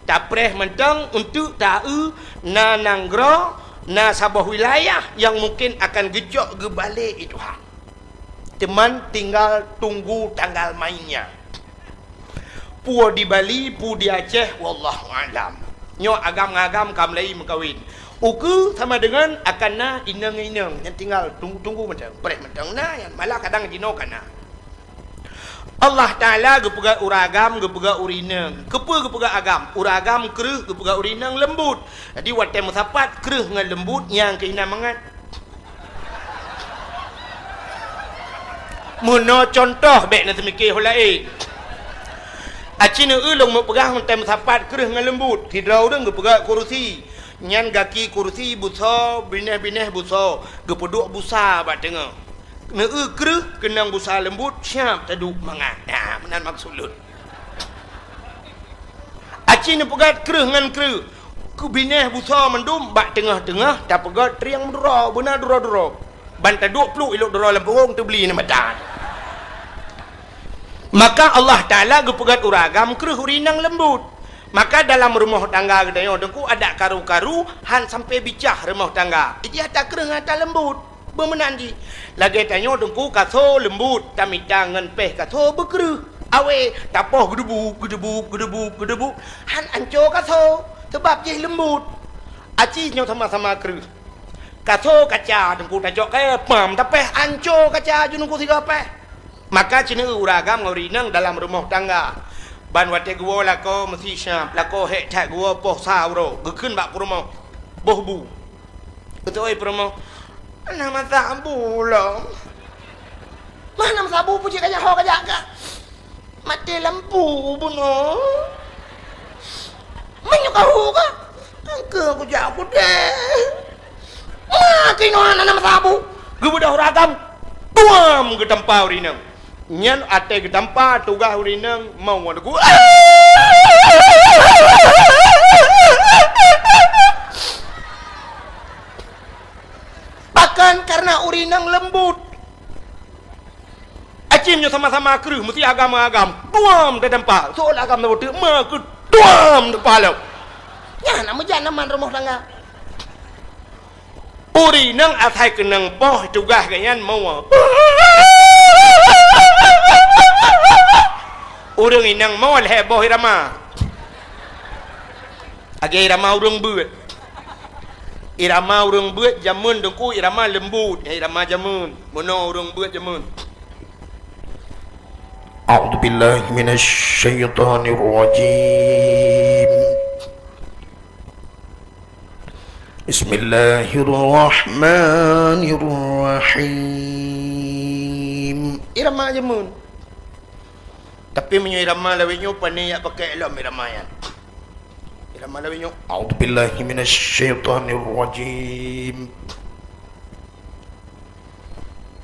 Tapreh mantong untuk ta-eu na nanggroe, na saboh wilayah nyang mungken akan geucok geubalek i Tuhan. Teuma tinggal tunggu tanggal mainnya. Peue di Bali, peue di Aceh, wallahu a'lam. Nyoe agam ngon agam ka mulai meukawen. Ukeue sama deungon akan na inong-inong, nyan tinggal tunggu-tunggu mantong, preh mantong na nyan, malah kadang jinoe ka na. Allah Taala geupeugah ureuëng agam, geupeugah ureuëng inong. Keupeue geupeugah agam? Ureuëng agam kreueh, geupeugah ureuëng inong leumbut. Jadi watée meusapat kreueh ngon leumbut nyang keuh na mangat. Meunoe cuntoh bék na teumike ho laén. Aci neu-eu lôn meupeugah meutem sapat kreueh ngon leumbut, sidroe ureuëng geupeugah kurusi. Nyan gaki kurusi busoe, binéh-binéh busoe, geupeuduek busa bak teungoh. Neu-eu kreueh keunong busa leumbut, siab taduek mangat. Nah, meunan maksud lôn. Aci neupeugét kreueh ngon kreueh. Keu binéh busoe mandum bak teungoh-teungoh tapeugét trieng meuduro, beuna duro-duro. Ban taduek pluek ilok duro lam punggung teubli na mata. Maka Allah Taala geupeugét ureuëng agam kreueh ureuëng inong leumbut. Maka dalam rumoh tangga geutanyoe teungku adak karu-karu han sampai bicah rumoh tangga. Ijih ata kreueh ngon ata leumbut. Beumeunan jih. Lagée tanyoe teungku kaso leumbut, tamita ngon péh kaso beukreueh. Awé, tapoh geudeubup, geudeubup, geudeubup, geudeubup. Han anco kaso, sabab jih leumbut. Aci nyoe sama-sama kreueh. Kaso kaca teungku tacok kayée pam, tapéh anco kaca ju teungku sigoe péh. Maka ci neu-eu ureuëng agam ngon ureuëng inong dalam rumoh tangga. Ban watée geuwoe lakoe meusi siab, lakoe hék that geuwoe poh sa uroe, geukheun bak peurumoh, boh bu. Geutôi peurumoh, "Hana meusabu lom." "Mah hana meusabu, peue cit kajak ho kajak ka? Maté lampu bunoe." "Meunyoe ka hu ka, engke kujak kudeh." "Ma keunoe hana meusabu?" Geubeudôh ureuëng agam. Tuam geutampa ureueng inong. Nyan watèe geutampa tugaih ureueng inong mau wan ku. Bahkan karena ureueng inong leumbut. Acim nyoe sama-sama kreueh, meusti agam-agam. Tuam teutampa. Soe agam na beutôi, ma keu tuam teutampa lom. Nyan na meujan aman rumoh tangga. Ureueng inong asai keunong poh tugaih geuh nyan mau. Ureueng inong mau lhèe boh irama. Lagèe irama ureueng beuet. Irama ureueng beuet jameun teungku irama leumbut, irama jameun. Meunoe ureueng beuet jameun. A'udzubillahi minasyaitonirrajim. Bismillahirrahmanirrahim. Irama jameun. Tapi meunyoe irama lawét nyoe, pane jak pakai lom irama nyan. Irama lawét nyoe, a'udzubillahi minasyaitonirrajim.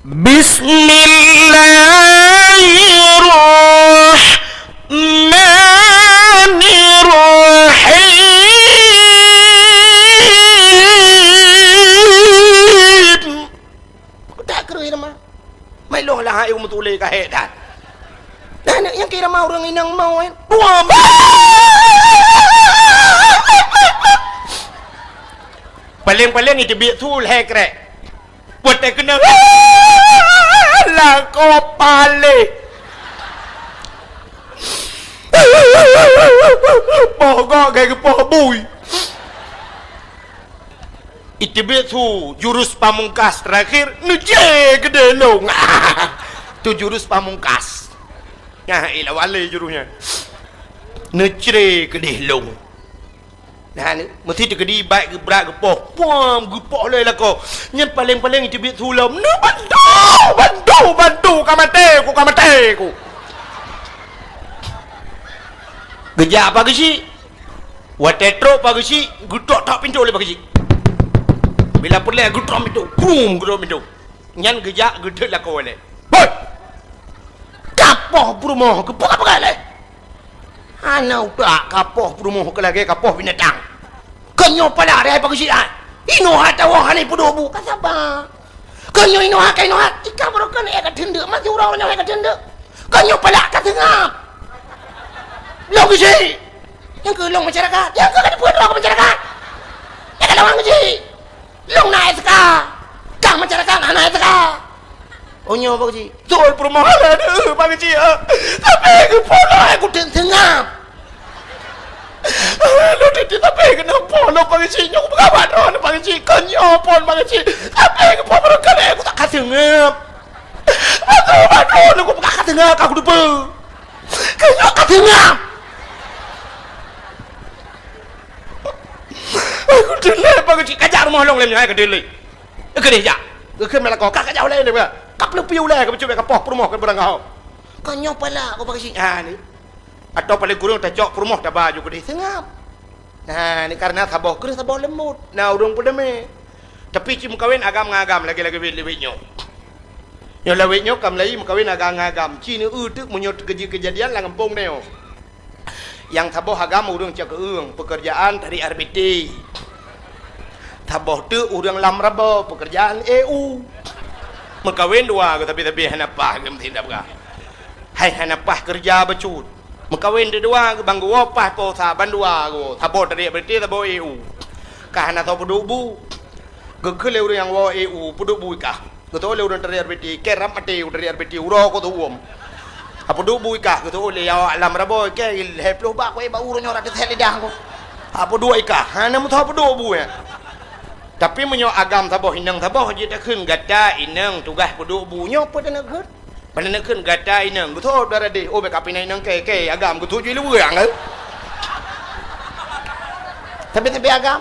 Bismillahirrahmanirrahim. Peugah kreueh irama. Mai lôn lah hai meutuléh ka hék that. Nah, nyang keu irama ureueng inong mau, eh. Dua. Paleng-paleng iteubiet su lhèe krek. Watèe keunong. Lakoe paleng. Poh gok gai geupoh bui. Iteubiet su jurus pamungkas terakhir, neucre keudeh lôn. Tu jurus pamungkas. Nah, ilah wale jurus nyan. Neucre keudeh lôn. Nah, ni, meusti teukeudi bak geubrat geupoh. Puam, geupoh lé lakoe. Nyan paleng-paleng iteubiet su lom. Neubantu, bantu, bantu, ka maté ku, ka maté ku. Geujak Pak Geuchik. Watèe trok Pak Geuchik, geutok-tok pintoe lé Pak Geuchik. Bila peureulèe geutok pintoe, brum, geutok pintoe. Nyan geujak geutot lakoe lé. Hoi! Kapoh peurumoh keuh peugah-peugah lé. Hana utak kapoh peurumoh keuh lagèe kapoh binatang. Keu nyoe pala rhai Pak Geuchik ai. Inoe hana tawoe hana peuduek bu ka saba. Keu nyoe inoe hai ka inoe hai. Ika baroe keuneuk ka teundeuk, masih uroe nyoe hai ka teundeuk. Keu nyoe palak ka seungab. Lôn Geuchik. Nyang keu lôn masyarakat. Nyang keu ka dipeue droe keu masyarakat. Nyang ka lôn Geuchik. Lôn na S K. Kang masyarakat hana S K. Oh nyoe Pak Geuchik. Beutôi peurumoh lôn, Pak Geuchik. Tapi keu pula aku teuseungab. Lôn teuti tapi keunoe po lôn Pak Geuchik nyoe peugah bak droeneuh Pak Geuchik, keu nyoe phon Pak Geuchik. Tapi keu po barangkali aku tak ka seungab. Beutôi, beutôi, lôn peugah ka seungab, ka kuteupeu. Keu nyoe ka seungab. Aku dilèe Pak Geuchik, ka jak rumoh lôn lé nyoe, ka dilèe. Keudeh jak. Keu meulakoe, ka, ka jak ulèe lé, ka peuleupi ulèe, ka peucubit ka poh peurumoh, ka beurangkaho. Keu nyoe pala, ku Pak Geuchik. Ha, ni. Atawa paleng kureueng tacok peurumoh taba ju keudeh seungab. Nah, ni karena saboh kreueh saboh leumbut. Na ureueng peudamé. Tapi ci meukawen agam ngon agam lagèe-lagèe lawét nyoe. Nyoe lawét nyoe ka meulayeue meukawen agam ngon agam. Ci neu-eu teuk meunyoe teukeujeuet keujadian lam gampông nyoe. Nyang saboh agam ureueng cakeueng, peukeurjaan tarék R B T. Saboh teuk ureueng lam rabo, peukeurjaan E U. Meukawen dua geuh tapi-tapi hana paih geuh meutindak peugah. Hai hana paih keureuja bacut. Meukawen deudua, ban geuwoe paih po sa, ban dua geuwoe. Saboh tarék R B T, saboh E U. Ka hana soe peuduek bu. Geukheun lé ureueng nyang woe E U, peuduek bu i kah. Geutôh lé ureueng tarék R B T, kèe rab maté ureueng tarék R B T, uroe keu teuuem. Peuduek bu i kah, geutôh lé awak lam rabo, kèe lhèe ploh bak, keu bak ureueng nyoe rab teuthèe lidah ku. Peuduek i kah, hana meusoe peuduek bu nyan. Tapi meunyoe agam saboh inong saboh jeuet takheun gata inong tugaih peuduek bu nyoe peue taneuk kheun? Pane neukheun gata inong, beutôi dara deh, oh, bèk kapinai inong kèe, kèe agam geutuju i luweue, anggai. Tapi, tapi agam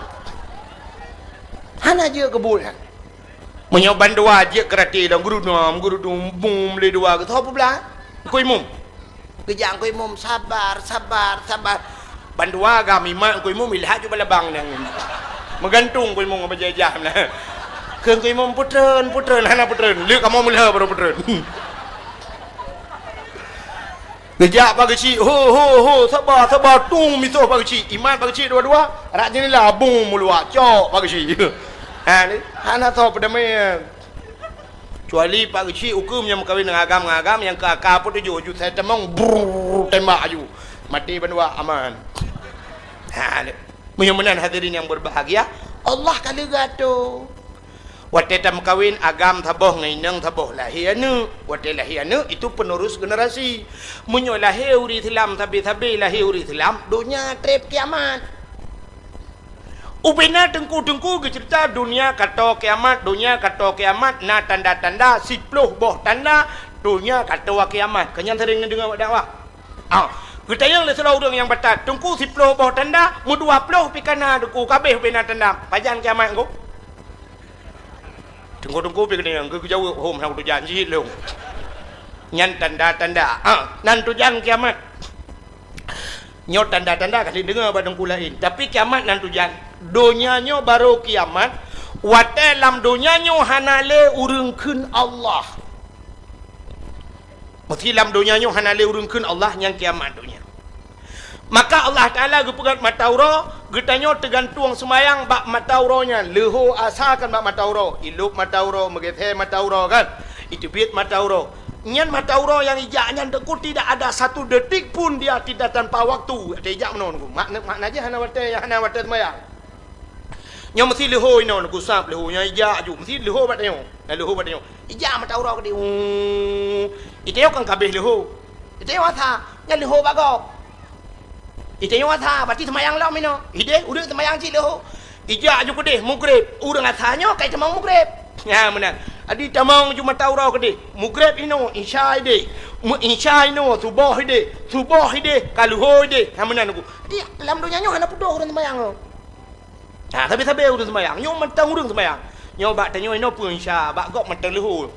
hana jeuet keu buet nyan. Meunyoe ban dua jeuet keu rati lom, geurudum, geurudum, bum, lé dua geutuju peublah. Engku imum. Geujak engku imum, sabar, sabar, sabar. Ban dua agam imat engku imum, ilhak ju balabang nyan. Meugantung engku imum ngon bajèe jam na. Kheun keu imum, "Peutreun, peutreun." Hana peutreun. Lheueh kamoe meulheueh baru peutreun. Geujak Pak Geuchik, "Ho, ho, ho, saba, saba, tueng misoh Pak Geuchik." Imat Pak Geuchik dua-dua, rak jeunela bung meuluak, cok Pak Geuchik. Ha, ni, hana soe peudamé. Kecuali Pak Geuchik ukeue meunyoe meukawen ngon agam, ngon agam nyang keu aka peutujoh, ju sai tamong, brrrr, tembak aju. Maté bandua aman. Ha, ni. Meunyoe meunan hadirin yang berbahagia, Allah ka leuga tu. Watée tameukawen agam saboh ngon inong saboh lahé aneuëk. Watée lahé aneuëk itu penerus generasi. Meunyoe lahé ureuëng Islam sabe-sabe lahé ureuëng Islam, donya treb kiamat. Ubena teungku-teungku geuceurita donya kato kiamat, donya kato kiamat na tanda-tanda siploh boh tanda donya kato kiamat. Keu nyan sering neudeungoe bak dakwah. Ah, geutanyong lé sidroe ureuëng nyang batat, "Teungku, siploh boh tanda, meudua ploh pih ka na Teungku, ka abéh ubena tanda. Pajan kiamat Teungku?" Teungku-teungku pih geutanyong, geujaweueb, "Hom, hana kutujan, jih lôn." Nyan tanda-tanda. Ah, nan tujan kiamat. Nyoe tanda-tanda ka deungoe bak teungku laén. Tapi kiamat nan tujan. Donya nyoe barô kiamat, watée lam donya nyoe hana lé ureuëng kheun Allah. Meusé lam donya nyoe hana lé ureuëng kheun Allah, nyan kiamat donya. Maka Allah Taala geupeugét mata uroe, geutanyoe teugantueng seumayang bak mata uroe nyan, leuho asa kan bak mata uroe, ilop mata uroe, meugeusé mata uroe kan, iteubiet mata uroe. Nyan mata uroe nyang ijak nyan Teungku tidak ada satu detik pun dia tidak tanpa waktu. Watée ijak meunoe Teungku. Makna, makna jih hana watée, hana watée seumayang. Nyoe meusi leuho inoe, neugusab leuho, nyoe ijak ju, meusi leuho bak tanyoe. Na leuho bak tanyoe. Ijak mata uroe keudeh. Uu. Itanyoe kan ka abéh leuho. Itanyoe asa, nyan leuho bak gob. Itanyoe asa, berarti seumayang lom inoe. Ideh, ureuëng seumayang cit leuho. Ijak ju keudeh, mugreb. Ureuëng asa nyoe ka itamong mugreb. Nyan meunan. Adi tamong ju mata uroe keudeh. Mugreb inoe, isya ideh. Meu-, isya inoe, suboh ideh. Suboh ideh, ka leuho ideh. Nyan meunan Teungku. Jadi, lam donya nyoe hana putôh ureuëng seumayang nyoe. Ha, sabe-sabe ureuëng seumayang. Nyoe mantong ureuëng seumayang. Nyoe bak tanyoe inoe peue isya, bak gob mantong leuho.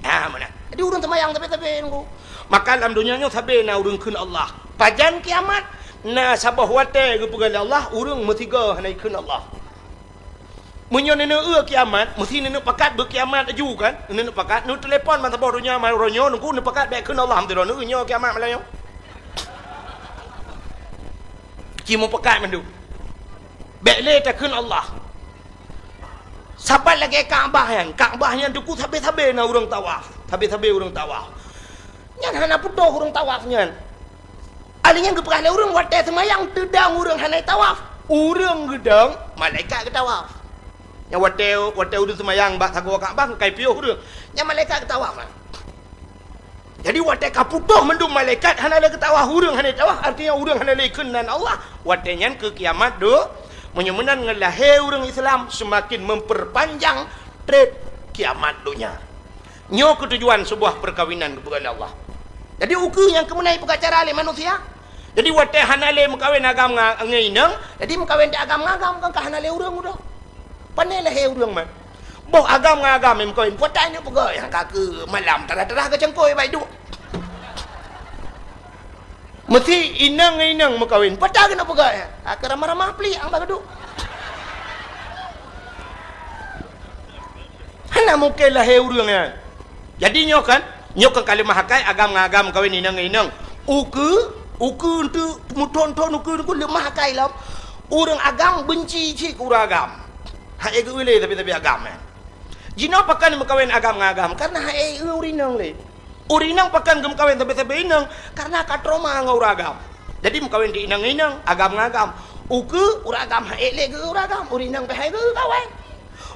Ha, meunan. Jadi ureuëng seumayang sabe-sabe Teungku. Maka lam donya nyoe sabe na ureuëng kheun Allah. Pajan kiamat, na saboh watée geupeugah lé Allah, ureuëng meusigoe hana jikheun Allah. Meunyoe neuneuk kiamat, meusi neuneuk pakat beukiamat laju kan? Neuneuk pakat, neuteulepon ban saboh donya, ban uroe nyoe, Teungku, neupakat bék kheun Allah, meusidroe neuneuk kiamat malam nyoe. Ci meupakat mandum. Bék lé takheun Allah. Sapat lagée Ka'bah nyan. Ka'bah nyan Teungku sabe-sabe na ureuëng tawaf. Sabe-sabe ureuëng tawaf. Nyan hana putôh ureuëng tawaf nyan. Ahli nyan geupeugah lé ureuëng watée seumayang teudong ureuëng hana tawaf. Ureuëng geudong, malaikat geutawaf. Nyan watée, watée ureuëng seumayang bak sagoe Ka'bah, ka ipiôh ureuëng. Nyan malaikat geutawaf. Jadi watée ka putôh mandum malaikat hana lé geutawaf, ureuëng hana tawaf, artinya ureuëng hana lé kheun nan Allah. Watée nyan keu kiamat do, meunyoe meunan ngon lahé ureuëng Islam seumaken memperpanjang treb kiamat donya. Nyoe keutujuan seubuah peukawinan geupeugah lé Allah. Jadi ukeue nyang keumeunai peugah cara lé manusia. Jadi watée hana lé meukawen agam nga-, ngon inong, jadi meukawen di agam ngon agam kan ka hana lé ureuëng udah. Pane lahé ureuëng man. Boh agam ngon agam nyang meukawen, peue ta neuk peugah nyang ka keu malam tarah-tarah keu cangkôi bai duek. Meusi inong ngon inong meukawen, peue ta keuneuk peugah nyang ka keu ramah-ramah plik nyang ba geuduek. Hana mungken lahé ureuëng nyan. Jadi nyoe kan, nyoe kan ka leumah akai agam ngon agam meukawen inong ngon inong. Ukeue, ukeue eunteuk meuthon-thon ukeue, ukeue leumah akai lom. Ureuëng agam beunci cit keu ureuëng agam. Hana geu-eu lé tapi-tapi agam nyan. Jinoe pakon meukawen agam ngon agam, kareuna hana geu-eu ureuëng inong lé. Ureuëng inong pakon geumeukawen sabe-sabe inong, kareuna ka trauma ngon ureuëng agam. Jadi meukawen di inong ngon inong, agam ngon agam. Ukeue ureuëng agam hana lé geu-eu ureuëng agam, ureuëng inong pih hana geu-eu kawen.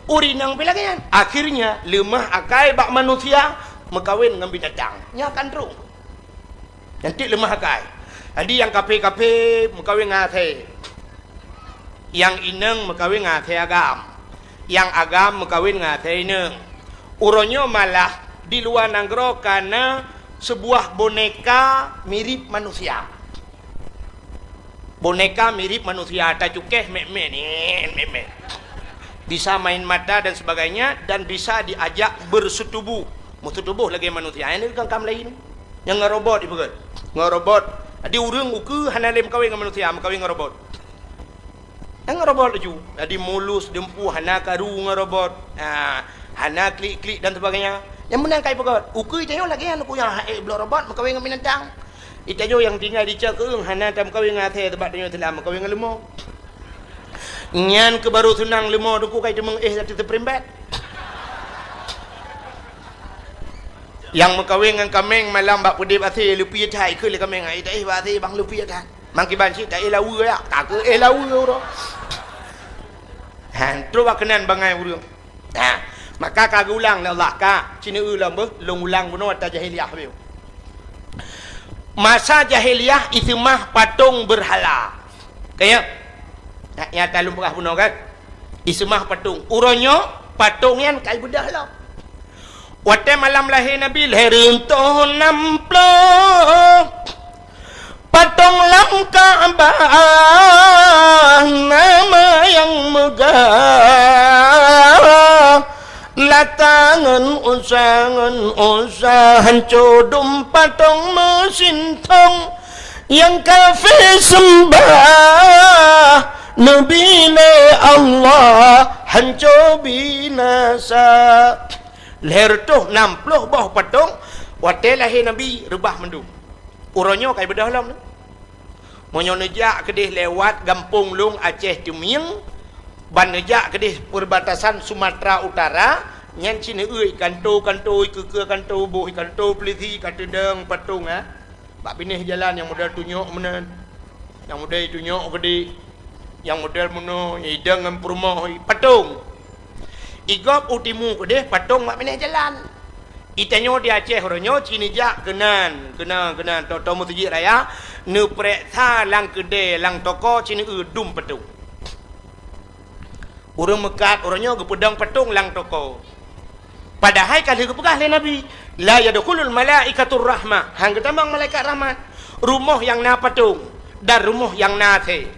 Ureuëng inong pih lagée nyan. Akhirnya leumah akai bak manusia meukawen ngon binatang. Nyan kan troh. Nyan cit leumah akai. Jadi nyang kaphé-kaphé meukawen ngon asèe. Nyang inong meukawen ngon asèe agam. Nyang agam meukawen ngon asèe inong. Uroe nyoe malah di luwa nanggroe ka na seubuah boneka mirip manusia. Boneka mirip manusia, tacukéh mét-mét, nyan, mét-mét. Bisa main mata dan sebagainya dan bisa diajak berseutubuh. Meuseutubuh lagèe manusia. Nyan kan kam laén. Nyang ngon robot ipeugah. Ngon robot. Jadi ureueng ukeue hana lé meukawen ngon manusia, meukawen ngon robot. Nyan ngon robot laju. Jadi mulus, dumpeue, hana karu ngon robot. Ha, hana klik-klik dan sebagainya. Nyang meunan ka ipeugöt. Ukeue tanyoe lagèe nyan, ukeue nyang hase bloe robot meukawen ngon binatang. Itanyoe nyang tinggai di Cot Keueung hana tameukawen ngon asèe, sabab tanyoe Islam meukawen ngon leumo. Nyan keuh baru seunang leumo, teungku, ka iteumeung éh ateueh teuprimbet. Nyang meukawen ngon kaméng malam bak peudép asèe, leupie that, ikheun lé kaméng, "Ai, taéh bak asèe, bang, leupie that." Mangkiban cit taéh laweue, ya, ka keuh éh laweue uroe. Ha, trok bak keunan bangai ureueng. Ha, maka ka geuulang lé Allah, ka, ci neueu lom beuh, lôn ulang bunoe ata jahiliyah beuh. Masa jahiliyah iseumah patong beurhala. Ka ya? Nah, nyata lôn peugah bunoe kan? Iseumah patong. Uroe nyoe patong nyan ka ibeudôh lom. Watèe malam lahé Nabi, lhèe reutôh nam ploh, patong lam Ka'bah na manyang meugah. Lata ngon Uzza, ngon Uzza, hanco dum patong meusintong. Nyang kafé seumbah Nabi lé Allah, hanco binasa. Lhèe reutôh nam ploh boh patong, watèe lahé Nabi, reubah mandum. Uroe nyoe ka ibeudôh lom. Meunyoe neujak keudeh lewat gampông lôn Aceh Teumieng, ban neujak keudeh perbatasan Sumatera Utara, nyan ci neueu kanto-kanto, ikeue-keue kanto, boh kanto polisi ka teudong patong, ha. Bak binéh jalan nyang model tunyok meunan, nyang model tunyok geude, nyang model meunoe, idong ngon peurumoh, patong. Igob u timu keudeh, patong bak binéh jalan. Itanyoe di Aceh uroe nyoe ci neujak keunan, keunan, keunan, toe-toe meuseujid raya, neupeureksa lam keudè, lam toko ci neueu dum patong. Ureueng meukat uroe nyoe geupeudong patong lam toko. Padahai ka lheueh geupeugah lé Nabi, "La yadkhulul malaikatur rahmah." Han geutamong malaikat rahmat. Rumoh nyang na patong dan rumoh nyang na asèe.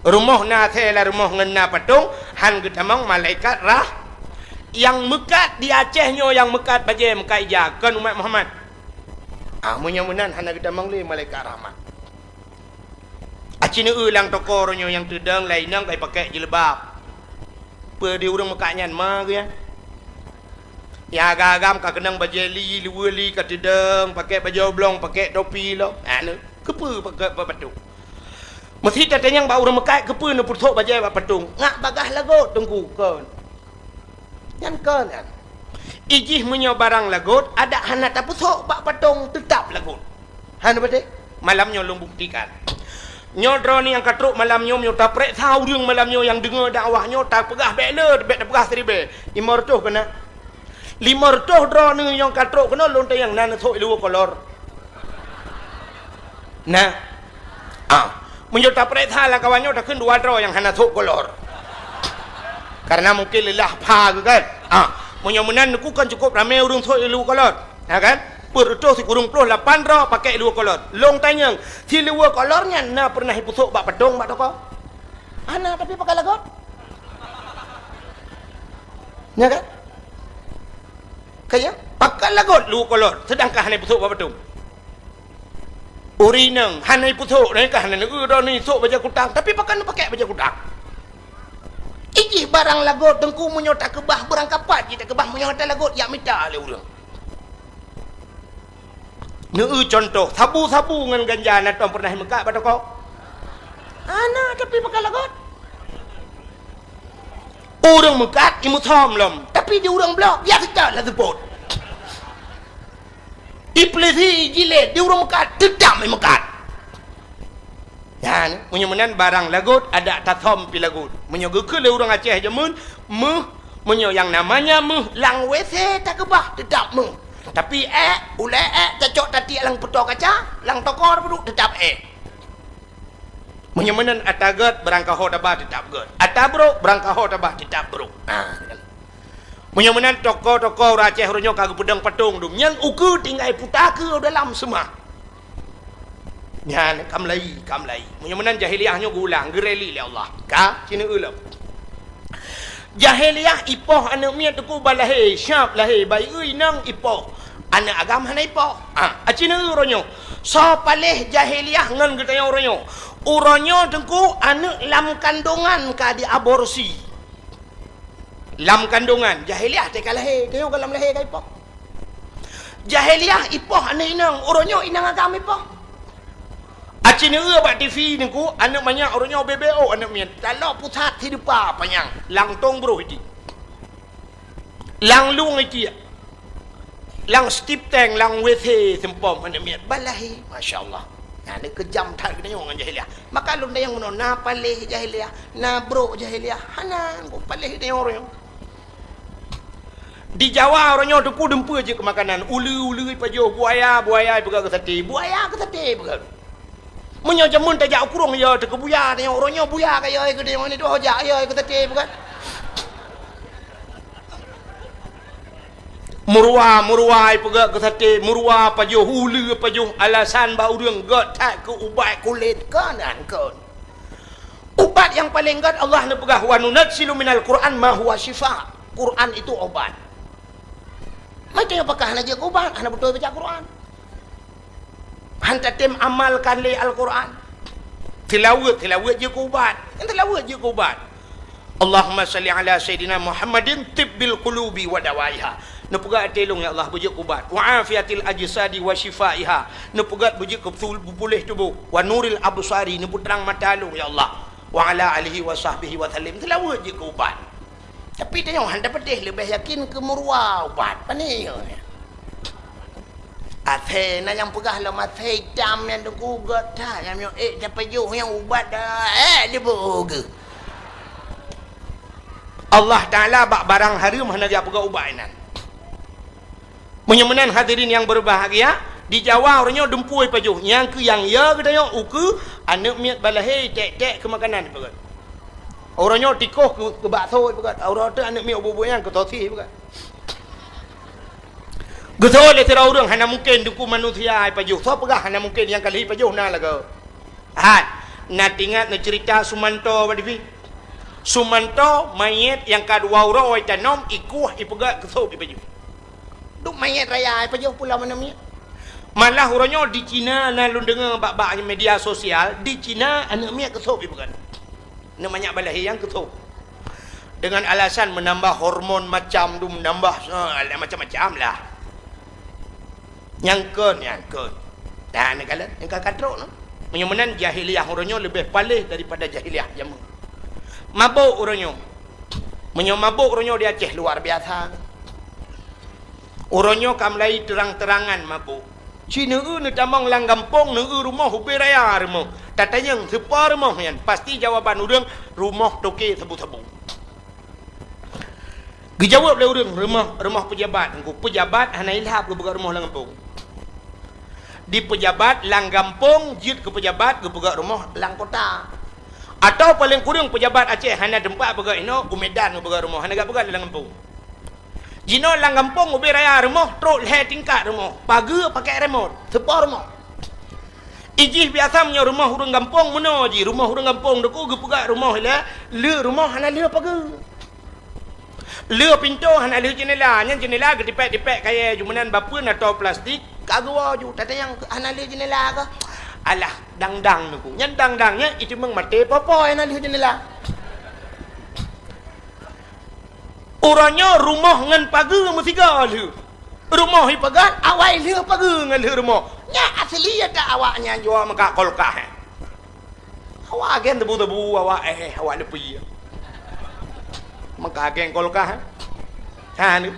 Rumoh na asèe lam rumoh ngon na patong, han geutamong malaikat rah-, nyang meukat di Aceh nyoe, nyang meukat bajèe, meukat ija, kon umat Muhammad. Ah, meunyoe meunan hana geutamong lé malaikat rahmat. Aci neueu lam toko uroe nyoe nyang teudong laén inong ka ipakék jilbab. Peue di ureueng meukat nyan ma geuh nyan? Nyang agam-agam ka keunong bajèe li, luweue li ka teudong, pakék bajèe oblong, pakék topi lom. Ah, neu, keupeue pakék bak patong? Meusi tatanyong bak ureueng meukat, keupeue neupeusok bajèe bak patong? Ngat bagaih lagot, Teungku, kon. Nyan kon nyan. Ijih meunyoe barang lagot, adak hana tapeusok bak patong, teutab lagot. Hana patéh? Malam nyoe lôn buktikan. Nyoe droeneuh nyang ka trok malam nyoe, meunyoe tapeuriksa ureueng malam nyoe nyang deungö dakwah nyoe, tapeugah bèk le, bèk tapeugah siribèe. Limong reutôh keunan. Limong reutôh droeneuh nyang ka trok keunoe lôn tanyong na neusok i luweue kolor. Nah. Ah, meunyoe tapeuriksa lam kawan nyoe takheun dua droe nyang hana sok kolor. Karena mungkin leulah pha geuh kan. Ah, meunyoe meunan neukheun kan cukup ramé ureueng sok i luweue kolor. Ya kan? Peuet reutôh sikureueng ploh lapan droe pakék i luweue kolor. Lôn tanyong, si luweue kolor nyan na peureunah ipeusok bak patong bak toko? Hana, tapi pakat lagot. Ya kan? Kan ya? Pakat lagot luweue kolor, seudangkan hana ipeusok bak patong. Ureueng inong hana ipeusok, nyan ka hana neueu droeneuh isok bajèe kutang, tapi pakat neupakék bajèe kutang. Ijih barang lagot, Teungku, meunyoe takeubah beurangkapat jih takeubah, meunyoe hana lagot jak mita lé ureueng. Neueu cuntoh, sabu-sabu ngon ganja na tom peureunah imeukat bak toko? Hana, tapi pakat lagot. Ureueng meukat imeusom lom, tapi di ureueng blok biasa that laju seupôt. Ipeulisi, ijilét, di ureueng meukat teutab imeukat. Nyan, meunyoe meunan barang lagot, adak tasom pih lagot. Meunyoe geukheun lé ureueng Aceh jameun, méuh, meunyoe nyang namanya méuh, lam WC takeubah, teutab méuh. Tapi ék, ulèe ék, tacok tatiek lam peutoe kaca, lam toko tapeuduk, teutab ék. Meunyoe meunan ata gèt, beurangkaho taba teutab gèt. Ata brôk, beurangkaho taba teutab brôk. Nah, Meunyoe meunan toko-toko ureueng Aceh uroe nyoe ka geupeudong patong dum, nyan ukeue tinggai puta keu dalam seumah. Nyan ka meulayi, ka meulayi. Meunyoe meunan jahiliyah nyoe geuulang, geureli lé Allah. Ka, ci neueu lom. Jahiliyah ipoh aneuk miet teungku ban lahé, siap lahé, bayeue inong ipoh. Aneuk agam hana ipoh. Ah, aci neueu uroe nyoe. Soe paléh jahiliyah ngon geutanyoe uroe nyoe? Uroe nyoe Teungku, aneuk lam kandongan ka diaborsi. Lam kandongan, jahiliah teuka lahé, tanyoe ka lam lahé ka ipoh. Jahiliah ipoh aneuk inong, uroe nyoe inong agam ipoh. Aci neueu bak T V Teungku, aneuk manyak uroe nyoe B B O aneuk miet. Taloe pusat sideupa panyang, langtong broh iti. Langlueng iti. Lang stip tank, lang W C seumpom aneuk miet. Balahé, masya Allah. Nah, ni keujam that geutanyoe ngon jahiliah. Maka lôn tanyong meunoe, na paléh jahiliah, na brok jahiliah. Hana, kok paléh geutanyoe uroe nyoe. Di Jawa uroe nyoe Teungku dumpeue jeuet keu makanan, uleue-uleue pajoh, buaya, buaya peugah keu saté, buaya keu saté peugah. Meunyoe jameun tajak u krueng, yo teuka buya, tanyoe uroe nyoe buya ka yo keu tanyoe ni, tuho jak yo keu saté peugah. Meuruwa, meuruwa peugah keu saté, meuruwa pajoh, uleue pajoh, alasan bak ureuëng gét that keu ubat kulét, kon an kon. Ubat nyang paleng gét Allah neupeugah, "Wa nunazzilu minal Qur'an ma huwa syifa." Quran itu obat. Macam nyang pakah hana jeuet keu ubat, hana beutôi baca Quran. Han tatem amalkan lé Al-Quran. Tilaweuet, tilaweuet jeuet keu ubat. Kan tilaweuet jeuet keu ubat. Allahumma salli ala sayyidina Muhammadin tibbil qulubi wa dawaiha. Neupeugah até lôn, ya Allah, beujeuet keu ubat. Wa afiatil ajsadi wa syifaiha. Neupeugah beujeuet keu betul, puléh tuboh. Wa nuril absari, neupeutrang mata lôn, ya Allah. Wa ala alihi wa sahbihi wa sallim. Tilaweuet jeuet keu ubat. Tapi tanyoe han tapeudeh, leubeh yakin keu meuruwa ubat. Pane nyoe? Asèe na nyang peugah lom asèe itam nyan Teungku gét that, nyang nyoe ék tapajoh nyang ubat dah, ék diboh geuh. Allah Taala bak barang hareuem hana geupeugah ubat inan. Meunyoe meunan hadirin nyang berbahagia, di Jawa uroe nyoe dumpeue pajoh, nyang keu nyang ya geutanyoe ukeue aneuk miet balahé tek-tek keu makanan peugah. Uroe nyoe tikoh keu, keu bakso peugah, uroe teuk aneuk miet ubu-ubu nyang keu sosis peugah. Geuseuôt lé sidroe ureuëng hana mungken Teungku manusia ipajoh. Soe peugah hana mungken, nyang ka lheueh ipajoh na lagoe. Hai, na teuingat neucerita Sumanto bak T V? Sumanto manyét nyang ka dua uroe itanom, ikueh, ipeugét, keusôb ipajoh. Duek manyét raya ipajoh pulo manumiet. Malah uroe nyoe di Cina na lôn deungoe bak-bak media sosial, di Cina aneuk miet keusôb ipeugét. Aneuk manyak balahé nyang keusôb. Dengan alasan menambah hormon macam tu, menambah, eh, macam-macam lah. Nyang kon, nyang kon. Nah, neukalon, nyang ka katrok nyoe. Meunyoe meunan jahiliyah uroe nyoe leubeh paléh daripada jahiliyah jameun. Mabök uroe nyoe. Meunyoe mabök uroe nyoe di Aceh luar biasa. Uroe nyoe ka mulai terang-terangan mabök. Ci neueu neutamong lam gampông, neueu rumoh ubé raya rumoh. Tatanyong sipa rumoh nyan, pasti jawaban ureuëng rumoh toke sabu-sabu. Geujaweueb lé ureuëng, rumoh, rumoh peujabat. Engku peujabat hana ilhab geupeugah rumoh lam gampông. Di peujabat lam gampông jeuet keu peujabat geupeugah rumoh lam kota. Atawa paleng kureueng peujabat Aceh hana teumpat peugah inoe, u Medan geupeugah rumoh, hana geupeugah lam gampông. Jinoe lam gampông ubé raya rumoh trok lhée tingkat rumoh, pageue pakai remot, sipa rumoh. Ijih biasa meunyoe rumoh ureuëng gampông meunoe jih, rumoh ureuëng gampông Teungku geupeugah rumoh ilée, le rumoh hana le pageue. Le pintoe hana le jeunela, nyan jeunela geutipék-tipék kayée ju meunan bapeue na toe plastik ka geuwoe ju, tatanyong hana le jeunela kah? Alah, dang-dang Teungku. Nyan dang-dang nyan iteumeung maté popo hana le jeunela. Uroe nyoe rumoh ngon pageue meusigoe lheueh. Rumoh ipeugét, awai lheueh pageue ngon lheueh rumoh. Nyan asli ya tak awak nyan jua meuka kulkas, eh. Awak agen tebu-tebu, awak, eh, awak leupie. Meuka agen kulkas, eh. Ha, ni.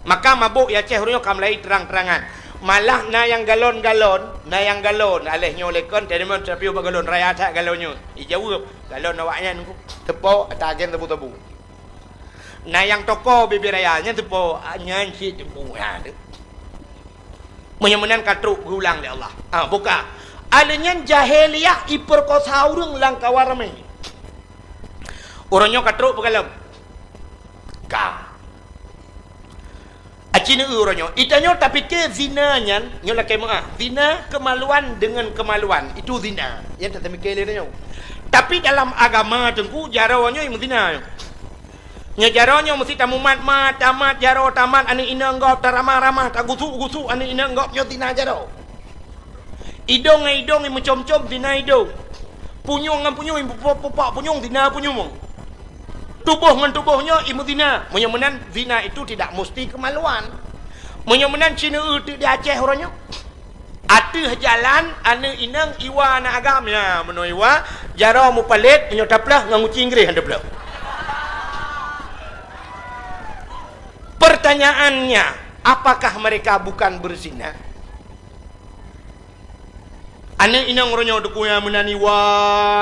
Maka mabök ya Aceh uroe nyoe ka mulai terang-terangan. Malah na nyang galon-galon, na nyang galon. Aléh nyoe lekon, teurimong teupiôh bak galon raya that galon nyoe. Ijaweueb, galon awak nyan Teungku. Teupo ata agen tebu-tebu. Na nyang toko bibir raya, nyan teupo, ah, nyan cit teupo, ha, tu. Meunyoe meunan ka trok geulang lé Allah. Ah, buka. Alèh nyan jahiliyah iperkosa ureuëng lam kawan ramé. Uroe nyoe ka trok peukalon. Ka. Aci neueu uroe nyoe. Itanyoe tapike zina nyan, nyoe lakée meuah. Zina kemaluan dengan kemaluan. Itu zina. Nyan tapike lé tanyoe. Tapi dalam agama Teungku, jaroe nyoe meuzina nyoe. Nyoe jaroe nyoe meusti tamumat-mat, tamat jaroe, tamat aneuk inong gob, taramah-ramah, tagusuk-gusuk aneuk inong gob, nyoe zina jaroe. Idong ngon idong imeucom-com zina idong. Punyueng ngon punyueng, pupok-pupok punyueng, zina punyueng. Tuboh ngon tuboh nyoe imeuzina. Meunyoe meunan, zina itu tidak mesti kemaluan. Meunyoe meunan, ci neu-eu teuk di Aceh uroe nyoe. Ateueh jalan, aneuk inong iwa aneuk agam. Ya, meunoe iwa, jaroe mupalét, meunyoe taplôh ngon guci Inggréh han taplôh. Pertanyaannya, apakah mereka bukan berzina? Aneuk inong uroe nyoe Teungku nyang meunan iwa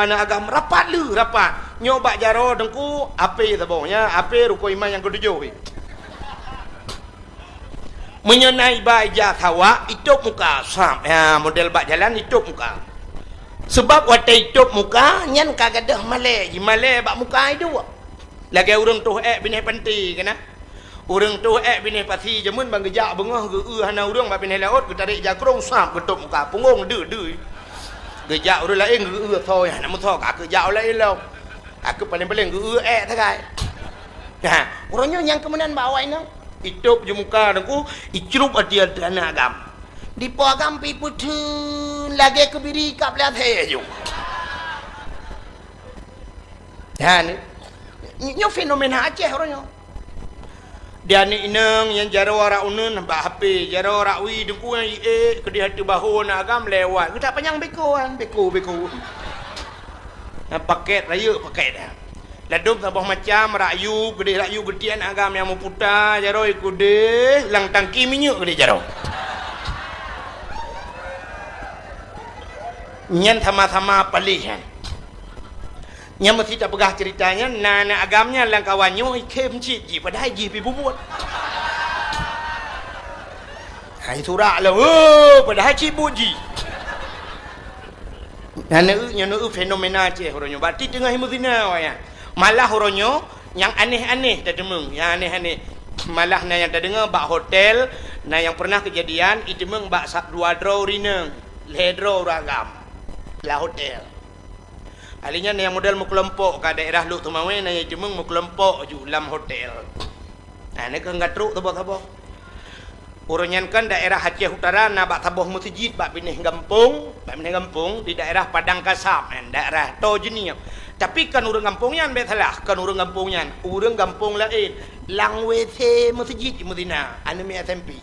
aneuk agam rapat le, rapat. Nyoe bak jaroe Teungku, ape saboh nyan, ape rukon iman nyang keutujôh. Meunyoe na iba ija sawak, itôb muka, sab. Ya, model bak jalan itôb muka. Seubab watée itôb muka, nyan ka gadôh malée, jimalée bak muka iduek. Lagée ureuëng toh ék binéh panti keunan. Ureuëng toh ék binéh pasi jameun ban geujak beungoh geu-eu hana ureuëng bak binéh laôt, geutarek jakrong sab geutôb muka punggong deuh-deuh. Geujak ureuëng laén geu-eu soe nyang hana meusoe, ka keu jak u laén lom. Ka keu paléng-paléng geu-eu ék sagai. Nah, uroe nyoe nyang keumeunan bak awak inong. Itôb ju muka Teungku, icrup até-até aneuk agam. Dipo agam pi peutheun lagée keubiri kab lé asée ju. Nyan, nyoe fenomena Aceh uroe nyoe. Di aneuk inong nyang jaroe rak uneun bak H P, jaroe rak wie Teungku nyang iék keudeh ateueh bahô aneuk agam lewat. Geutak panyang beko kan, beko, beko. Nah, paket rayeuk paket. Ladôm saboh macam, rak yub, keudeh rak yub geutiek aneuk agam nyang meuputa, jaroe keudeh lam tangki minyeuk keudeh jaroe. Nyan sama-sama paléh nyan. Nyang meusti tapeugah ceurita nyan, na aneuk agam nyan lam kawan nyoe ikheun cit jih, padahai jih pi bubuet. Hai surak lah, oh, padahai cit buet jih. Na neu-, nyoe neu-, fenomena Aceh uroe nyoe. Berarti teungoh imeuzina awak nyan. Malah uroe nyoe, nyang aneh-aneh tateumeung, nyang aneh-aneh. Malah na nyang tadeungoe bak hotel, na nyang pernah keujadian, iteumeung bak sa-, dua droe ureuëng inong, lhée droe ureuëng agam, lam hotel. Ahli nyan nyang model meukelompok ka daerah Lhokseumawe, na nyang iteumeung meukelompok ju lam hotel. Nah, nyoe keuh ka trok saboh-saboh. Uroe nyan kan daerah Aceh Utara na bak saboh meuseujid bak binéh gampông, bak binéh gampông di daerah Padang Kasab, kan, daerah Toh Jeunieng. Tapi kan ureuëng gampông nyan, bék salah, kan ureuëng gampông nyan, ureuëng gampông laén. Lam W C meuseujid imeuzina, aneuk miet S M P.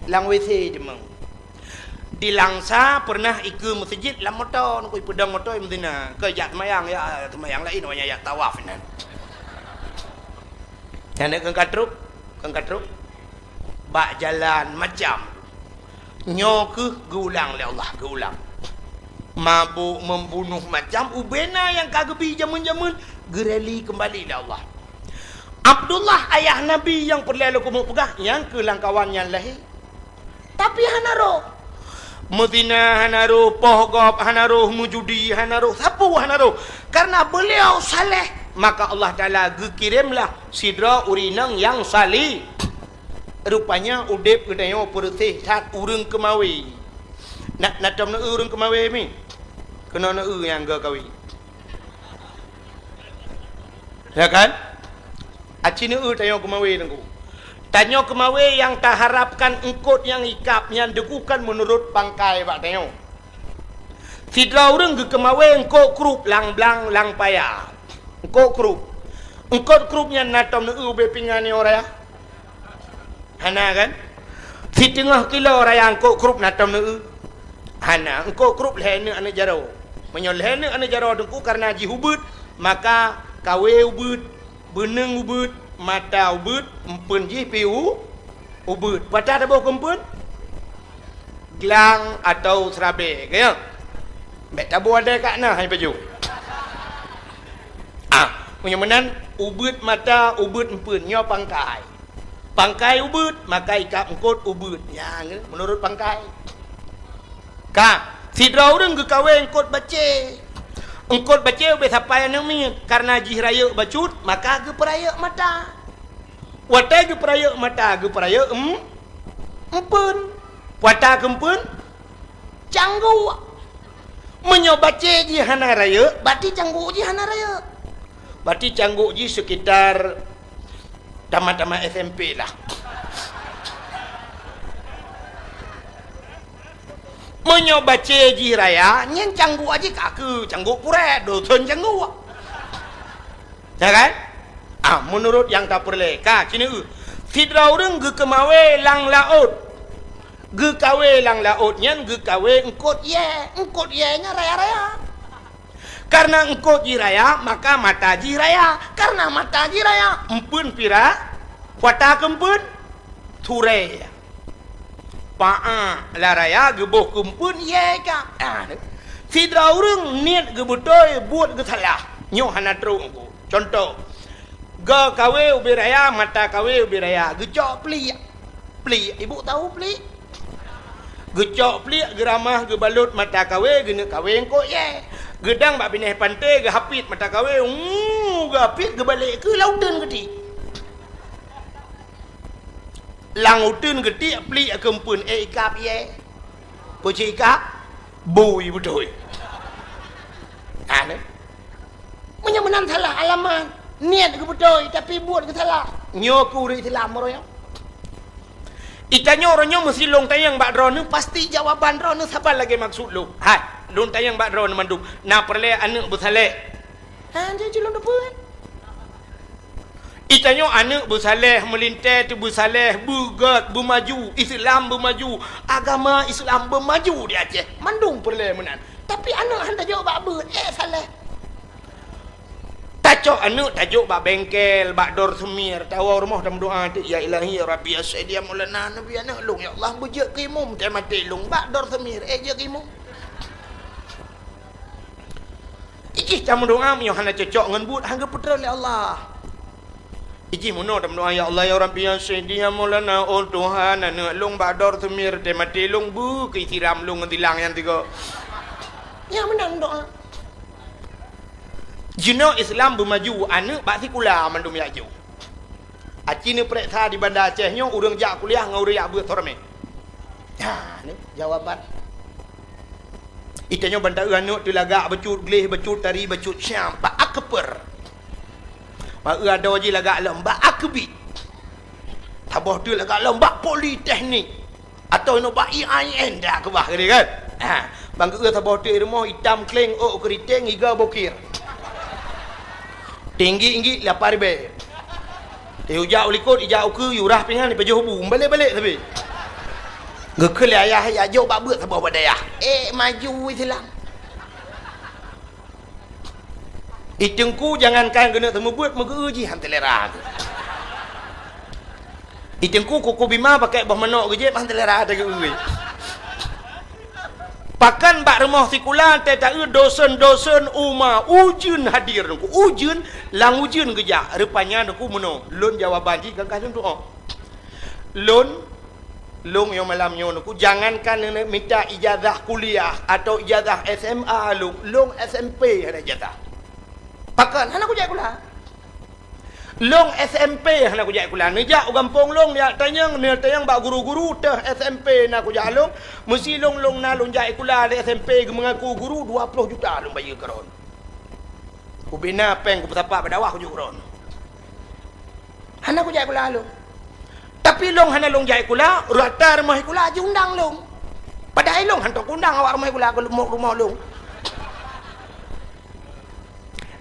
Lam W C iteumeung. Di Langsa pernah ikeue meuseujid lam moto, nukui peudong moto imeuzina. Keu jak seumayang, ya seumayang laén, awaknyan jak tawaf inan. Nyan keuh ka trok, keuh ka trok. Bak jalan macam. Nyoe keuh geuulang lé Allah, geuulang. Mabök, membunuh, macam ubena nyang ka geubi jameun-jameun, geureli keumbali lé Allah. Abdullah ayah Nabi nyang peureulée lôn keumeung peugah, nyang keuh lam kawan nyan lahé. Tapi hana roh. Meuzina hana roh, poh gob hana roh, meujudi hana roh, sapeue hana roh. Karena beuliau saleh, maka Allah Taala geukiremlah sidroe ureuëng inong nyang saleh. Rupanya udeb geutanyoe peureuséh that ureuëng keumawe. Na, na tom neu-eu ureuëng keumawe mi? Keunoe neu-eu nyang geukawe. Ya kan? Aci neu-eu tanyoe keumawe Teungku. Tanyoe keumawe nyang taharapkan eungkot nyang ikab nyan Teungku kan meunurot pangkai bak tanyoe. Sidroe ureuëng geukeumawe eungkot krup lam blang lam paya. Eungkot krup. Eungkot krup nyan na tom neu-eu ubé pingan nyoe raya? Hana kan? Siteungoh kilo raya eungkot krup na tom neu-eu? Hana, eungkot krup lhée neuk aneuk jaroe. Meunyoe lhée neuk aneuk jaroe Teungku karena jih ubeuet, maka kawe ubeuet, beuneueng ubeuet, mata ubeuet, empeuen jih pi u-, ubeuet. Patah taboh keu empeuen? Glang atau seurabe, ka ya? Bék taboh adai ka na hai pajoh. Ah, meunyoe meunan, ubeuet mata, ubeuet empeuen, nyoe pangkai. Pangkai ubeuet, maka ikab eungkot ubeuet. Nyan, meunurot pangkai. Ka, sidroe ureuëng geukawe eungkot bacé. Eungkot bacé ubé sapai aneuk miet, karena jih rayeuk bacut, maka geupeurayeuk mata. Watée geupeurayeuk mata, geupeurayeuk em-, empeuen. Watée keu empeuen, cangguk. Meunyoe bacé jih hana rayeuk, berarti cangguk jih hana rayeuk. Berarti cangguk jih sekitar tamat-tamat S M P lah. Meunyoe bacé jih raya, nyan cangguek jih ka keu cangguek purèe, dosen cangguek. Ya kan? Ah, meunurot nyang tapeureulèe, ka, ci neueu. Sidroe ureueng geukeumawé lam laôt. Geukawé lam laôt nyan geukawé eungkôt yèe. Eungkôt yèe nyan raya-raya. Kareuna eungkôt jih raya, maka mata jih raya. Kareuna mata jih raya, eumpeuen pira, kuata keu eumpeuen, surèe. Paah lam raya geuboh keu eumpeuen yèe ka. Ah, sidroe ureueng niet geubeutôi, buet geusalah. Nyoe hana trok Teungku. Cuntoh, goe kawé ubé raya, mata kawé ubé raya, geucok pliek. Pliek, ibu tahu pliek? Geucok pliek, geuramah, geubalot mata kawé, geuneuk kawé eungkôt yèe. Geudang bak binéh panté, geuhapit mata kawé, uu, geuhapit, geubalek keu lam uteuen geutiek. Lam uteuen geutiek pliek keu eumpeuen, ék ikab yèe. Peue cit ikab? Bui beutôi. Aneh. Meunyoe meunan salah alamat, niet geubeutôi, tapi buet geusalah. Nyoe keu ureueng Islam uroe nyoe. Itanyoe uroe nyoe meusi lôn tanyong bak droeneuh, pasti jawaban droeneuh saban lagèe maksud lôn. Hai, lôn tanyong bak droeneuh mandum, na peureulèe aneuk beusaleh? Ha, jeuet lôn teupeue. Itanyoe aneuk beusaleh, meulintèe teubeusaleh, beugèt, beumaju, Islam beumaju, agama Islam beumaju di Aceh. Mandum peureulèe meunan. Tapi aneuk han tajok bak beuet, ék saleh. Tacok aneuk tajok bak bengkel, bak dor seumir, tawoe rumoh tameudoa teuk, "Ya Ilahi, ya Rabbi, ya Sayyidi, ya Maulana, Nabi aneuk lôn, ya Allah, beujeuet keu imum, teuh maté lôn bak dor seumir, ék jeuet keu imum." Ijih tameudoa meunyoe hana cocok ngon buet, han geupeutreun lé Allah. Ijih meunoe tameudoa, "Ya Allah, ya Rabbi, ya Sayyidi, ya Maulana, oh Tuhan, aneuk lôn bak dor seumir, teuh maté lôn, beu keu isiram lôn ngon silang nyan sigoe." Nyan meunan doa. Jinoe Islam beumaju, aneuk bak sikula mandum jak jok. Aci neupareksa di Banda Aceh nyoe ureueng jak kuliah ngon ureueng jak beuet soe ramé. Ha, ni jawaban. Itanyoe ban taeu aneuk teulagak bacut gleh, bacut tari, bacut syam, bak akper. Bak eu adoe jih lagak lom, bak akbit. Saboh teuk lagak lom, bak politeknik. Atau inoe bak I A I N dak keubah keudeh kan? Ha, ban geu-eu saboh teuk i rumoh itam kleng ôk keuriting iga bokir. Tinggi-inggi lapan ribèe. Teuh ijak u likot, ijak u keue, yurah pingan, ipajoh bu, balek-balek sabe. Geukheun lé ayah, "Ya jok bak beuet saboh bak dayah." Eh, maju Islam. I Teungku jangankan geuneuk teumeubuet, meugeu-eu jih han teulera. I Teungku kuku bima pakai boh manok geujép han teulera teuh geu-eu. Pakan bak rumoh sikula teuh taeu dosen-dosen uma ujeuen hadir Teungku. Ujeuen, lam ujeuen geujak. Rupanya Teungku meunoe, lôn jawaban jih gagah lôn tu'oh. Lôn Lôn nyoe malam nyoe Teungku, jangankan neuneuk mita ijazah kuliah atau ijazah S M A lôn, lôn S M P hana ijazah. Pakon hana kujak sikula. Lôn S M P hana kujak sikula. Neujak u gampông lôn, neujak tanyong, neujak tanyong bak guru-guru teuh S M P na kujak lôn. Meusi lôn, lôn na lôn jak sikula di S M P geumeungaku guru dua ploh juta lôn bayeue keu droen. Ubena péng kupeusapat bak dakwah kujak keu droen. Hana kujak sikula lôn. Tapi lôn hana lôn jak sikula, rata rumoh sikula jiundang lôn. Padahai lôn hantom kuundang awak rumoh sikula keu rumoh, rumoh lôn.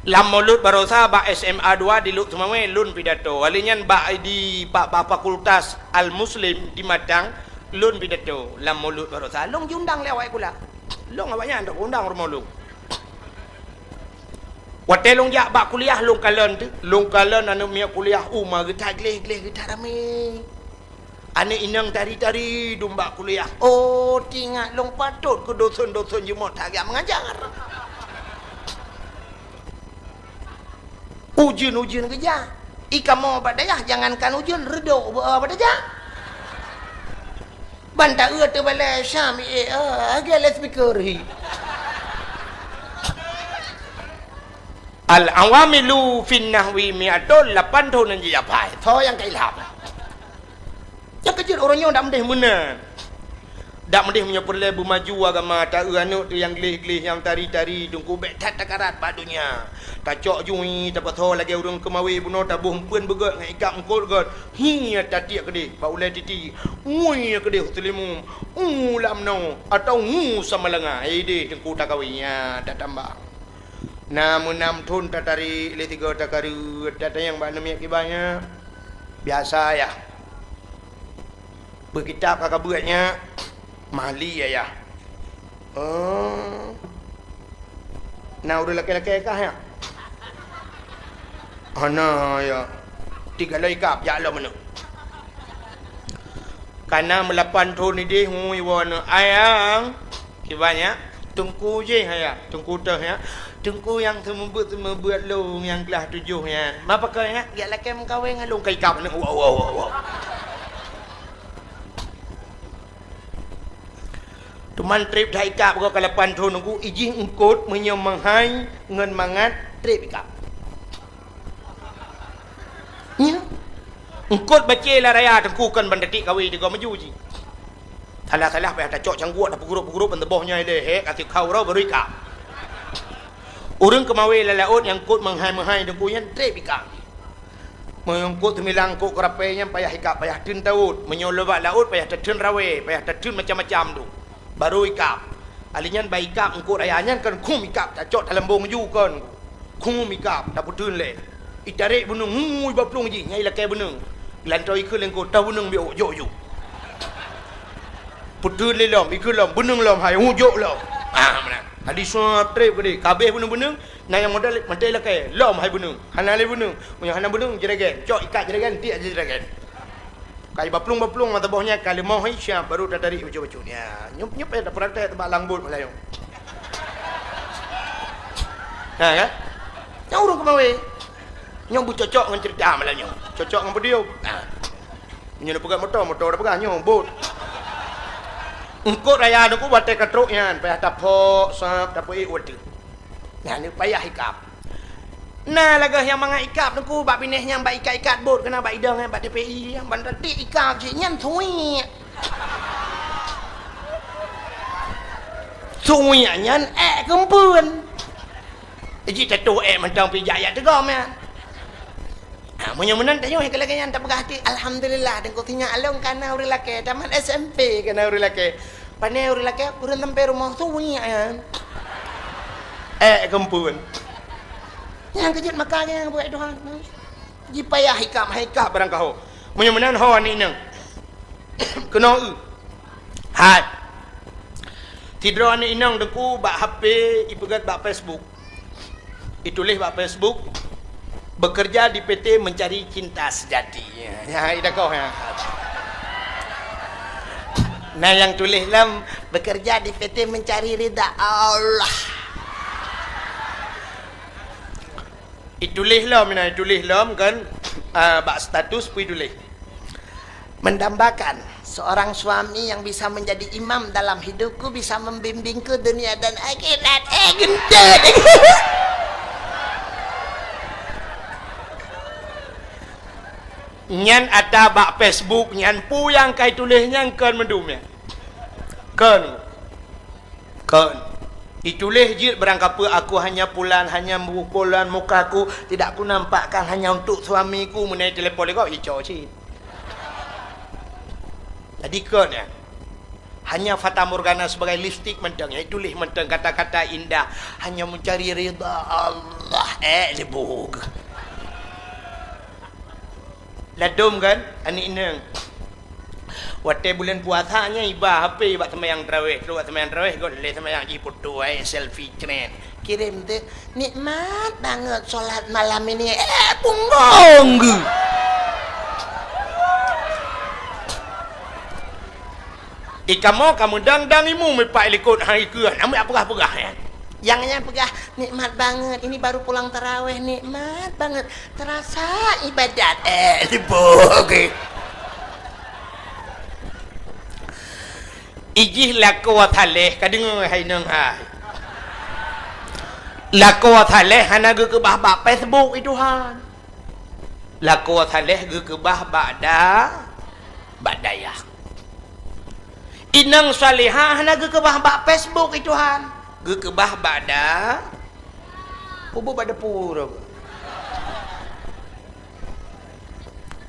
Lam Mulod Barosa bak S M A dua di Lhokseumawe lôn pidato. Kali nyan bak di, bak, bak Fakultas Al-Muslim di Matang lôn pidato. Lam Mulod Barosa lôn jiundang lé awak sikula. Lôn awak nyan hantom kuundang rumoh lôn. Watèe lôn jak bak kuliah lôn kalon teuh, lôn kalon aneuk miet kuliah uma geutat gleh-gleh geutat ramé. Aneuk inong tari-tari dum bak kuliah. Oh, teuingat lôn patot keu dosen-dosen jeuet that geujak meungajar. Ujeuen-ujeuen geujak. I kamoe bak dayah jangankan ujeuen, reudok beu bak dayah. Ban taeu teubalai Syam, eh, ah, lagèe loudspeaker hi. Al-awamilu fin nahwi mi'atun, lapan thôn nyang jijak phai. Soe nyang ka ilham? Nyang keujeuet uroe nyoe dak meudeh meunan. Dak meudeh meunyoe peureulée beumaju agama, ta-eu aneuëk teuh nyang gleh-gleh, nyang tari-tari, Teungku, bék that takarat bak donya. Tacok jui, tapasoe lagée ureuëng keumawé bunoe, taboh eumpeuen beugét ngon ikab eungkot gét. Hi, tatiek keudeh bak ulée titi. Ngui keudeh u Seulimum. U lam noe, atawa ngu Samalanga. Ideh Teungku takawé, ya, tatamba. Na meunam thon tatarék lé sigoe takareuet, tatanyong bak aneuk miet kiban nyan. Biasa, ya. Beukitab ka kabuet nyan, mali ayah. Oh. Na ureuëng lakée-lakée kah nyan? Hana, ya. Tiga loi ikab jak lom aneuk. Kana meulapan thon ideh ngui woe aneuk. Ayang. Kiban nyan, Teungku jih ayah, Teungku teuh nyan. Teungku nyang seumeubeuet-seumeubeuet lôn nyang keulah tujoh nyan. Ma pakon nyan, jak lakée meukawen ngon lôn ka ikab aneuk. Wow, wow, wow, wow. Teuma treb that ikab goe ka lapan thon Teungku, ijih eungkot meunyoe meuhai ngon mangat treb ikab. Nyo. Eungkot bacé lam raya Teungku kon ban tatiek kawé tigoe maju jih. Salah-salah payah tacok cangguek, tapeugurup-gurup ban teuboh nyoe lé, hek, ka sikhau uroe baru ikab. Ureuëng keumawé lam laôt nyang eungkot meuhai-meuhai Teungku nyan treb ikab. Meunyoe eungkot teumilang eungkot keurapée nyan payah ikab, payah teun tawöt. Meunyoe lôn bak laôt payah tateun rawée, payah tateun macam-macam tu. Baru ikab. Ali nyan bak ikab eungkot raya nyan kon khum ikab tacok talambong ju kon. Khum ikab tapeuteun lé. Itarek beuneueng ngui bak plueng jih, nyan ilakée beuneueng. Lantoe ikheun lé eungkot, toh beuneueng biôk, jok ju. Peuteun lé lom, ikheun lom, beuneueng lom hai, hu jok lom. Ah, meunan. Hadi sua treb keudeh, kabeh beuneueng-beuneueng, na nyang modal mantong ilakée, lom hai beuneueng. Hana lé beuneueng. Meunyoe hana beuneueng, jeragen. Cok ikat jeragen, tiek jeragen. Kai baplueng-baplueng mata boh nyan ka leumoh hai siap baru tatarik bacut-bacut. Ya, nyup-nyup ya tapraktek bak langbot malam nyoe. Ha kan? Nyang ureueng keumawé. Nyang beucocok ngon cerita malam nyoe. Cocok ngon podium. Ha. Nyoe peugah moto, moto dah peugah nyoe bot. Eungkot raya Teungku batée ka trok nyan, payah tapok, sap, tapeuék watée. Nyan payah ikab. Na lagée nyang mangat ikab Teungku bak binéh nyang bak ikat-ikat bot keunan bak idong nyan bak T P I nyang ban ratik ikab cit nyan suwiek. Suwiek nyan ék keumpeuen. Jih tatuh ék mantong pih jak yak teugom nyan. Ha, meunyoe meunan tanyoe nyang keu lagée nyan tapeugah até, "Alhamdulillah, Teungku sinyak lôn kana ureuëng lakée, tamat S M P kana ureuëng lakée." Pane ureuëng lakée, ureuëng sampai rumoh suwiek nyan. Ék keumpeuen. Nyang keujeuet maka nyang buet Tuhan. Jipayah ikab, hai ikab barang kaho. Meunyoe meunan ho aneuk inong. Keunoe eu. Hai. Sidroe aneuk inong Teungku bak H P ipeugét bak Facebook. Ituléh bak Facebook, "Bekerja di P T mencari cinta sejati." Ya, ya, ida koh ya. Nah, yang tuléh lom, "Bekerja di P T mencari ridha Allah." Ituléh lom, nah, ituléh lom kan, ah, bak status pun ituléh. Mendambakan seorang suami yang bisa menjadi imam dalam hidupku, bisa membimbingku dunia dan akhirat. Eh, geuntét. Nyan ata bak Facebook nyan, peue nyang kai tuléh nyan kon mandum nyan. Kon. Kon. Ituléh jeuet barang kapeue, "Aku hanya pulan, hanya pukulan mukaku, tidak kunampakkan hanya untuk suamiku." Meunai telepon lé gob, ico cit. Jadi kon nyan. Hanya fatamorgana sebagai lipstik mantong, ya, ituléh mantong kata-kata indah, hanya mencari ridha Allah. Eh, lebug. Ladom kan, aneuk inong. Watée buleuen puasa nyan iba H P bak seumayang tarawéh, trok bak seumayang tarawéh got lé seumayang jiputoe, selfie cret. Kirém teuk, "Nikmat banget sholat malam ini." Eh, punggong geuh. Ikamoe ka meudang-dang imeum ipak likot hai keuh, namiet peugah-peugah nyan. Nyang nyan peugah, "Nikmat banget, ini baru pulang tarawéh, nikmat banget. Terasa ibadat." Eh, libur. Ijih lakoe saléh, ka deungoe hai inong hai. Lakoe saléh hana geukeubah bak Facebook, i Tuhan. Lakoe saléh geukeubah bak da-, bak dayah. Inong salihah hana geukeubah bak Facebook, i Tuhan. Geukeubah bak da-, pubu bak depu.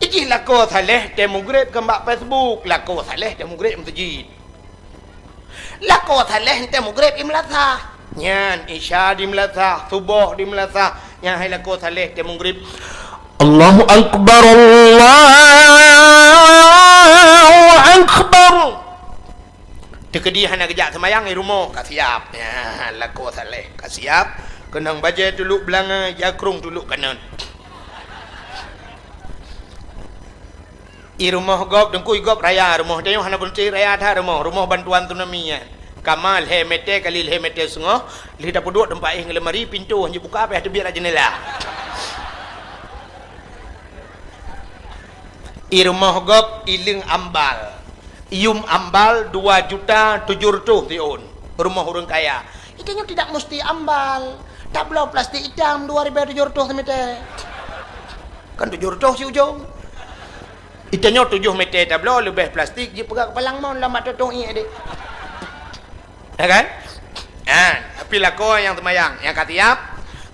Ijih lakoe saleh tée mugreb kon bak Facebook, lakoe saleh tée mugreb meuseujid. Lakoe saleh tée mugreb i meulasah. Nyan isya di meulasah, suboh di meulasah. Nyan hai lakoe saleh tée mugreb. Allahu Akbar, Allahu Akbar. Teukeudi hana geujak seumayang, i rumoh ka siab. Nyan lakoe saleh ka siab. Keunong bajée tulok beulangai, jakrong tulok kanan. I rumoh gob, teungku, i gob raya rumoh. Tanyoe hana beuneuti raya that rumoh. Rumoh bantuan tsunami nyan. Kama lhée meter kali lhée meter seungoh, lheueh tapeuduek teumpat éh ngon lemari, pintoe han jibuka, payah teubiet lam jeundela. I rumoh gob, i leung ambal. Yum ambal dua juta tujoh reutôh siôn. Rumoh ureuëng kaya. Itanyoe tidak mesti ambal. Tabloe plastik itam dua ribée tujoh reutôh simeter. Kan tujoh reutôh siujong. Itanyoe tujoh meter tabloe leubeh plastik jipeugah keupalang mon lam bak tutong ié deh. Ya kan? Ha, tapi lakoe nyang seumayang, nyang ka siab,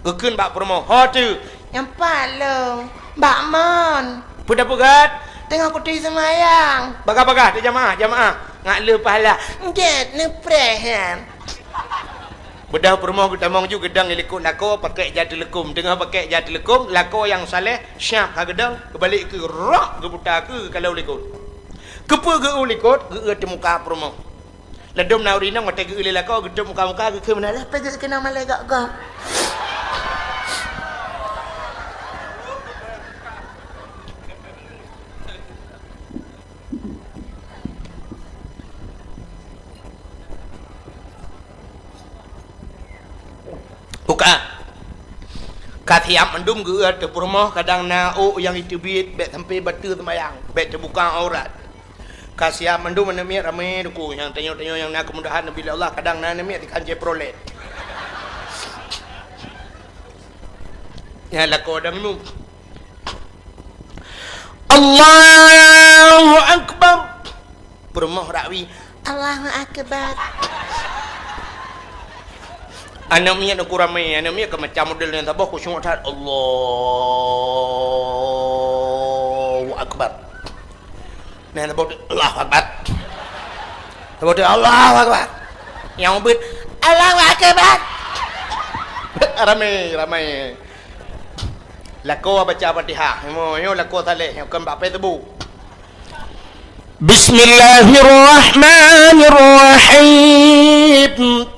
geukheun bak peurumoh, "Ho teuh?" "Nyang pat lôn, bak mon." "Peue tapeugah?" "Teungoh kuturi seumayang." "Bagah-bagah, teuh jamaah, jamaah. Ngat le pahala." "Enggak, neupreh nyan." Beudôh peurumoh geutamong ju geudong i likot lakoe, pakek ja teuleukum. Teungoh pakek ja teuleukum, lakoe nyang saleh, siab ka geudong, geubalek keu roh geuputa keu kalau likot. Keupeue geu-eu likot, geu-eu teumuka peurumoh. Ladôm na ureuëng inong watée geu-eu lé lakoe, geutôp muka-muka, geukheun meunan, "Lé, peue geu-eu keunoe malée gok-gok?" Buka. Ka siab mandum geu-eu ateueh peurumoh, kadang na ôk nyang jiteubiet, bék sampoe bateue seumayang, bék teubuka aurat. Ka siab mandum aneuk miet ramé teungku, nyang tanyoe-tanyoe nyang na keumudahan neubi lé Allah, kadang na aneuk miet ikan Chevrolet. Nyan lakoe dang nu. Allahu Akbar. Peurumoh rakwi. Allahu Akbar. Aneuk miet uku ramé, aneuk miet ka macam model nyang saboh khusyuk that. Allahu Akbar. Nah, saboh tu, Allahu Akbar. Saboh tu, Allahu Akbar. Nyang ubit, Allahu Akbar. Ramé, ramé. Lakoe baca Fatihah. Nyoe, nyoe lakoe saleh, nyoe kon bak Facebook. Bismillahirrahmanirrahim.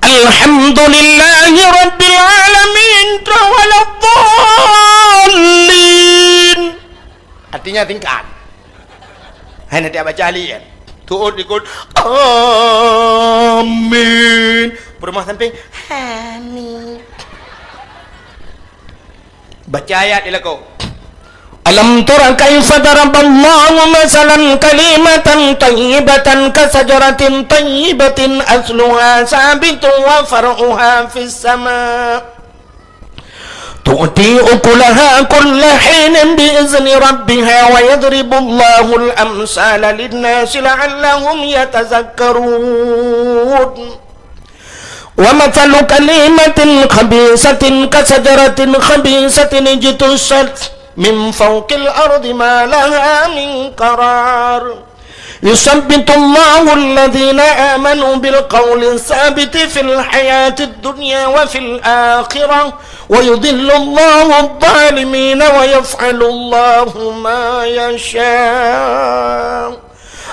Alhamdulillahi rabbil alamin. Waladdallin. Artinya singkat. Hai nanti baca ahli kan. Tuut ikut. Amin. Peurumoh samping. Amin. Baca ayat di lakoe. Alam tara kaifa daraballahu masalan kalimatan thayyibatan kasajaratin thayyibatin asluha sabitun wa far'uha fis sama. Tu'ti ukulaha kulla hinin bi izni rabbiha wa yadribullahul amsala linnasi la'allahum yatazakkarun. Wa mathalu kalimatin khabisatin kasajaratin khabisatin ijtussat min fawqil ardi ma laha min qarar. Yuthabbitullahul ladzina amanu bil qawli tsabiti fil hayatid dunya wa fil akhirah, wa yudhillullahu adh-dhalimina wa yaf'alullahu ma yasha.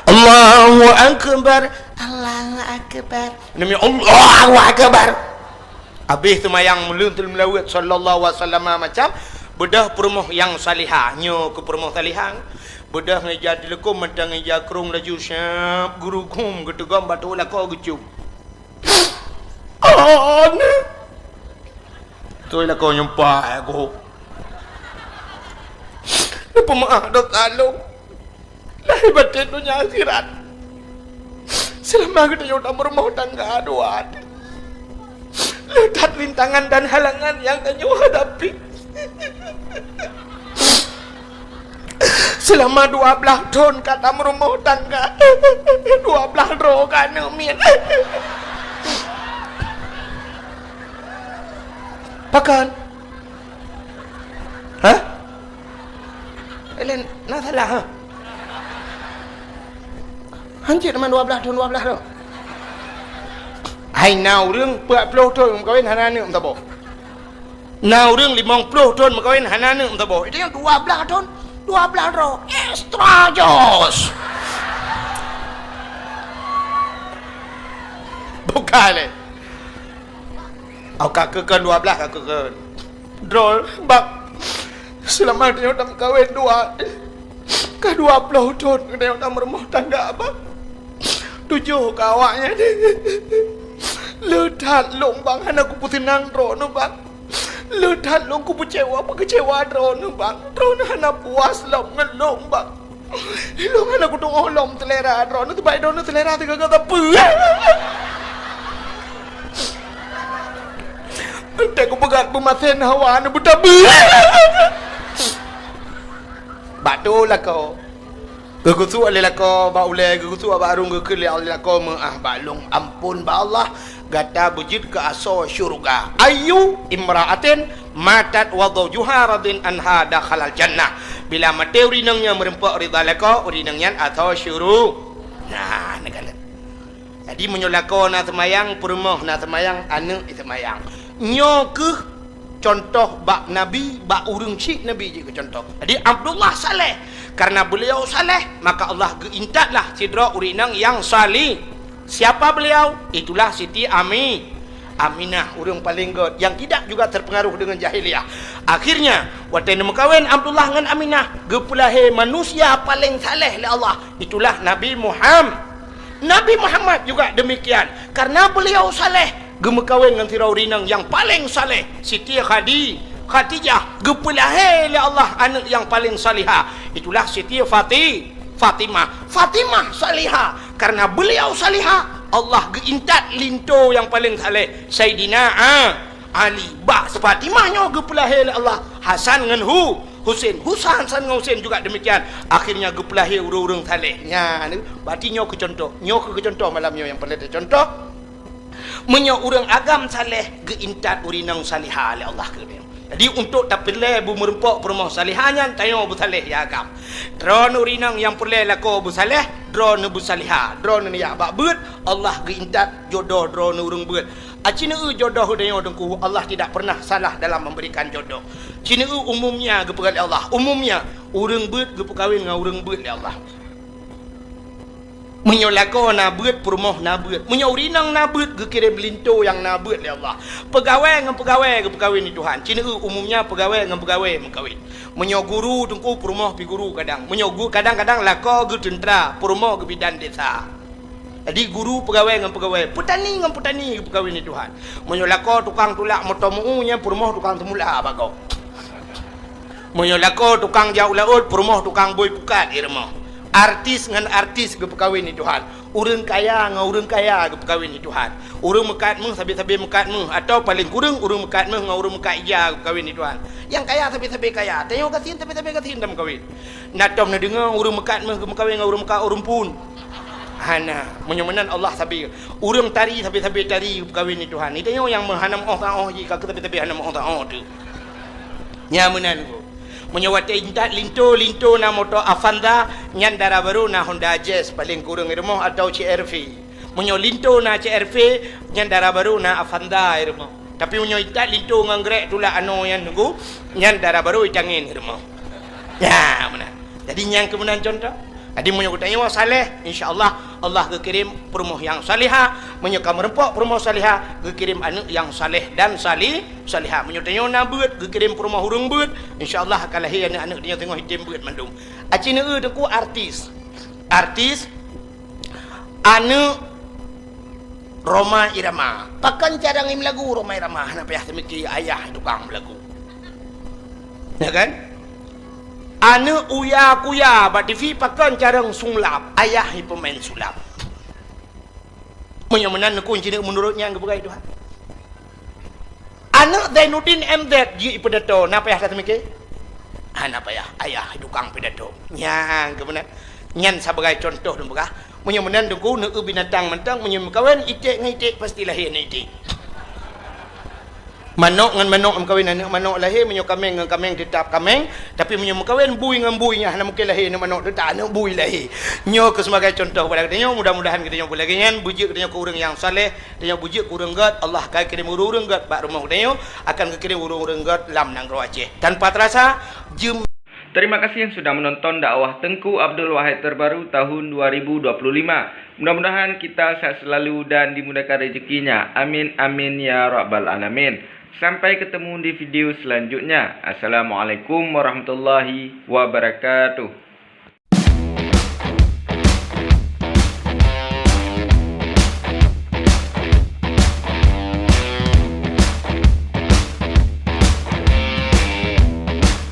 Allahu Akbar. Allahu Akbar. Nami Allahu Akbar. Habéh seumayang meuleuet sallallahu alaihi wasallam macam, beudôh peurumoh nyang salihah, nyoe keu peurumoh salihah. Beudôh ngon ija teuleukum mantong ngon ija krông laju siab geurughum geuteugom bak tuet lakoe geucum. Aneuëk! Tuet lakoe nyumpah aku. Neupeumaáh dosa lôn. Lahé batén donya akhirat. Seulama geutanyoe tameurumoh tangga dua, le that rintangan dan halangan nyang tanyoe hadapi. Seulama dua blaih thon ka tameurumoh tangga. Dua blaih droe ka aneuk miet. Pakon? Hah? Laén na salah, ha? Hanjeuet teuma dua blaih thon, dua blaih droe. Hai na ureuëng peuet ploh thon meukawen hana aneuk meusaboh. Na ureuëng limong ploh thon meukawen hana aneuk meusaboh. Itu nyang dua blaih thon, dua blaih droe. Extra jos. Bukan lé. Au ka keu kon dua blaih ka keu kon. Droe, bang. Seulama tanyoe tameukawen dua, ka dua ploh thon tanyoe tameurumoh tangga, bang. Tujoh ka awaknyan. Le that lôn, bang, hana kupeuseunang droeneuh, bang. Le that lôn kupeucewa, peukeucewa droeneuh, bang. Droeneuh hana puas lom ngon lôn, bang. Ilôn hana kutu'oh lom seulera droeneuh, sabab droeneuh seulera sigoe-goe sapeue. Entah kupeugah peumasen hawa neubeutabeue. Bak tu lakoe. Geugusuk lé lakoe bak ulée, geugusuk bak arung, geukheun lé lakoe meu'ah bak lôn, amphon bak Allah. Gata beujeuet keu asoe syeuruga. Ayyu imra'atin matat wa zawjuha radin anha dakhalal jannah. Bila maté ureuëng inong nyang meureumpok ridha lakoe, ureuëng inong nyan asoe syuru-, nah, neukalon. Jadi, meunyoe lakoe na seumayang, peurumoh na seumayang, aneuk seumayang. Nyoe kheueh contoh bak Nabi, bak ureuëng syiek Nabi jeuet keu contoh. Jadi, Abdullah saleh. Karena beliau saleh, maka Allah geuintatlah sidroe ureuëng inong nyang sali-, Siapa beliau? Itulah Siti Ami-, Aminah, ureuëng paleng göt yang tidak juga terpengaruh dengan jahiliyah. Akhirnya, watée neumeukawen Abdullah ngon Aminah, geupeulahé manusia paleng saleh lé Allah. Itulah Nabi Muham-, Nabi Muhammad juga demikian. Karena beliau saleh, geumeukawen ngon sidroe ureuëng inong nyang paleng saleh, Siti Khadi-, Khadijah, geupeulahé lé Allah aneuk nyang paleng salihah. Itulah Siti Fati-, Fatimah. Fatimah salihah. Karena beliau salihah, Allah geuintat linto nyang paleng saleh, Saidina A-, Ali. Bak Fatimah nyoe geupeulahé lé Allah Hasan ngon Hu-, Husen. Husa-, Hasan ngon Husen juga demikian. Akhirnya geupeulahé ureuëng-ureuëng saleh. Nyan, berarti nyoe keu contoh. Nyoe keu contoh malam nyoe nyang peureulée teucontoh. Meunyoe ureuëng agam saleh geuintat ureuëng inong salihah lé Allah keu ureuëng. Jadi, untuk tapeureulée beumeureumpok peurumoh salihah nyan, tanyoe beusaleh ya agam. Droeneuh ureuëng inong nyang peureulée lakoe beusaleh, droeneuh beusalihah, droeneuh jak bak beuet, Allah geuintat jodoh droeneuh ureuëng beuet. Aci neueu jodoh tanyoe Teungku, Allah tidak pernah salah dalam memberikan jodoh. Ci neueu umumnya geupeugah lé Allah, umumnya ureuëng beuet geupeukawen ngon ureuëng beuet lé Allah. Meunyoe lakoe na beuet, peurumoh na beuet. Meunyoe ureuëng inong na beuet, geukirém linto nyang na beuet lé Allah. Peugawée ngon peugawée geupeukawen lé Tuhan. Ci neueu umumnya peugawée ngon peugawée meukawen. Meunyoe guru Teungku, peurumoh pi guru kadang. Meunyoe gu-, kadang-kadang lakoe geuteuntra, peurumoh geubidan desa. Jadi guru peugawée ngon peugawée, peutani ngon peutani geupeukawen lé Tuhan. Meunyoe lakoe tukang tulak moto meu-u, nyan peurumoh tukang seumula bak gob. Meunyoe lakoe tukang jak u laôt, peurumoh tukang bôi pukat di rumoh. Artis ngon artis geupeukawen lé Tuhan. Ureuëng kaya ngon ureuëng kaya geupeukawen lé Tuhan. Ureuëng meukat méuh sabe-sabe meukat méuh, atawa paleng kureueng ureuëng meukat méuh ngon ureuëng meukat ija geupeukawen lé Tuhan. Nyang kaya sabe-sabe kaya, tanyoe gasien sabe-sabe gasien tameukawen. Na tom neudeungoe ureuëng meukat méuh geumeukawen ngon ureuëng meukat ureuëng phon? Hana. Meunyoe meunan Allah sabe. Ureuëng tari sabe-sabe tari geupeukawen lé Tuhan. Tanyoe nyang meuhana meu'oh taoh jih, ka keu sabe-sabe hana meu'oh taoh teuh. Nyan meunan Teungku. Meunyoe watée intat linto, linto na moto Avanza, nyan dara barô na Honda Jazz paleng kureueng di rumoh atawa C R V. Meunyoe linto na C R V, nyan dara barô na Avanza di rumoh. Tapi meunyoe intat linto ngon grek tulak anoe nyan Teungku, nyan dara barô itangen di rumoh. Nyan meunan. Jadi nyan keu meunan contoh. Jadi meunyoe geutanyoe saleh, insya Allah, Allah geukirém peurumoh nyang salihah. Meunyoe ka meureumpok peurumoh salihah, geukirém aneuk nyang saleh dan sali-, salihah. Meunyoe tanyoe na beuet, geukirém peurumoh ureuëng beuet, insya Allah ka lahé aneuk-aneuk tanyoe singoh item beuet mandum. Aci neueu Teungku artis. Artis, aneuk Rhoma Irama. Pakon carông i meulagu Rhoma Irama? Hana payah teumiki, ayah tukang meulagu. Ya kan? Aneuk Uya Kuya bak T V, pakon carông sulap? Ayah i peumaén sulap. Meunyoe meunan Teungku, ci neueu meunurot nyang geupeugah Tuhan. Aneuk Zainuddin M Z jeuet i peudato, na payah that teumiki? Hana payah, ayah tukang pidato. Nyan keuh meunan. Nyan sabagai contoh lôn peugah. Meunyoe meunan Teungku, neu binatang mantong, meunyoe meukawen iték ngon iték pasti lahé aneuk iték. Manok ngon manok meukawen aneuk manok lahé, meunyoe kaméng ngon kaméng teutap kaméng, tapi meunyoe meukawen bui ngon bui nyan hana mungken lahé aneuk manok, teutap aneuk bui lahé. Nyoe keuh sebagai contoh bak geutanyoe, mudah-mudahan geutanyoe beulagée nyan, beujeuet geutanyoe keu ureuëng nyang saleh, geutanyoe beujeuet keu ureuëng gét, Allah ka kirém ureuëng-ureuëng gét bak rumoh geutanyoe, akan geukirém ureuëng-ureuëng gét lam nanggroe Aceh. Tanpa terasa, jeuem Terima kasih yang sudah menonton dakwah Tengku Abdul Wahid terbaru tahun dua ribu dua puluh lima. Mudah-mudahan kita sehat selalu dan dimudahkan rezekinya. Amin, amin, ya rabbal alamin. Sampai ketemu di video selanjutnya. Assalamualaikum warahmatullahi wabarakatuh.